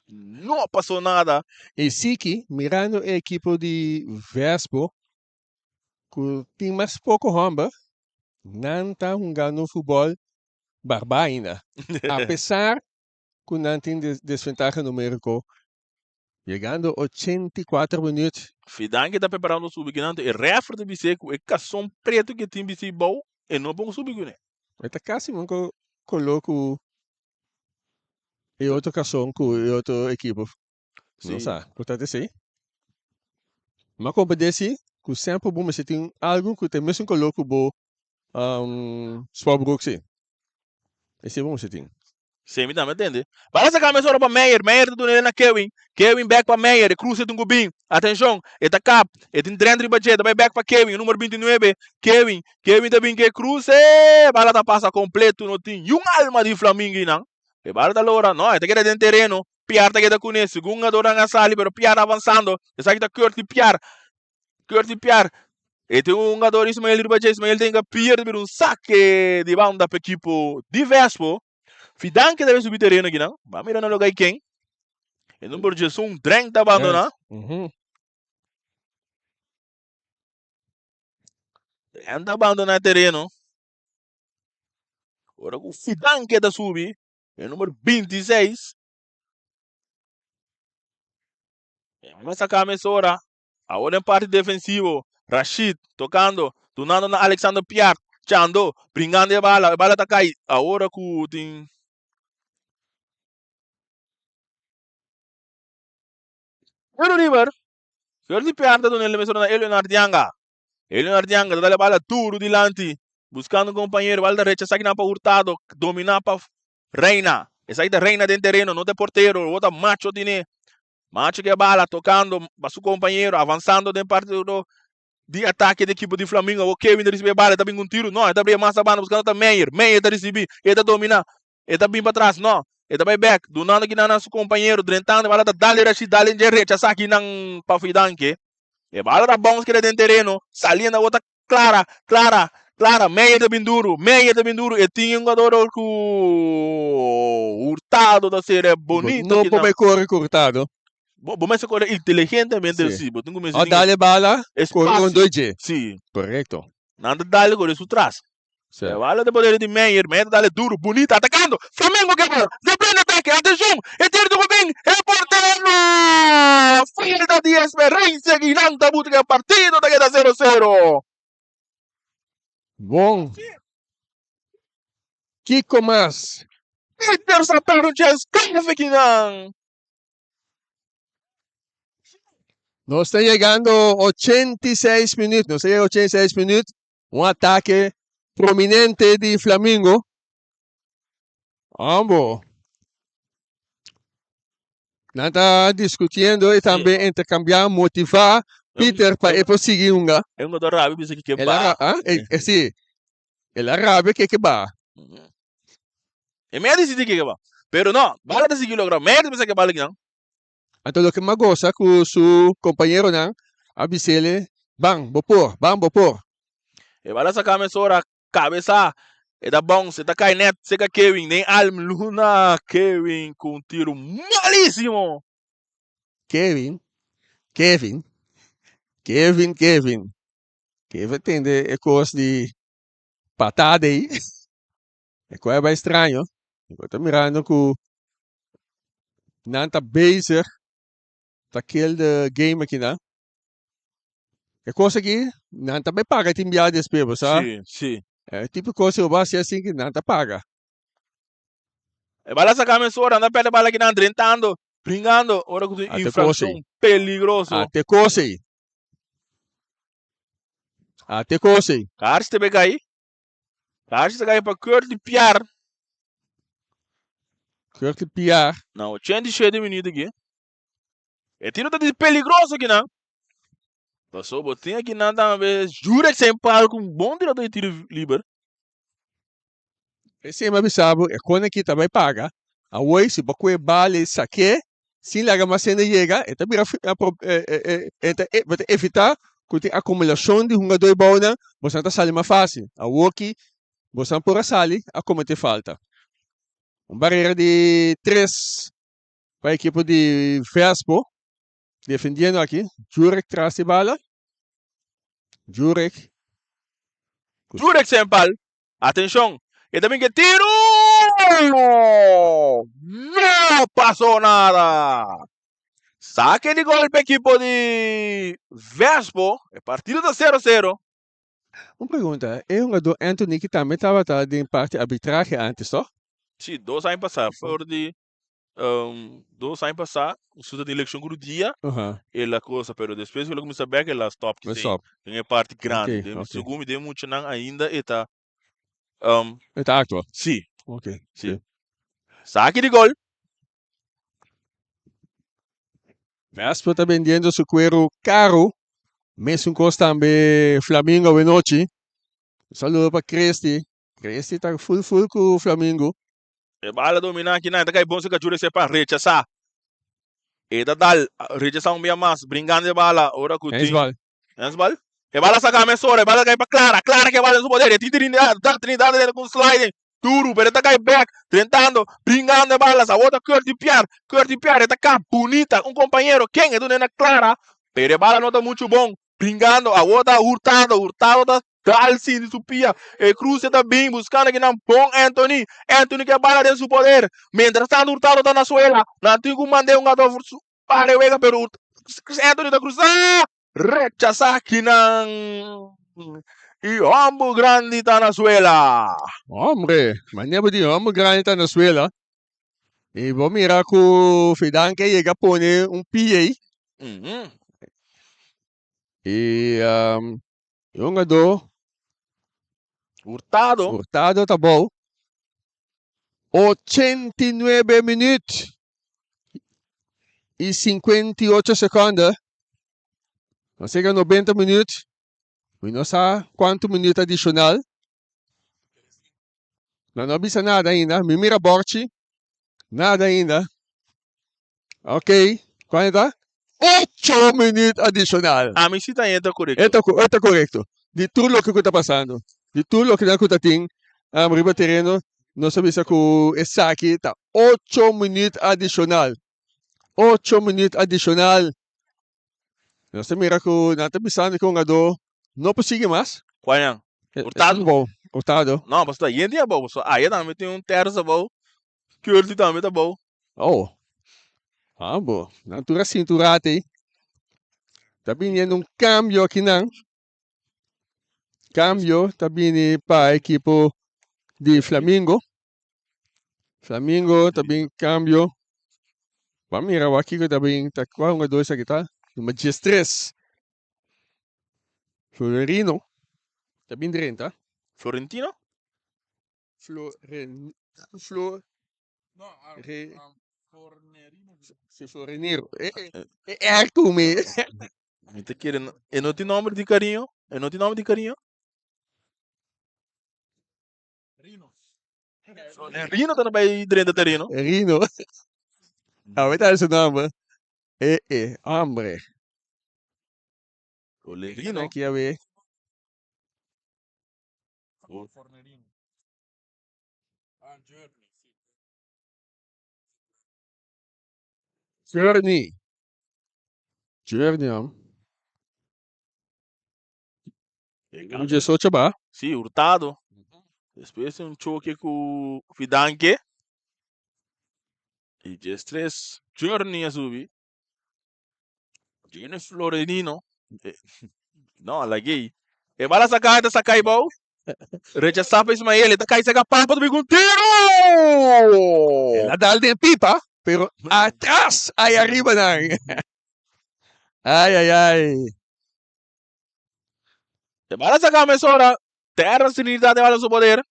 no pasó nada. E siki, mirando e ekipo di Vespo ku tin mas poko hòmber, nan ta hungando futbòl barbá ainda. Apesar ku nan tin desventaha numériko yegando 84 minuut. Fidanki ta preparando subi kinan e refer ta bis'é ku e kason pretu ke tin bisí bou e no por subi kuné. E ta kasi mon kolo ku e otro kason ku e otro ekipo. No sa ku ta esei. M'a komprendé si ku semper bo mester tin algu ku ta e mesun kolo ku bo spòtbroek si. Esei bo mester tin. Sí, mi tambe tende. Bala saca mesora pa Meyer. Meyer ta duna na Kewin. Kewin back pa Meyer. E cruce tin cu bin. Atencion. E ta kap. E tin Drent riba dje. Ta bay back pa Kewin. E numero 29. Kewin. Kewin ta bin cu e cruce. Bala ta pasa completo. No tin niun alma di Flamingo eynan. E bala ta lora. No, e ta keda den tereno. Piar ta keda cune. Segun hungadornan a sali, pero Piar avanzando. Esaki ta Curtly Piar. Curtly Piar. E tin un hungador Ismael riba dje. Ismael tin ka pierde bira un sake di banda pa ekipo di Vespo. Fidanke ta bin subi tereno akinan. Ba mira na loke ai ken. E number 11 Drenk ta abandona. Drenk ta abandona e tereno. Ora ku Fidanke ta subi, e number 26. E saka mesora. Awor den parti defensivo, Rashid tocando, dunando na Alexander Piart, Chando, bringando e bala, e bala ta cay. Awor cu tin Tiro liber. Jordi Piart ta duna el mesora na Eleonard Dianga. Eleonard Dianga ta dal e bala duro dilanti, buscando un compañero. Bala ta rechasa kinan pa Hurtado, domina pa Reina. Esaki ta Reina den tereno, no ta e portero. Awor ta Macho tine. Macho ke bala tocando pa su compañero, avanzando den parti di atake di ekipo di Flamingo. Awor Kevin ta ricibi e bala, e ta bin cu un tiro. No, e ta bria mas abanda buscando ta Meyer. Meyer ta ricibi, e ta domina, e ta bin patras. No, e ta bay bek, dunando kinan na su compañero, drentando e bala ta dal Rashid, dal en dje rechaza kinan pa Fidanke. E bala ta bounce keda den tereno, saliendo awor ta Clara, Clara, Clara, Meyer ta bin duru, Meyer ta bin duru, e tin un jugador cu Hurtado ta ser e bonito No kinan. por bay core cu Hurtado. Bo, bo mester core inteligentemente Sí. si, bo tin cu mester O tin dale bala, core espacio. rondó dje. Sí. Correcto. Nan ta dale core su tras. Sí. E bala ta poder di Meyer, Meyer ta dale duro, bonito, atacando. Flamengo ke bala, de pleno ataque, atención, e tiro di Rubén, e portero! Falta di experiencia Guinan ta buta ke partido ta keda 0-0. Bon. Kiko mas? Interceptar un chance clave Guinan. Nos ta yegando 86 minuut. Nos ta yega 86 minuut. Un atake prominente di Flamingo. Ambo. Nan ta discutiendo y tambe intercambia, motiva Peter pa e por sigui hunga. E hungador rabia bisa ki ke El a ba. ah, e, e, si. El a rabia ke ke ba. E mea decidi ke ke ba. Pero no, bala ta sigui logra. Mea ta bisa ke bala kinan. Anto loke m'a gosa ku su kompañeronan a bis'el, Ban, bo por, ban, bo por. E bala saka mesora, kabesa, e ta bounce, e ta kai nèt seka Kevin den alm luna. Kevin ku un tiru malísimo. Kevin, Kevin, Kevin, Kevin. Kevin tende e kos di patada ei. E kos a bai straño. Bo ta mirando ku nan ta bezig ta kill the game akinan. E kos aki nan ta bai paga tin bia despues, bo sa. Sí, sí. E tipo kos ku bo hasi asin ki nan ta paga. E bala saka mesora, nan ta perde bala akinan drentando, bringando, ora ku tin Ate kos ei. infrakshon peligroso. Ate kos ei. Ate kos ei. Kaars te bai kai. Kaars ta kai pa Curtly Piar. Curtly Piar. Na 87 minuut aki. E tiro ta di peligroso aki nan. Paso bo tin aki nan tambe Jurek zijn paal ku un bon tirador di tiro liber. Esei mi a bisa bo, e kone aki ta bai paga. Awor si bo kue bal e sak'é sin laga mas hende yega, e ta bira e ta bo ta evitá ku tin akumulashon di hungadó e bounan, boso ta sali mas fásil. Awor ki boso por a sali a kometé falta. Un barera di tres pa ekipo di Vespo, defendiendo aki, Jurek tras di bala. Jurek. Jurek Sempal Atencion, e ta bin ke tiru! No pasó nada! Sake di gol pa ekipo di Vespo. E partido ta sero sero. Un pregunta, e hungador Anthony ki tambe tabata den parti arbitrahe antes, toch? Sí, dos aña pasá, for di dos aña pasá, su ta tin leccion ku dia, el a cosa, pero despues ku el a kuminsá bek, el a stop El stop. den e parti grandi. Ok, Den ok. segun mi den muchanan ainda e ta E ta actua? Sí. Ok, Sí. ok. Saki di gol. Vespa ta bendiendo su cuero caro. Mesun cos tambe Flamingo awenochi. Un saludo pa Christy. Christy ta full full cu Flamingo. E bala dominá akinan, e ta kai bon serka Jure Sepa, rechasá. E ta dal, rechasá un bia mas, bringando e bala, ora ku tin. Hensbal. Hensbal? E bala saka mesora, e bala kai pa Clara, Clara ke bala den su poder, e tin Trinidad, ta Trinidad den ku sliding, duru, pero e ta kai bek, drentando, bringando e bala, sa wou ta Curty Piar, Curty Piar e ta ka bunita, un kompañero, ken e duna na Clara, pero e bala no ta muchu bon, bringando, awor ta Hurtado, Hurtado ta dal sinti su pia, e cruce ta bin buscando kinan bon Anthony, Anthony ke bala den su poder, mientras tanto Hurtado ta na suela, nan tin ku manda e hungador para e wega, pero Anthony ta cruza, rechasa kinan y homber grandi ta na suela. Hombre, manera bo di homber grandi ta na suela. Y bo mira cu Fidanque yega pone un pie ey. Y e hungador Hurtado. Hurtado ta bou. 89 minuut y 58 seconde. Nos yega 90 minuut. Mi no sa cuanto minuut adicional. No, no bisa nada ainda. Mi mira borchi. Nada ainda. Ok. Cuánto ta? Ocho minuut adicional. Ami si ta e ta korekto. E ta, e ta korekto. Di tur loke ku ta pasando. Di tur loke nan ku ta tin um, riba tereno, nos a bisa ku esaki ta ocho minuut adicional. Ocho minuut adicional. Nos ta mira ku nan ta bisando ku hungadó no por sigui mas. Cual nan? Hurtado? Abou, Hurtado. No, pasobra ta yenti abou. Pasobra aya tambe tin un tersa abou. Curti tambe ta abou. Oh. Ah, bo. Nan tur a sinti un rato ei. Ta biniendo un cambio aki nan. Cambio ta bini pa ekipo di Flamingo. Flamingo ta bin cambio. Ban mira wak kiko ta bin ta kua hungador esaki ta. Number 13. Florentino ta bin drenta. Florentino? Floren Flor Re Si Floreniro. E e e ku mi. Mi ta kere e no tin nomber di cariño? E no tin nomber di cariño? Rino ta bay drenta tereno. Rino. Awe ta su nomber. E e hombre. Rino. Aquí a ver. Journey. Journey, hom. Un 18 ba. Sí, Hurtado. Despues di un choke ku Fidanque. I 13 Journey a subi. Journey Florenino. No, lag'ei. E bala saká, e ta saká ei bou. Rechasá pa Ismael, e ta kai saka Papa ta bin ku un tiro! El a dal den pipa, pero atras ay ariba nan. Ay, ay, ay. E bala saka mesora. Terrence Trinidad e bala su poder.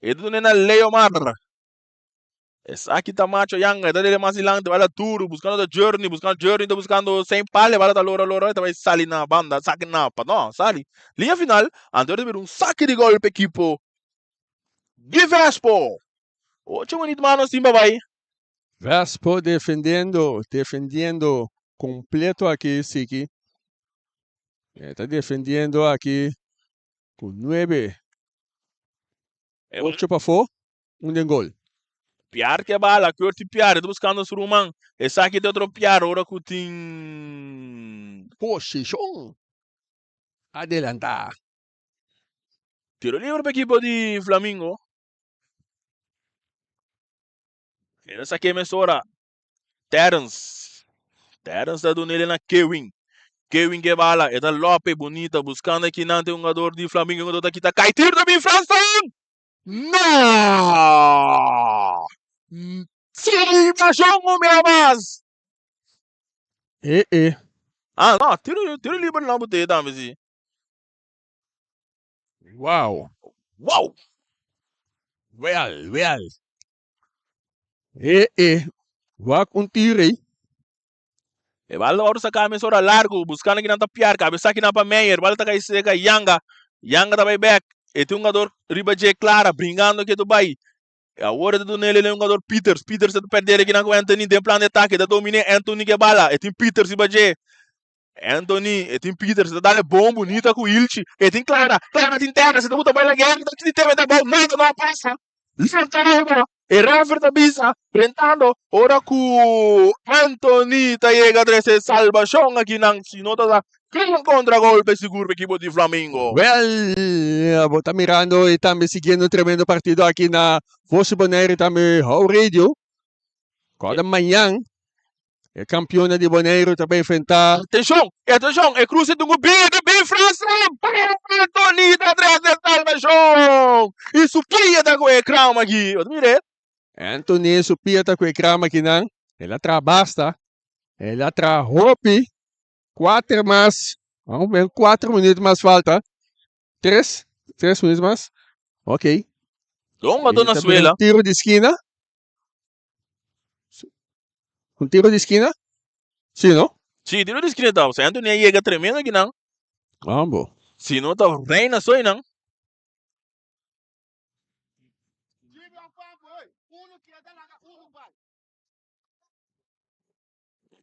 E ta duna na Leomar. Esaki ta macho yanga, e ta dele mas dilanti, bala duro, buscando ta Journey, buscando Journey, ta buscando Saint Paul, e bala ta lora lora, e ta bai sali na banda, saki na, pa no, sali. Liña final, anto ta bira un saki di gol pa ekipo di Vespo. Ocho minuut mas nos tin pa bai. Vespo defendiendo, defendiendo completo aki Siki. E ta defendiendo aki ku nuebe, ocho pafó, un den gol. Piar ke bala, Curty Piar, e ta buskando su ruman. Esaki ta otro Piar ora ku tin. Posishon adelantá. Tiro libre pa ekipo di Flamingo. E ta sake mesora. Terence. Terence ta duna ele na Kewin. Kewin ke bala. E ta lope bunita buscando aki nan tin hungador di Flamingo. Hungador ta kita kai. Tiro ta bin Franson! No! Celebracion un bia mas! E e. Ah, no, tiro, tiro libre no botei tambe si. Wow. Wow! Well, well. E e. Wak un tiro ei. E bal ta wòrdu saká mesora largu, buskando kinan ta piar, kabesá kinan pa Meyer, bal ta kai seka Yanga, Yanga ta bai bèk, e tin un hungador riba dje Clara, bringando ke ta bai, awor e ta duna el e hungador Peters, Peters ta pèrdè kinan ku Anthony den plan di atake, ta dominé Anthony ke bala, e tin Peters riba dje. Anthony, e tin Peters, ta dale bon bunita ku Ilchi. E tin Clara, Clara tin Terrence, ta buta bai la guerra, ta kiti teme ta bou, nada no a pasa. Lanta riba, e refer ta bisa, brentando, ora ku Anthony ta yega trese salbashon aki nan, si no ta da gran kontragolpe sigur pa ekipo di Flamingo. Wel, bo ta mirando y tambe siguiendo un tremendo partido aki na Voz di Bonaire y tambe How Radio. Kòrda mañan e kampionnan di Boneiru ta bai enfrentá. Atenshon! Atenshon! E kruse tin ku bin, e ta bin Frans Anthony ta tras den salbashon! I su pia ta ku e kram aki. Bo ta mira e? Anthony su pia ta ku e kram akinan. El a traha basta. El a traha hopi. Kuater mas. Vamos ver, kuater minuut mas falta. Tres? Tres minuut mas? Ok. Don a dona suela. Tiro di skina. Un tiro di skina? Sí, no? Sí, tiro di skina ta. Anthony a yega tremendo aki nan. Ambo. Si no ta reina soy nan.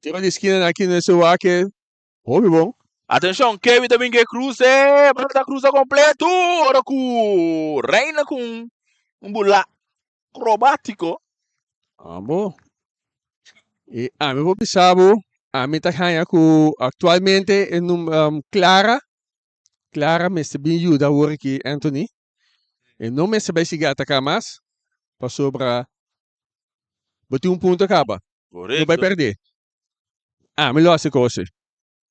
Tiro di skina aki no se wak hopi bon. Atenshon, Kevin ta bin ke kruse, bala ta krusa kompleto, ora ku Reina ku un bula akrobátiko. Abo. I ami por bisa bo, ami ta haña ku aktualmente e num Clara, Clara mester bin yuda awor aki Anthony. E no mester bai sigui ataká mas, pasobra bo tin un punto kaba. No bai Korekto. pèrdè. Ami lo hasi kos ei.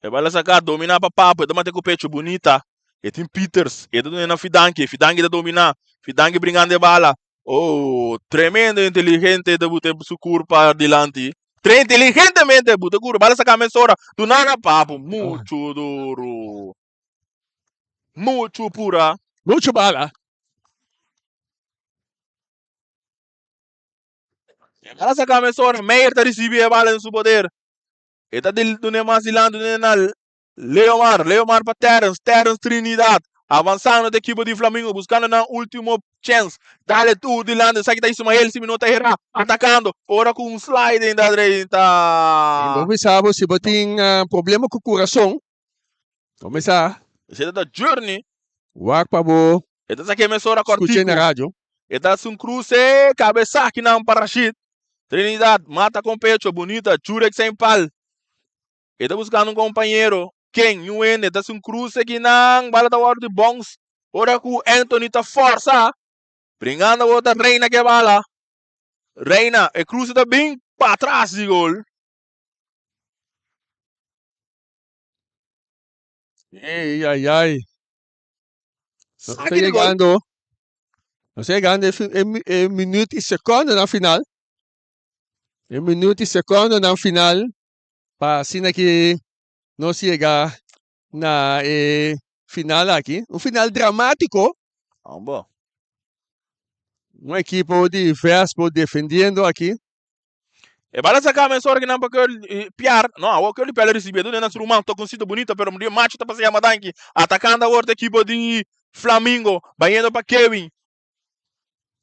E bala saká, dominá pa Papo, e ta mate ku pecho, bunita. E tin Pieters, e ta duna na Fidanki, Fidanki ta dominá, Fidanki bringando e bala. Oh, tremendo inteligente e ta buta su kurpa dilanti. Tre inteligentemente e buta kurpa, bala saká mesora, duna na Papo, muchu duru. Muchu pura. Muchu bala. E bala saká mesora, Meyer ta risibí e bala den su poder. E ta dun'é mas dilanti, dun'é na Leomar, Leomar pa Terrence, Terrence Trinidad, avansando ta ekipo di Flamingo, buskando nan ultimo chèns. Dale tur dilanti, esaki ta Ismael si mi no ta herá, atakando, ora ku un sliding ta drenta. Bo bisa bo si bo tin problema ku kurason, bo mesa. Esei ta Journey. Wak pa bo. E ta saki mesora Skuch'é na kòrtiku. radio. E ta hasi un kruse, kabesa akinan pa Rashid. Trinidad mata con pecho, bunita, Jurek sin pal. E ta buscando un compañero. Ken? Niun hende. Ta haci un cruce akinan, bala ta wordo di bounce. Ora cu Anthony ta forza, bringando awor ta Reina ke bala. Reina, e cruce ta bin patras di gol. Ey, ay, ay. Nos ta Saki di gol. yegando, nos ta yegando e, fi- e, mi- e minuut y secondonan final. E minuut y secondonan final pa asina ki nos yega na e final aki. Un final dramatico. Hombo. Un equipo di Vespo defendiendo aki. E bala saca mesora ki nan pa Curly Piar. No, awor Curly Piar a ricibi. E duna na su ruman. Toconcito bunito, pero di macho ta pasa yama danki. Atacando awor ta equipo di Flamingo. Bayendo pa Kevin.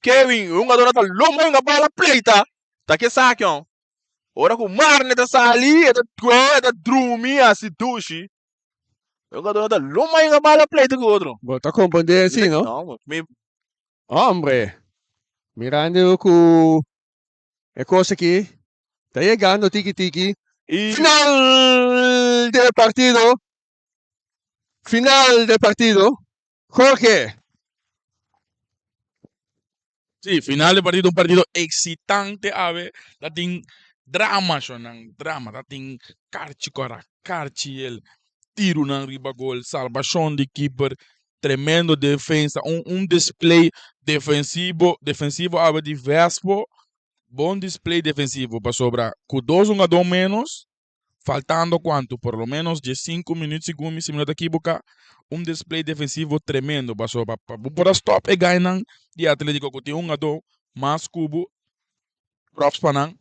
Kevin, e hungador ta lomba hunga bala pleita. Ta ke saki on. Ora ku Marne ta sali, e ta kue, e ta drumi hasi dushi. E hungador ta lomba hunga bala pleita ku otro. Bo ta comprende así, no? No, mi Hombre, mirando ku E kos aki ta yegando tiki tiki. I. Final di e partido. Final di e partido. Jorge. Sí, final di partido, un partido eksitante awe. Ta tin drama shonnan, drama. Ta tin karchi kora karchi el tirunan riba gol, salbashon di kiper, tremendo defensa, un un display defensivo defensivo awe di Vespo, bon display defensivo pasobra ku dos hungadó menos, faltando kuantu por lo menos diesinku minüt segun mi si mi no ta ekiboká, un display defensivo tremendo pasobra pa bo por a stòp e gainan di Atletico ku tin un hungadó mas ku bo, props pa nan,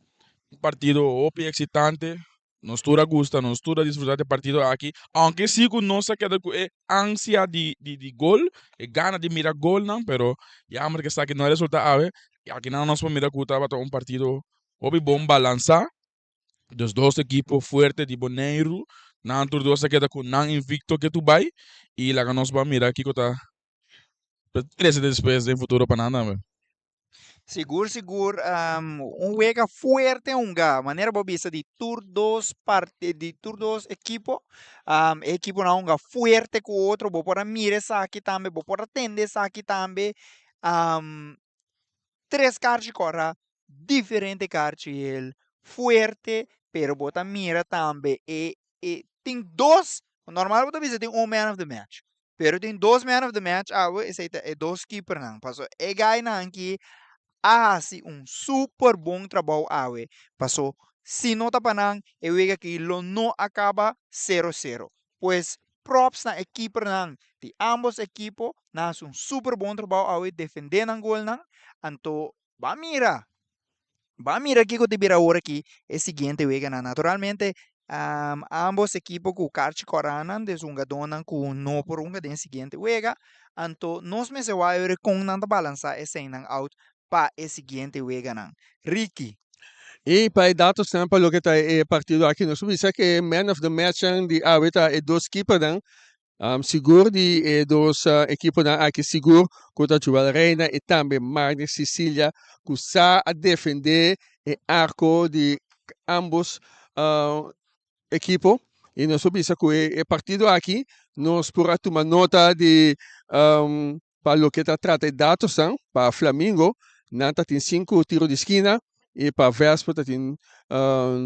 un partido hopi eksitante. Nos tur a gusta, nos tur a disfruta di e partido aki, aunke si ku nos a keda ku e ansia di di di gol, e gana di mira golnan, pero jammer ku esaki no a resulta awe, i akinan nos por mira ku tabata un partido hopi bon balansa, dus dos ekipo fuerte di Boneiru. Nan tur dos a keda ku nan invicto ke tu bai i laga nos ban mira kiko ta trese despues den futuro pa nan tambe. Sigur sigur un wega fuerte hunga manera bo bisa di tur dos parti di tur dos ekipo e ekiponan a hunga fuerte ku otro bo por a mira esaki tambe bo por a tende esaki tambe tres karchi kòrda diferente karchi el fuerte pero bo ta mira tambe e e tin dos normal bo ta bisa tin un man of the match pero tin dos man of the match awe esei ta e dos keepernan paso e gainan aki a hasi un super bon trabou awe paso si no ta pa nan e wega aki lo no a kaba sero sero pues props na e keepernan di ambos ekipo nan a hasi un super bon trabou awe defende nan golnan anto Ba mira! Ba mira kiko ta bira awor aki e siguiente weganan. Naturalmente, ambos ekipo ku karchi kòrá-nan, des hungadónan ku no por hunga den e siguiente wega. Anto nos mester wak awor kon nan ta balansá eseinan out pa e siguiente weganan. Ricky. I pa e datosnan pa loke ta e partido aki, nos por bisa ku e man of the matchnan di awe ta e dos keepernan. Sigur di e dos ekiponan aki sigur ku ta Joel Reina i tambe Marnix Cicilia ku sa a defendé e arko di ambos ekipo i nos por bisa ku e partido aki nos por a tuma nota di Pa loke ta trata e datosnan, pa Flamingo nan ta tin sinku tiro di skina i pa Vespo ta tin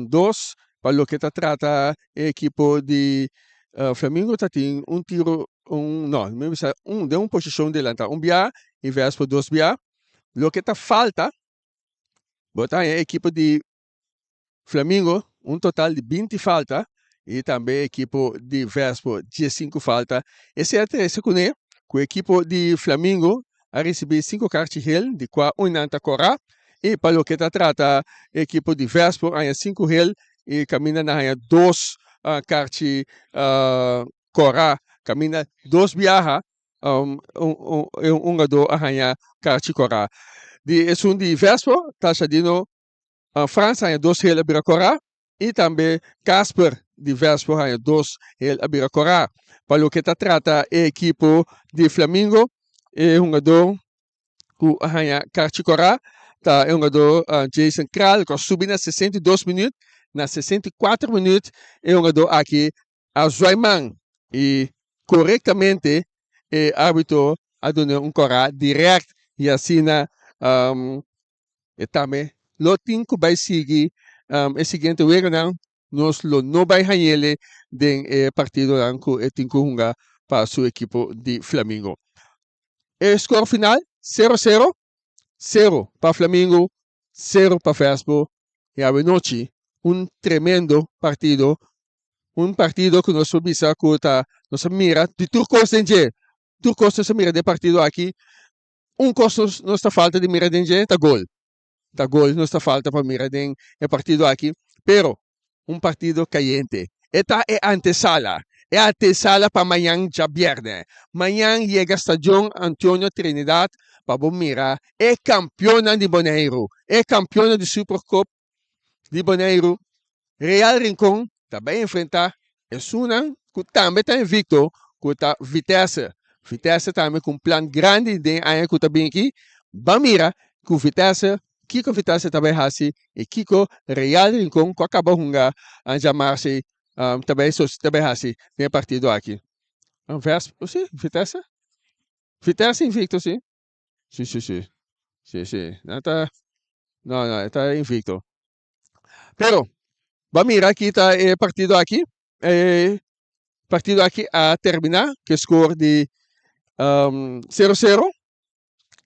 dos. Pa loke ta trata e ekipo di Flamingo ta tin un tiro, un no, mi bisa un den un posishon delanta un bia i Vespo dos bia. Loke ta falta, bo ta haña e ekipo di Flamingo un total di 20 falta y tambe ekipo di Vespo 15 falta. Esey a trece cune cu ekipo di Flamingo a ricibi 5 carchi gel di cua un nan ta cora y pa loke ta trata ekipo di Vespo a haya 5 gel y caminda nan haya 2 carchi cora caminda dos biaha e hungador a haya carchi cora. Di esun di Vespo ta Shadino Frans haña dos hel a bira kòrá i tambe Casper di Vespo haña dos hel a bira kòrá. Pa loke ta trata e ekipo di Flamingo, e hungadó ku a haña karchi kòrá ta e hungadó Jason Kraal ku a subi na 62 minüt. Na 64 minüt e hungadó aki a zwaai man i korektamente e árbitro a dun'é un kòrá dirèkt i asina E tambe lo tin ku bai sigui e siguiente weganan. Nos lo no bai hañ'ele den e partidonan ku e tin ku hunga pa su ekipo di Flamingo. E skor final, sero sero, sero pa Flamingo, sero pa Vespo. I awenochi un tremendo partido, un partido ku nos por bisa ku ta nos a mira di tur kos den dje. Tur kos nos a mira den e partido aki. Un kos nos nos ta falta di mira den dje ta gol. Ta gol nos ta falta pa mira den e partido aki. Pero un partido kayente. E ta e antesala. E antesala pa mañan djabièrnè. Mañan yega Stadion Antonio Trinidad pa bo mira e kampionnan di Boneiru. E kampionnan di Supercup di Boneiru, Real Rincon ta bai enfrentá esunnan ku tambe ta invicto ku ta Vitesse. Vitesse tambe ku un plan grandi den aña ku ta bin aki. Ban mira ku Vitesse, kiko Vitesse ta bai hasi i kiko Real Rincon ku a kaba hunga djamarsi ta bai ta bai hasi den e partido aki. Vespo, si, Vitesse? Vitesse invicto, si. Si, si, si. Si, si. Nan ta, no, no, e ta invicto. Pero, ba mira aki ta e partido aki. E partido aki a termina ku score di um, 0-0.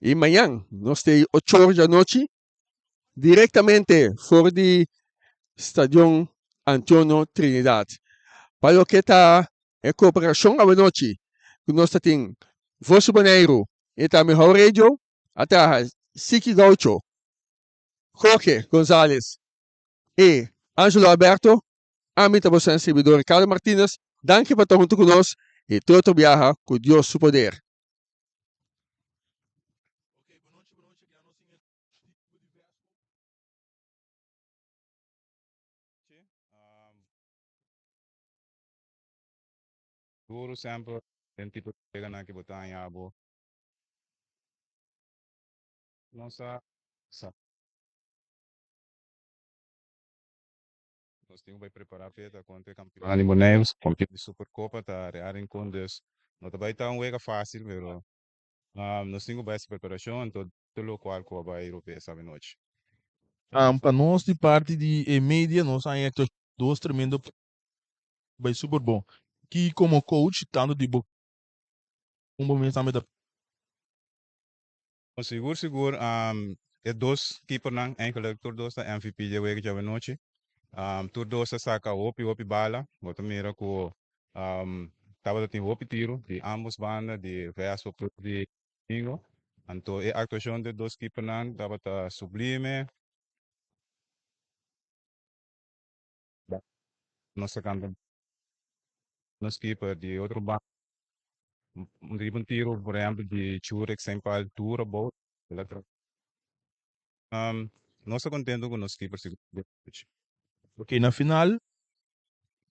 I mañan nos te 8 or di anochi directamente for di Stadion Antonio Trinidad. Pa loke ta e cooperacion awanochi cu nos ta tin Voz di Boneiru y tambe How Radio a traha Siki Gaucho, Jorge Gonzalez y Angelo Alberto. Ami ta boso servidor Ricardo Martinez. Danki pa ta hunto cu nos y te otro biaha cu Dios su poder. Duru semper den tipo di weganan ki bo ta haña bo. Nos a sa. Nos tin ku bai prepará p'e ta kontra e kampionnan di Boneiru. Kampion di Superkopa ta Real Rincon, dus no ta bai ta un wega fásil, pero nos tin ku bai hasi preparashon, anto tur lokual ku a bai rop'é sabi nochi. Pa nos di parti di e media nos a haña dos tremendo bai super bon. Ki komo coach tanto di bo un bo mes tambe ta. Sigur sigur e dos keepernan eigenlijk tur dos ta MVP dje wega djawe nochi. Tur dos a saka hopi hopi bala. Bo ta mira ku tabata tin hopi tiro di ambos banda di Vespo plus di Domingo. Anto e aktuashon di e dos keepernan tabata sublime. Nos ta kanta nos keeper di otro banda riba un tiro por ehempel di Churek Saint Paul tur abou el a tra nos ta contento cu nos keeper sigur. Ok na final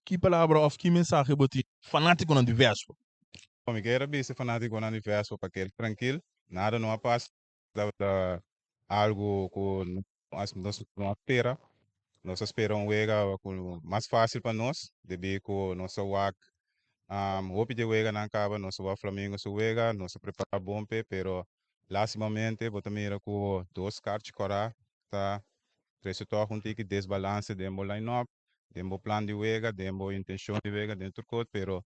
ki palabra of ki mensahe bo tin fanaticonan di Vespo? Mi kier a bisa fanaticonan di Vespo pa keda trankil nada no a pasa tabata algo cu nos no a spera. Nos a spera un wega cu mas facil pa nos, debi cu nos a wak hopi di e weganan caba, nos a wak Flamengo su wega, nos a prepara bon p'e, pero lastimamente bo ta mira cu dos carchi cora ta trece toch un tiki desbalance den bo line-up, den bo plan di wega, den bo intencion di wega, den tur cos, pero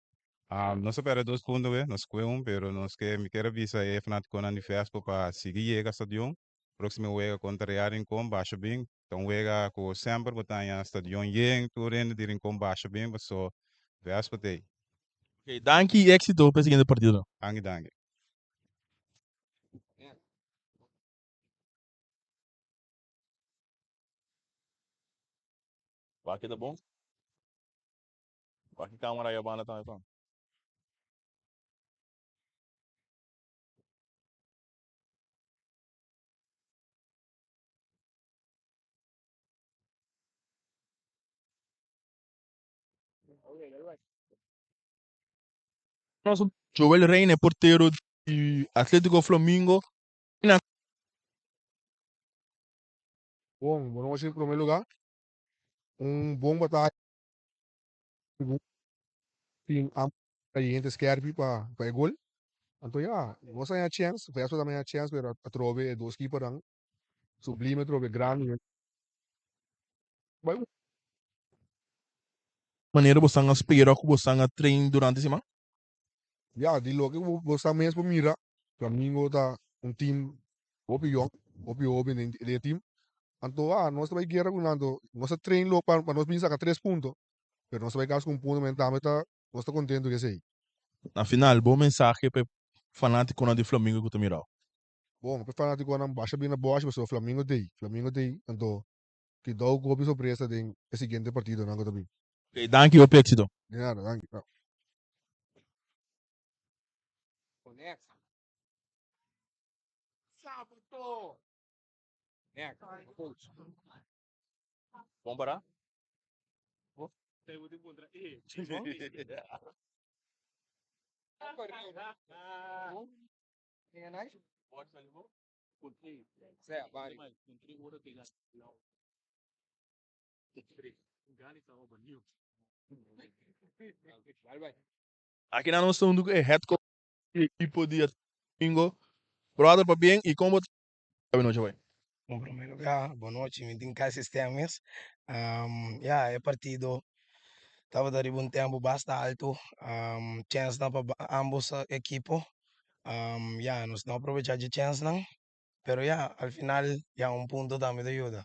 Nos a perde dos punto we, nos kue un, pero nos ke, mi kier a bisa e fanaticonan di Vespo pa sigui yega stadion. Proximo wega contra Real Rincon, basha bin. Ta un wega cu semper bo ta haña stadion yen, tur hende di Rincon basha bin, paso Vespo t'ey. Ok, danki y exito pa e siguiente partidonan. Danki, danki. Wak ta bon? Wak e camera ya banda tambe pa. Joel Reina, portero di Atletico Flamingo. Bon, bo nochi en primer lugar. Un bon bataya. Tin ambos cayente skerpi pa pa e gol. Anto ya, nos a haña chens, Vespa tambe a haña chens, pero atrobe e dos keepernan sublime atrobe grandi. Bai un. Manera bosan a spera ku bosan a train durante siman? Ya, di loke ku bosan mes por mira, Flamingo ta un team hopi yong, hopi hoben den e team. Anto a nos ta bai guera ku nan, anto nos a train lo pa nos bin saka tres punto, pero nos ta bai kas ku un punto, men tambe ta nos ta kontento ku esei. Na final, bo mensahe pa e fanatikonan di Flamingo ku ta mirao. Bon, pa e fanatikonan basha bin na bòshi pasobra Flamingo ta ei, Flamingo ta ei, anto kidou ku hopi sorpresa den e siguiente partidonan ku ta bin. Ok, danki, hopi éxito. Di nada, danki. Bon para? Aki nan nos ta huntu ku e head coach di ekipo di Domingo. Brother pabien y kon bo ta awe nochi awey? Bon prome lugar bon nochi mi tin casi stem mes ya e partido tabata riba un tempo basta alto chensnan pa ambos ekipo ya nos no aprovecha dje chensnan pero ya al final ya un punto tambe ta yuda.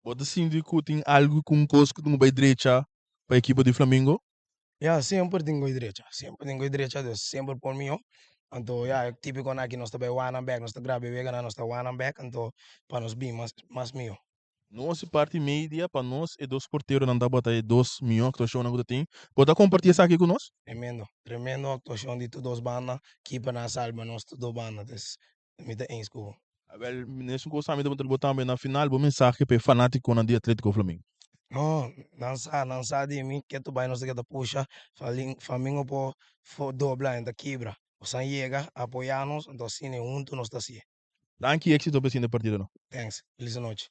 Bo ta sinti ku tin algu ku un kos ku tin ku bai drecha pa ekipo di Flamingo? Ya, semper tin ku bai drecha, semper tin ku bai drecha, dus semper por mihó. Anto ya, e típikonan aki nos ta bai wak nan bèk, nos ta graba e weganan, nos ta wak nan bèk, anto pa nos bin mas mas mihó. Nos e parti media, pa nos e dos porteronan tabata e dos mihó aktuashonnan ku ta tin. Bo ta kompartí esaki ku nos? Tremendo, tremendo aktuashon di tur dos banda, kipernan a salba nos tur dos banda, dus Mi ta eens ku bo. Awel, mesun kos ami ta puntra bo tambe na final, bo mensahe pa e fanatikonan di Atletico Flamingo. No, nan sa, nan sa di mi, ketu bai nos ta keda pusha, Flamingo por dobla en ta kibra. Bosan yega, apoya nos, anto asina hunto nos ta hacié. Danki, éxito pa e siguiente partido no. Thanks, feliz anochi.